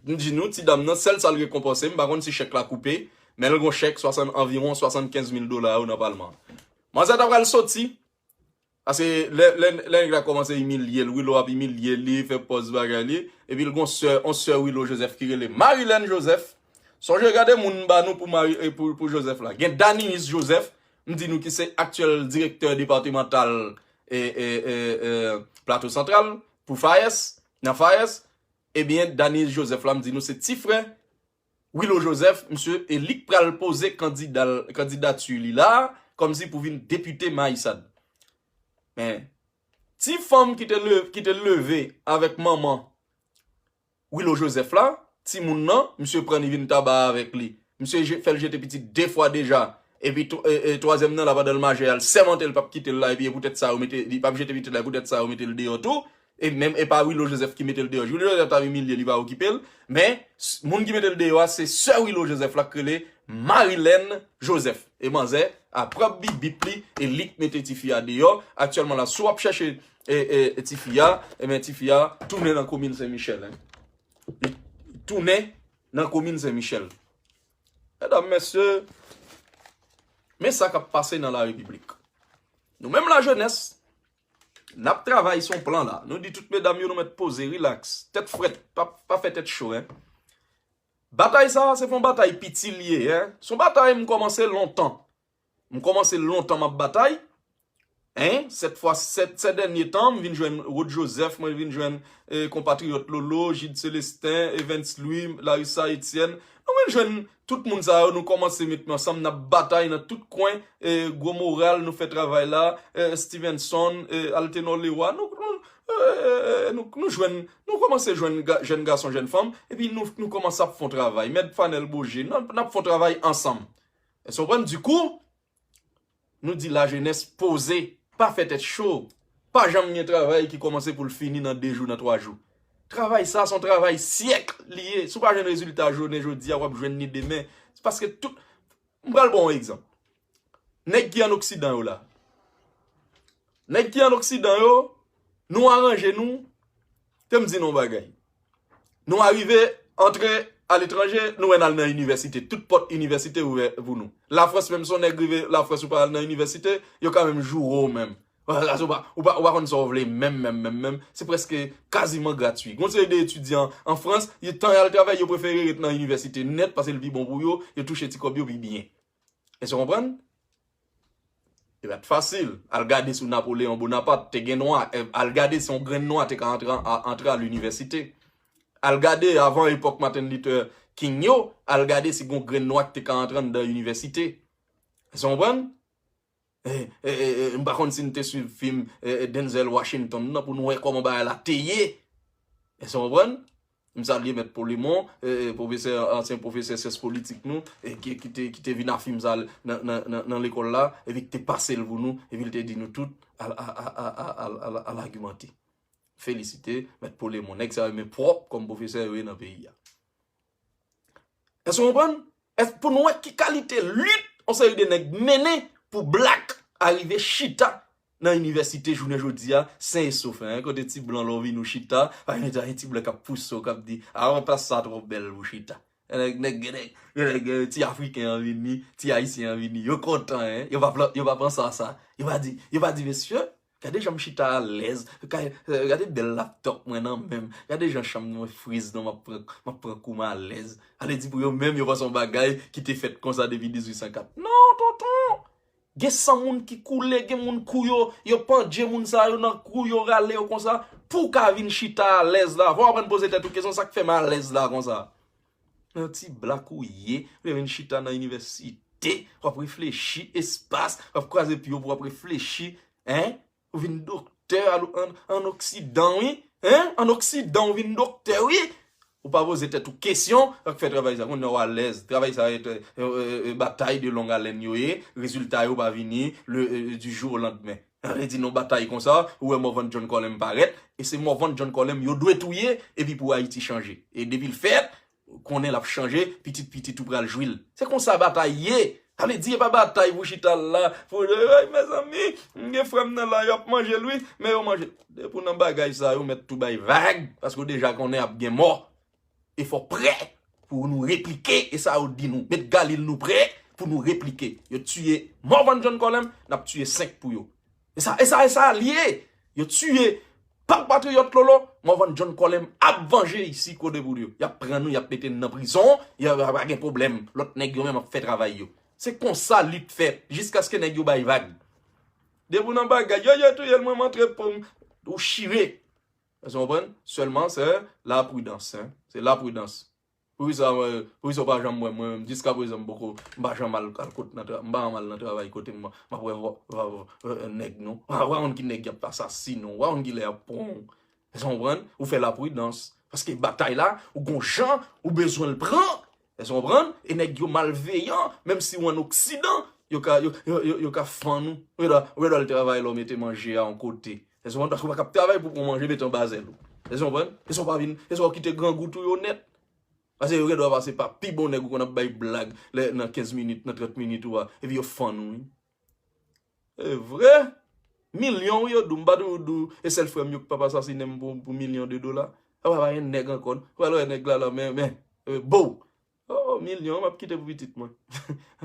M di nou, ti dam nan, sèl sa l rekonpanse, m pa konn si chèk la koupe, men l gon chèk swasant, anviwon swasannkenz mil dola yo nan palman. Manzè ta pral soti, paske lè, lè, lè nèg la kòmanse imilye l, Willo ap imilye l, li fè pòz bagay li, epi l gon sè, yon sè Willo Joseph ki rele Marilène Joseph. Sonje gade moun m ba nou pou Mari, e, pou, pou Joseph la. Gen Danius Joseph, m di nou ki se aktyèl direktè depatmantal, e, e, e, e, Plato Santral, pou FAES, nan FAES. Ebyen, Danius Joseph la, m di nou se ti frè Willo Joseph, misye, e li k pral poze kandida, kandidati li la, kòmsi pou vin depite Mayisad. Men, ti fanm ki te leve, ki te leve avèk manman Willo Joseph la, timoun nan, misye pran li vin taba avèk li. Misye je- fè l jete pitit de fwa deja. Epi tw- e, e, twazyèm nan la, pandan l majè a, l sèmante l p ap kite l la, epi e poutèt sa yo mete, li p ap jete pitit la, e poutèt sa yo mete l deyò tou. E menm, e pa Willo Joseph ki mete l deyò. Willo Joseph t ap imilye, li pa okipe l. Men, s- moun ki mete l deyò a, se sè Willo Joseph la k rele Marilène Joseph. E manzè a pran bibip li, e li k mete tifi a deyò. Aktyèlman la, si w ap chèche e, e, e tifi a, ebyen, tifi a tounen nan komin Sen Michèl, en. Li tounen nan komin Sen Michèl. Medam, mesye, men sa k ap pase nan larepiblik. Nou menm lajenès, n ap travay sou plan la. Nou di tout medam yo, nou mèt poze, rilaks, tèt frèt, pa, pa fè tèt cho, en. Batay sa a, se pa yon batay piti li ye, en. Se yon batay m kòmanse lontan. M kòmanse lontan m ap batay. En, sèt fwa, sèt, sèt dènye tan, m vin jwenn Rod Joseph, mwen vin jwenn e, konpatriyòt Lolo, Gide Célestin, Evens Louis, Larissa Etienne. Nou vin jwenn tout moun sa yo, nou kòmanse met men ansanm, n ap batay nan tout kwen, e, Gwo Moral, nou fè travay la, e, Stevenson, e, Altenor Leroy, nou, nou, e, e, nou, nou jwenn, nou kòmanse jwenn ga- jèn gason, jèn fanm, epi nou, nou kòmanse ap fè yon travay. Mèt Fanel Boje, n ap, n ap fè yon travay ansanm. Èske w konprann? Dikou, nou di lajenès poze, pa fè tèt cho. Pa janm gen travay ki kòmanse pou l fini nan de jou, nan twa jou. Travay sa, se yon travay syèk li ye. Si w pa jwenn rezilta jounen jodi a, w ap jwenn li demen. Se paske tout, m pral ba w yon egzanp. Nèg ki ann Oksidan yo la. Nèg ki ann Oksidan yo, nou aranje nou. Te m di nou yon bagay. Nou arive antre aletranje, nou wè n al nan inivèsite. Tout pòt inivèsite ouvè pou nou. Lafrans menm, si yon nèg rive Lafrans ou pa al nan inivèsite, yo ka menm joure w menm. Ou pa, ou pa, ou pa konn sa w vle menm, menm, menm, menm. Se prèske kaziman gratui. Gon seri de etidyan an Frans, yo tan y al travay, yo prefere ret nan inivèsite nèt, paske l pi bon pou yo, yo touche ti kòb yo pi byen. Èske w konprann? E pa t fasil. Al gade sou Napoleon Bonaparte, te gen nwa. E, al gade si yon grenn nwa te ka antre, a- antre a linivèsite. Al gade avan epòk Martin Luther King yo, al gade si gon grenn nwa ki te ka antre anndan inivèsite. Èske w konprann? E, e, e, e, m pa konn si n te swiv fim e, e, Denzel Washington nan pou nou wè kòman bagay la te ye. Èske w konprann? M salye Mèt Polemon, e, e, pwofesè, ansyen pwofesè syans politik nou, e, ki, ki te, ki te vin a fim sa nan, nan, nan, nan lekòl la, epi ki te pase l pou nou, epi l te di nou tout, al, al, al, al, al, al, al agimante. Felisite Mèt Polemon. Nèg sa yo men pwòp kòm pwofesè yo ye nan peyi a. Èske w konprann? Èske pou nou wè ki kalite lit yon seri de nèg mennen pou blak arive chita nan inivèsite jounen jodi a, sen e sof, en, kote ti blan lè w vin ou chita, pa gen ti blan k ap pouse w, k ap di, a, plas sa twò bèl pou chita. Nèg, nèg, nèg, nèg, ti Afriken an vini, ti Ayisyen an vini, yo kontan, en, yo pa, yo pa panse a sa. Yo pa di, yo pa di, mesye, gade jan m chita alèz. Gade bèl laptòp mwen nan men m. Gade jan chanm mwen friz nan, m ap pran, m ap pran kou m alèz. Ale di pou yo menm, yo panse yon bagay ki te fèt konsa depi dizuit san kat. Non, tonton! Gen san moun ki koule, gen moun kou yo, yo pandje moun sa yo nan kou, yo rale yo konsa. Pou w ka vin chita alèz la, fò w aprann poze tèt ou kesyon, sa k fè m alèz la konsa? Yon ti blak ou ye, ou vin chita nan inivèsite, w ap reflechi espas, w ap kwaze pye w pou w ap reflechi, en? Ou vin doktè an, an, an Oksidan, wi. En? An Oksidan, ou vin doktè, wi. Ou pa poze tèt ou kesyon, w ap fè travay sa. Kounye a w alèz. Travay sa, e, e, e, e, batay de long haleine yo ye. Rezilta yo pa vini le, e, e, du jour au lendemain. Sa vle di nan batay konsa, ou wè Morvan John Colem parèt, e se Morvan John Colem yo dwe touye, epi pou Ayiti chanje. E depi l fèt, konnen l ap chanje, pitit pitit ou pral jwi l. Se konsa batay ye. Sa vle di, e pa batay pou chita la, pou, ay, mezanmi, m gen frè m nan la, y ap manje l, wi, men yo manje. Depi w nan bagay sa yo, mèt tou bay vag, paske w deja konnen ap gen mò. E fò w prè pou nou replike, e sa yo di nou. Met Galil nou prè pou nou replike. Yo tiye Morvan John Colem, n ap tiye senk pou yo. E sa, e sa, e sa l ye. Yo tiye Patriyòt Lolo, Morvan John Colem ap vanje isi kote pou yo. Y ap pran nou, y ap mete n nan prizon, y a, pa gen pwoblèm. Lòt nèg yo menm ap fè travay yo. Se konsa lit fèt, jiskaske nèg yo bay vag. Depi w nan bagay, yo, yo touye l, mwen m antre pou m, ou chire. Èske w konprann? Sèlman, se la pridans, en. Se la pridans. Poukisa, poukisa w pa janm wè mwen menm? Jiskaprezan, m poko, m pa janm al, al kot nan tra-, m pa janm al nan travay kote m, m ap wè vò-, vò-, vò-, nèg non. W a konn ki nèg y ap asasinen w, w a konn ki lè y ap pran w. Èske w konprann? Ou fè lapridans. Paske batay la, ou gon jan, ou bezwen l pran. Èske w konprann? E nèg yo malveyan, menm si w ann Oksidan, yo ka, yo, yo, yo, yo ka fann ou. Ou dwe, ou dwe al travay la, w mete manje a yon kote. Èske w konprann? Paske w pa ka ap travay pou pran manje, mete anba zèl ou. Èske w konprann? Èske w pa vin, èske w kite grangou touye w nèt? Paske yo gen dwa pase pa pi bon nèg ou konn ap bay blag lè, nan kenz minit, nan trant minit ou a, epi yo fann ou, wi. E vre, milyon wi yo di w, m pa toujou di w, e sèl frè m yo k p ap asasinen m pou, pou milyon de dola. Apa pa gen nèg ankò, ou pral wè nèg la la, men, men, e, bow! Oh, milyon, m ap kite pou pitit mwen.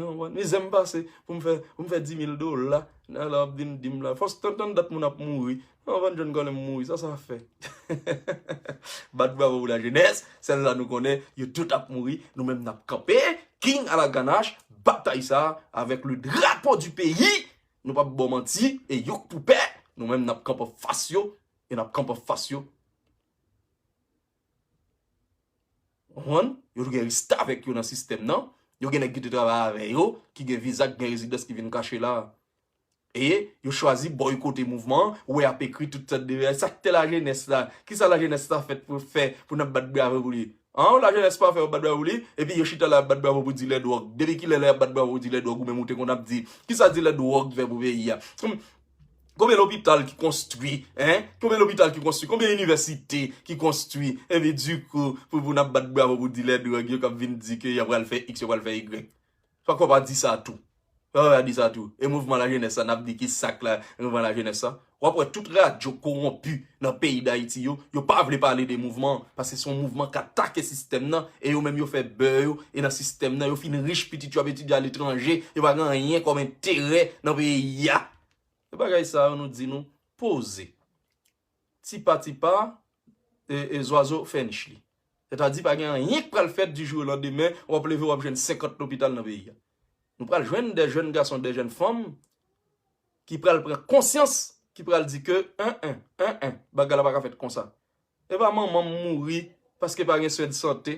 Ou konprann? Mizè m pase pou m fè, pou m fè di mil dola. Nan la, w ap vin di m la. Fòs tann, tann dat moun ap mouri. Ou konprann, John Colin mouri, sa, sa fè. Bat bravo pou lajenès, sèl sa nou konnen, yo tout ap mouri, nou menm n ap kanpe, King à la Ganache, batay sa, avec le drapeau du pays, nou p ap ba w manti, e youk pou pè, nou menm n ap kanpe anfas yo, e n ap kanpe anfas yo. Ou konprann? Yo tou gen restavèk yo nan sistèm nan. Yo gen nèg ki te travay avè yo, ki gen viza, ki gen rezidans, ki vin kache la. E yo chwazi bòykote mouvman an, ou wè y ap ekri tout sòt de bagay. Sa k te lajenès la? Kisa lajenès la fèt pou fè, pou n ap bat bravo pou li? An, lajenès pa fè yo bat bravo pou li, epi yo chita la y ap bat bravo pou dilè dwòg. Depi kilè lè y ap bat bravo pou dilè dwòg, ou menm ou te konn ap di, kisa dilè dwòg fè pou peyi a? Konbyen lopital ki konstwi, en? Konbyen lopital ki konstwi? Konbyen inivèsite ki konstwi? Epi dikou, pou, pou n ap bat bravo pou dilè dwòg yo k ap vin di ke y ap pral fè X, y ap pral fè Y. Fòk w pa di sa tou. Fòk w pa di sa tou. E mouvman lajenès la, n ap di ki sa k la, mouvman lajenès la. W ap wè tout radyo kowonpi nan peyi Dayiti yo, yo pa vle pale de mouvman an, paske se yon mouvman k atake sistèm nan, e yo menm yo fè bè yo, e nan sistèm nan, yo fin rich, pitit yo ap etidye aletranje, yo pa gen anyen kòm enterè nan peyi a. E bagay sa yo nou di nou, poze. Tipa tipa, e, e, zwazo fè nich li. Sètadi pa gen anyen k pral fèt di jou o landemen, w ap leve, w ap jwenn senkant lopital nan peyi a. Nou pral jwenn de jèn gason, de jèn fanm ki pral pran konsyans, ki pral di ke, en, en, en, en, bagay la pa ka fèt konsa. E pa manman m mouri paske pa gen swen de sante.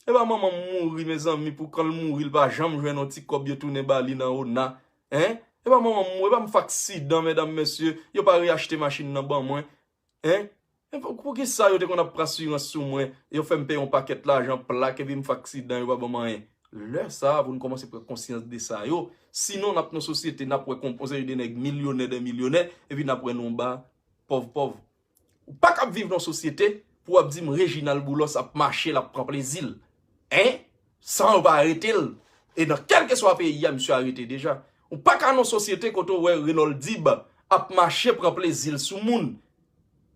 E pa manman m mouri, mezanmi, pou kan l mouri, l pa janm jwenn yon ti kòb yo tounen ba li nan ona. En? E pa manman m mouri, e pa m fè aksidan, medam, mesye, yo pa reyachte machin nan ban mwen. En? E pou, poukisa yo te konn ap pran asirans sou mwen? Yo fè m peye yon pakèt lajan plak epi m fè aksidan, yo pa ban m anyen. Lè sa a, pou n kòmanse pran konsyans de sa yo. Sinon, n ap nan sosyete, n ap wè kon, yon seri de nèg milyonè, de milyonè, epi n ap wè nou anba pòv, pòv. Ou pa ka ap viv nan sosyete pou w ap di m Reginald Boulos ap mache, l ap pran plezi l. En? San yo pa arete l. E nan kèlkeswa peyi a, misye arete deja. Ou pa ka nan sosyete kote w wè Renold Dib ap mache, pran plezi l sou moun.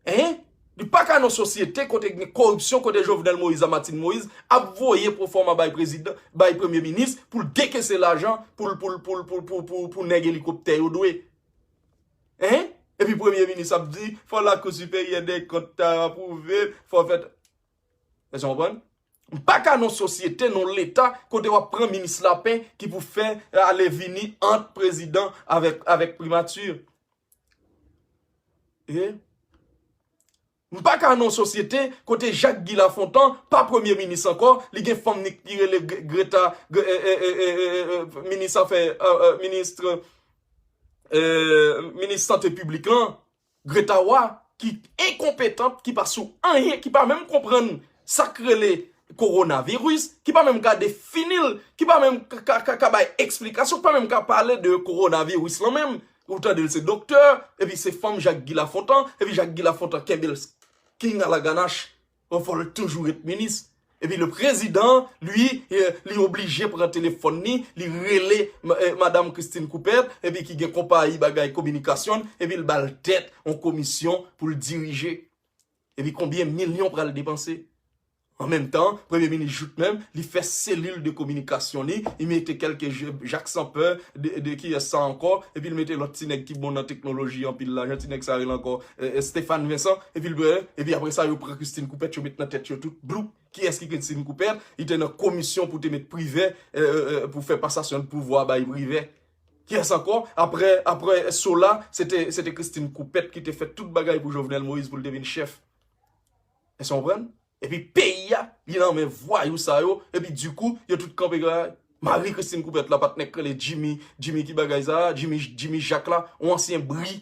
En? Li pa ka nan sosyete kote gen koripsyon, kote Jovenel Moïse a Martine Moïse ap voye pwofòma bay prezidan, bay premye minis pou l dekese lajan pou l, pou l, pou l, pou, pou, pou, pou nèg elikoptè yo dwe. En? Epi premye minis ap di, fò Lakou Siperyè dè Kont ta apwouve, fò fè. Èske w konprann? M pa ka nan sosyete, nan leta, kote w ap pran minis lapen ki pou fè ale vini ant prezidan avèk, avèk primati. E? M pa ka nan sosyete kote Jacques Guy Lafontant pa premye minis ankò, li gen fanm ni ki rele Gre-, Greta, Gre-, e, e, e, e, e, e, minis afè, e, e, minis, e, minis sante piblik lan, Greta Roy, ki enkonpetant, ki pa sou anyen, ki pa menm konprann sa k rele kowonaviris, ki pa menm ka defini l, ki pa menm ka, ka, ka, ka bay eksplikasyon, ki pa menm ka pale de kowonaviris lan menm. Ou tande l se doktè, epi se fanm Jacques Guy Lafontant, epi Jacques Guy Lafontant kenbe l king à la ganache. Fò l toujou ret minis. Epi le prezidan, li, e, li oblije pran telefòn li, li rele, e, madam Christine Coupert, epi ki gen konpayi bagay kominikasyon, epi l ba l tèt yon komisyon pou l dirije. Epi konbyen milyon pral depanse? An menm tan, premye minis Jouthe menm, li fè selil de kominikasyon li, li mete kèlke je-, Jak Sanpè, de, de kiyès sa ankò, epi l mete lòt ti nèg ki bon nan teknoloji anpil lajan, ti nèg sa rele ankò, e, e, Stéphane Vincent, epi l, epi apre sa yo pran Christine Coupert, yo met nan tèt yo tout, bloup, kiyès ki Christine Coupert? Li te nan komisyon pou te met Privè, e, e, e, pou fè pasasyon de pouvwa bay Privè. Kiyès ankò? Apre, apre Sola, se te, se te Christine Coupert ki te fè tout bagay pou Jovenel Moïse pou l te vin chèf. Èske w konprann? Epi peyi a, li nan men vwayou sa yo, epi dikou, yo tout kanpe la. Marie Christine Coupet la, patnè k rele Jimmy, Jimmy ki bagay sa, Jimmy, Jimmy Jacques la, yon ansyen bri.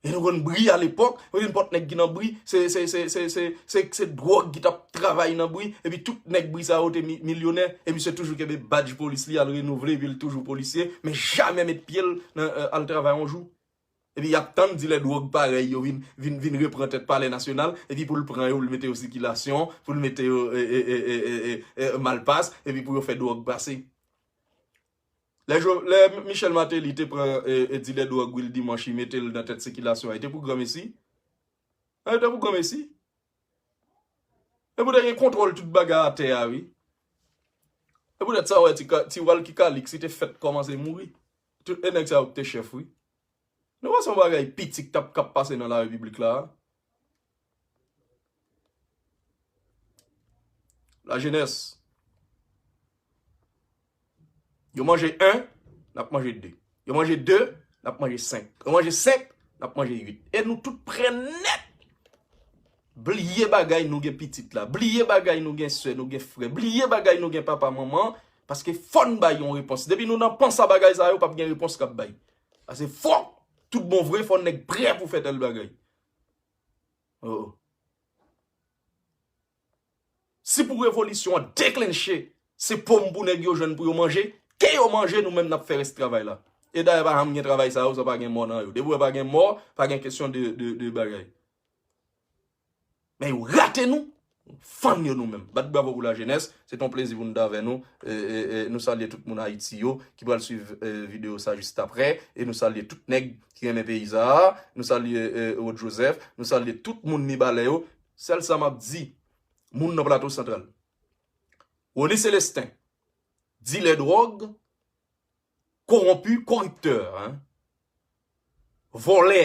E nou konn bri alepòk, yo te konn pot nèg ki nan bri, se, se, se, se, se, se, se dwòg ki t ap travay nan bri, epi tout nèg bri sa yo te mi- milyonè, e misye toujou kenbe badj polis li, al renouvle, epi l toujou polisye, men jamè met pye l nan, euh, al travay yon jou. Epi y ap tann dilè dwòg parèy yo vin, vin, vin repran tèt Palè Nasyonal, epi pou l pran yo, pou l mete yo sikilasyon, pou l mete yo, e, e, e, e, e, e, e, malpas, epi pou yo fè dwòg pase. Lè, Jo- lè Michel Martelly te pran, e, e, dilè dwòg Will Dimanche, li mete l nan tèt sikilasyon an, e te pou granmesi. E te pou granmesi. E pou te gen kontwòl tout bagay atè a, wi. E poutèt sa, w wè, ti, ka- ti Walky Calix, li te fèk kòmanse mouri. Tout, e nèg sa yo ki te chèf, wi. Nou wè se yon bagay piti k t ap k ap pase nan larepiblik la a. Lajenès. Yo manje en, n ap manje de. Yo manje de, n ap manje senk. Yo manje senk, n ap manje uit. E nou tout prè nèt. Bliye bagay nou gen pitit la. Bliye bagay nou gen sè, nou gen frè. Bliye bagay nou gen papa, manman. Paske fò n bay yon repons. Depi nou nan pansa bagay sa yo, p ap gen repons k ap bay. Paske fò, tout bon vre, fò nèg prè pou fè tèl bagay. Oh. Si pou revolisyon an deklenche, se pòm pou nèg yo jwenn pou yo manje, ke yo manje, nou menm n ap fè rès travay la. E dayè pa janm gen travay sa yo, sa pa gen mò nan yo. Depi w wè pa gen mò, pa gen kesyon de, de, de bagay. Men yo rate nou, fann yo nou menm. Bat bravo pou lajenès, se te yon plezi pou nou t avè nou. E, e, e, nou salye tout moun Ayiti yo ki pral swiv, e, videyo sa jis aprè. E nou salye tout nèg ki renmen peyi sa a. Nou salye, e, Rod Joseph. Nou salye tout moun Mibalè yo. Sèl sa m ap di, moun nan Plato Santral. Rony Célestin, dilè dwòg, kowonpi, koriptè, en. Vòlè.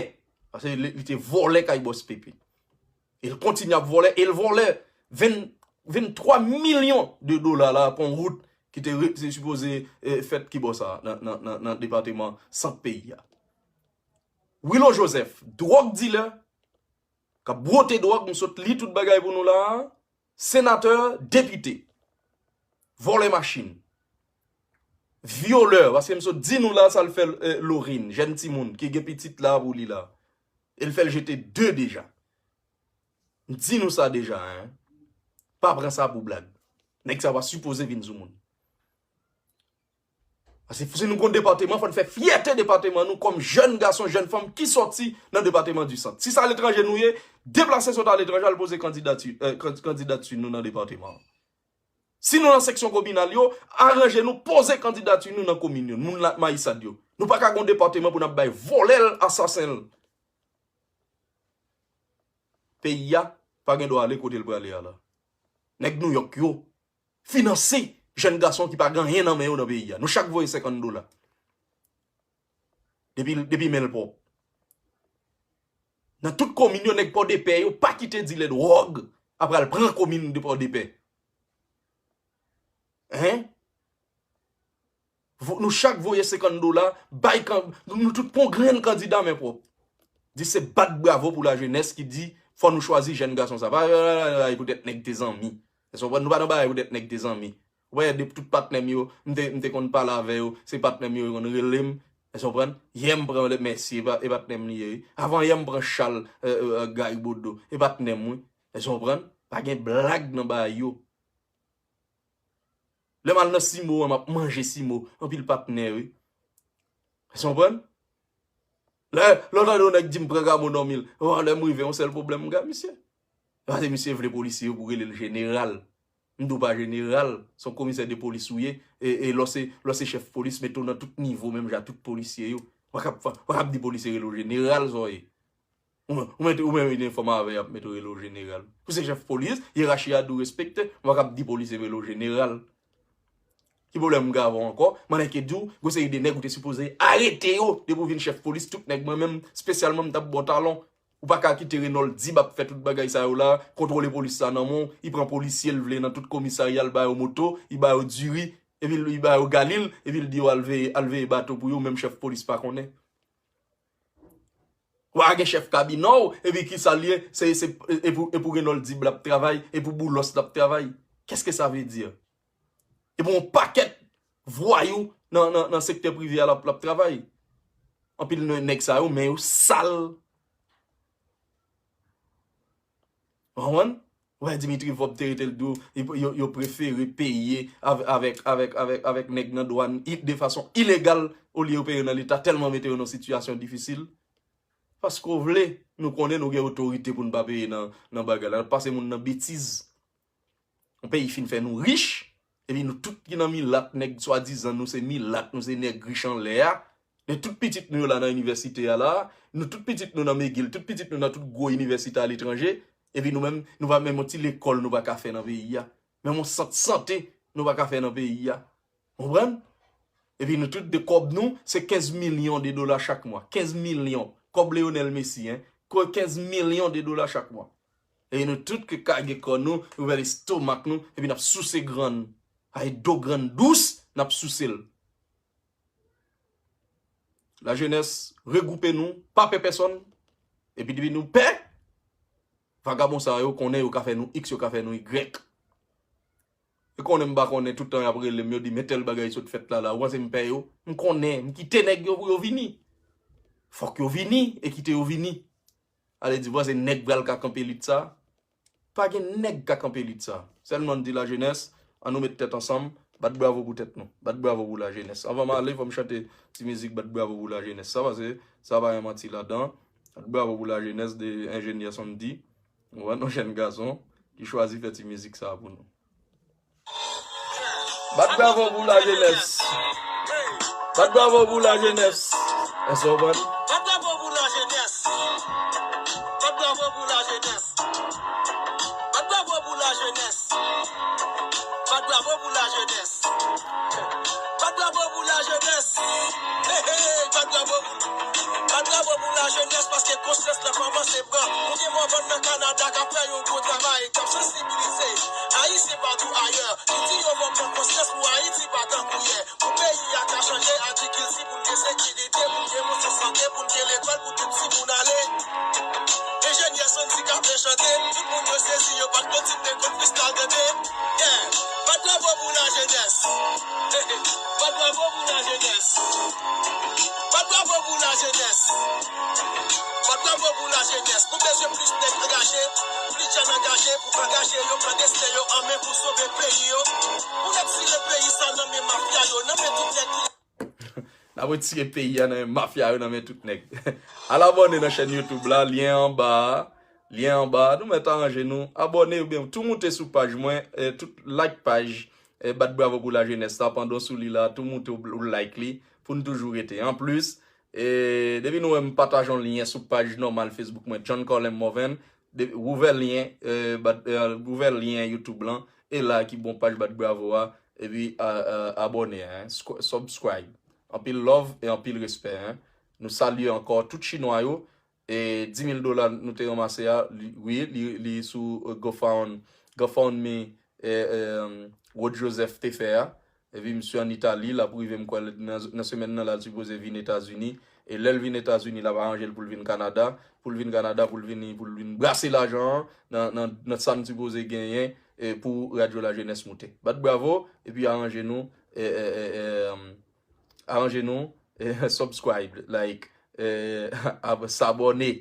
Paske li, li te vòlè kay Bòs Pepe. E l kontinye ap vòlè, e l vòlè ven, venntwa milyon de dola la pou yon wout ki te re- te sipoze, e, fèt ki bò sa, nan, nan, nan, nan depatman sant peyi a. Willo Joseph, dwòg dilè, k ap bwote dwòg, m sot li tout bagay pou nou la a, senatè, depite, vòlè machin, vyolè, paske m sot di nou la sa l fè, e, Lorraine, jèn timoun ki gen pitit la pou li la, e l fè l jete de deja. M di nou sa deja, en. Pa pran sa pou blag. Nèg sa pa sipoze vin sou moun. Paske si nou gon depatman, fò n fè fyète depatman nou kòm jèn gason, jèn fanm ki sòti nan depatman di Sant. Si se aletranje nou ye, deplase sot aletranje, al poze kandidati, e, kan- kandidati nou nan depatman an. Si nou nan seksyon kominal yo, aranje nou, poze kandidati nou nan komin yo, moun la, Mayisad yo. Nou pa ka gon depatman pou n ap bay vòlè l, asasen l. Peyi a pa gen dwa ale kote l prale a la. Nèg Nouyòk yo finanse jèn gason ki pa gen anyen nan men yo nan peyi a. Nou chak voye senkant dola. Depi, depi men l pwòp. Nan tout komin yo, nèg Pòdepè yo pa kite dilè dwòg ap al pran komin de Pòdepè. Hein? Vo- Nou chak voye senkant dola, bay kan- nou tout pran grenn kandida men pwòp. Di se bat bravo pou lajenès ki di fò nou chwazi jèn gason sa. Pa, pa, pa, pa, pa, poutèt nèg te zanmi. Èske w konprann? Nou pa nan bagay poutèt nèg te zanmi. Ou wè, de tout patnè m yo, m te, m te konn pale avè yo, se patnè m yo, yo konn rele m. Èske w konprann? Yè m pran le mèsi, e pa- e patnè m li ye, wi. Avan yè m pran Chal, e, e, e, Gary Bodeau, e patnè m, wi. Èske w konprann? Pa gen blag nan bagay yo. Lè m al nan Simo an, m ap manje Simo, anpil patnè, wi. Èske w konprann? Lè, lè w tande yon nèg di m pran Gamo nan mil, lè m rive, yon sèl pwoblèm m gen ak misye. Paske misye vle polisye yo pou rele l jeneral. M di w pa jeneral, se yon komisè de polis ou ye. E, e lè w se, lè w se chèf polis, mete w nan tout nivo, menm jan tout polisye yo. Ou pa kab, ou pa kab di polisye rele w jeneral, sa w ye. Ou, ou mete, ou menm inifòm avè y ap mete w rele w jeneral. Ou se chèf polis, yerachi a di w respekte, ou pa kab di polisye rele w jeneral. Ki pwoblèm m gen avè w ankò? M annik di w, gon seri de nèg ou te sipoze arete yo depi w vin chèf polis, tout nèg mwen menm, espesyalman m t ap ba w talon. Ou pa ka kite Renold Dib ap fè tout bagay sa yo la, kontwole polis sa nan men w, li pran polisye l vle nan tout komisarya, l ba yo moto, li ba yo diri, epi li ba yo galil, epi l di yo al veye, al veye bato pou yo, menm chèf polis pa konnen. Ou pa gen chèf kabinè w, epi ki sa l ye? Se, se, e pou, e pou Renold Dib l ap travay, e pou Boulos l ap travay. Qu'est-ce que ça veut dire? E pou yon pakèt vwayou nan, nan, nan sektè prive a l ap, l ap travay. Anpil nan nèg sa yo, men yo sal. Ou konprann? Ou wè Dimitri Vorbe te rete l di w, yo, yo, yo prefere peye av-, avèk, avèk, avèk, avèk nèg nan dwàn i-, de fason ilegal olye yo peye nan Leta, tèlman mete yo nan sitiyasyon difisil. Paske w vle, nou konnen nou gen otorite pou n pa peye nan, nan bagay la. N ap pase moun nan betiz. Yon peyi fin fè nou rich, epi nou tout ki nan milat, nèg swadizan nou se milat, nou se nèg rich anlè a. Men tout pitit nou yo la nan inivèsite a la, nou tout pitit nou nan McGill, tout pitit nou nan tout gwo inivèsite aletranje, epi nou menm, nou pa menm yon ti lekòl nou pa ka fè nan peyi a. Menm yon sant sante nou pa ka fè nan peyi a. Konprann? Epi nou tout de kòb nou, se kenz milyon de dola chak mwa. Kenz milyon. Kòb Lionel Messi, en. Ko-, kenz milyon de dola chak mwa. E nou tout ke kage kò nou, ouvè lestomak nou, epi n ap souse grann. Ay do grann dous, n ap souse l. Lajenès, regwoupe nou, pa pè pèsonn. Epi depi nou pè, vagabon sa yo konnen yo ka fè nou X, yo ka fè nou Y. Yo konnen m pa konnen, tout tan y ap rele m, yo di, "Men tèl bagay sot fèt la, la, ou panse m pè yo?" M konnen, m kite nèg yo pou yo vini. Fòk yo vini, e kite yo vini. Ale di, "Ou panse nèg pral ka kanpe lit sa?" Pa gen nèg ka kanpe lit sa. Sèlman n di lajenès, ann nou met tèt ansanm, bat bravo pou tèt nou. Bat bravo pou lajenès. Anvan m ale, fò m chante ti mizik bat bravo pou lajenès sa, paske sa pa gen manti ladan. Bat bravo pou lajenès de Enjenyè Sandy. Ou wè, yon jèn gason ki chwazi fè ti mizik sa pou nou. Bat bravo pou lajenès. Bat bravo pou lajenès. Èske w konprann? Bat bravo pou lajenès. Bat bravo pou lajenès. Bat bravo pou lajenès. Bat bravo pou lajenès. Bat bravo pou lajenès. Hey, hey, bat bravo pou, bat bravo pou lajenès, paske konsyans la kòmanse pran. Nou gen Morvan nan Kanada k ap fè yon gwo travay, k ap sansibilize Ayisyen patou ayè. Li di yo fò pran konsyans pou Ayiti pa tankou yè. Pou peyi a ka chanje, agrikilti pou n gen sekirite, pou n gen bon sante, pou n gen lekòl pou tout timoun ale. Enjenyè Sandy k ap chante, tout moun yo sezi, yo pa t konn si te konn freestyle tande. Yeah, bat bravo pou lajenès. Hey, hey, bat bravo pou lajenès. Bat bravo pou lajenès. Bat bravo pou lajenès. Nou bezwen plis nèg angaje, plis jèn angaje pou angaje yo, pran desten yo an men pou sove peyi yo. Pou n retire peyi sa nan men mafya yo, nan men tout nèg ki N ap retire peyi a nan men mafya yo, nan men tout nèg. Al abòne nan chèn YouTube la, lyen anba a. Lyen anba a. Nou mèt aranje nou. Abòne oubyen tou moute sou paj mwen, eh, tout like paj, eh, Bat Bravo pou Lajenès la, pandan w sou li la, tou moute w, w like li, pou n toujou rete. Anplis, eh, depi nou wè m pataje yon lyen sou paj nòmal Facebook mwen, John Colin Morvan, de, ouvè lyen, eh, bat, eh, ouvè lyen YouTube lan, e la ki bon paj Bat Bravo a, epi a, a, abòne, hein, squ-, subscribe. Anpil love e anpil respè, hein. Nou salye ankò tout chinwa yo. E dis mil dola nou te ranmase a, li, wi, li, li sou, eh, GoFund, GoFundMe, eh, eh, Rod Joseph te fè a. Epi misye ann Itali, l ap rive, m kwè, nan, nan semèn nan, l al sipoze vin Etazini. E lè l vin Etazini, l ap aranje l pou l vin Kanada. Pou l vin Kanada, pou l vini, pou l vin brase lajan an nan, nan, nan sa n sipoze genyen, e pou Radyo Lajenès moute. Bat bravo, epi aranje nou, e, e, e, e, aranje nou, e, subscribe, like, e, ab-, sabòne.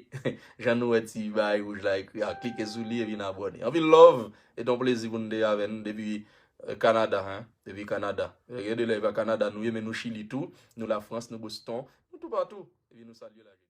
Jan nou wè ti bagay wouj la ekri a, klike sou li epi n abòne. Anpil love, e t on plezi pou n te avè n depi, e, Kanada, hein, depi Kanada. E, gen de lè e pa Kanada nou ye, men nou Chili tou, nou Lafrans, nou Boston, nou toupatou. Epi nou salye Lajenès.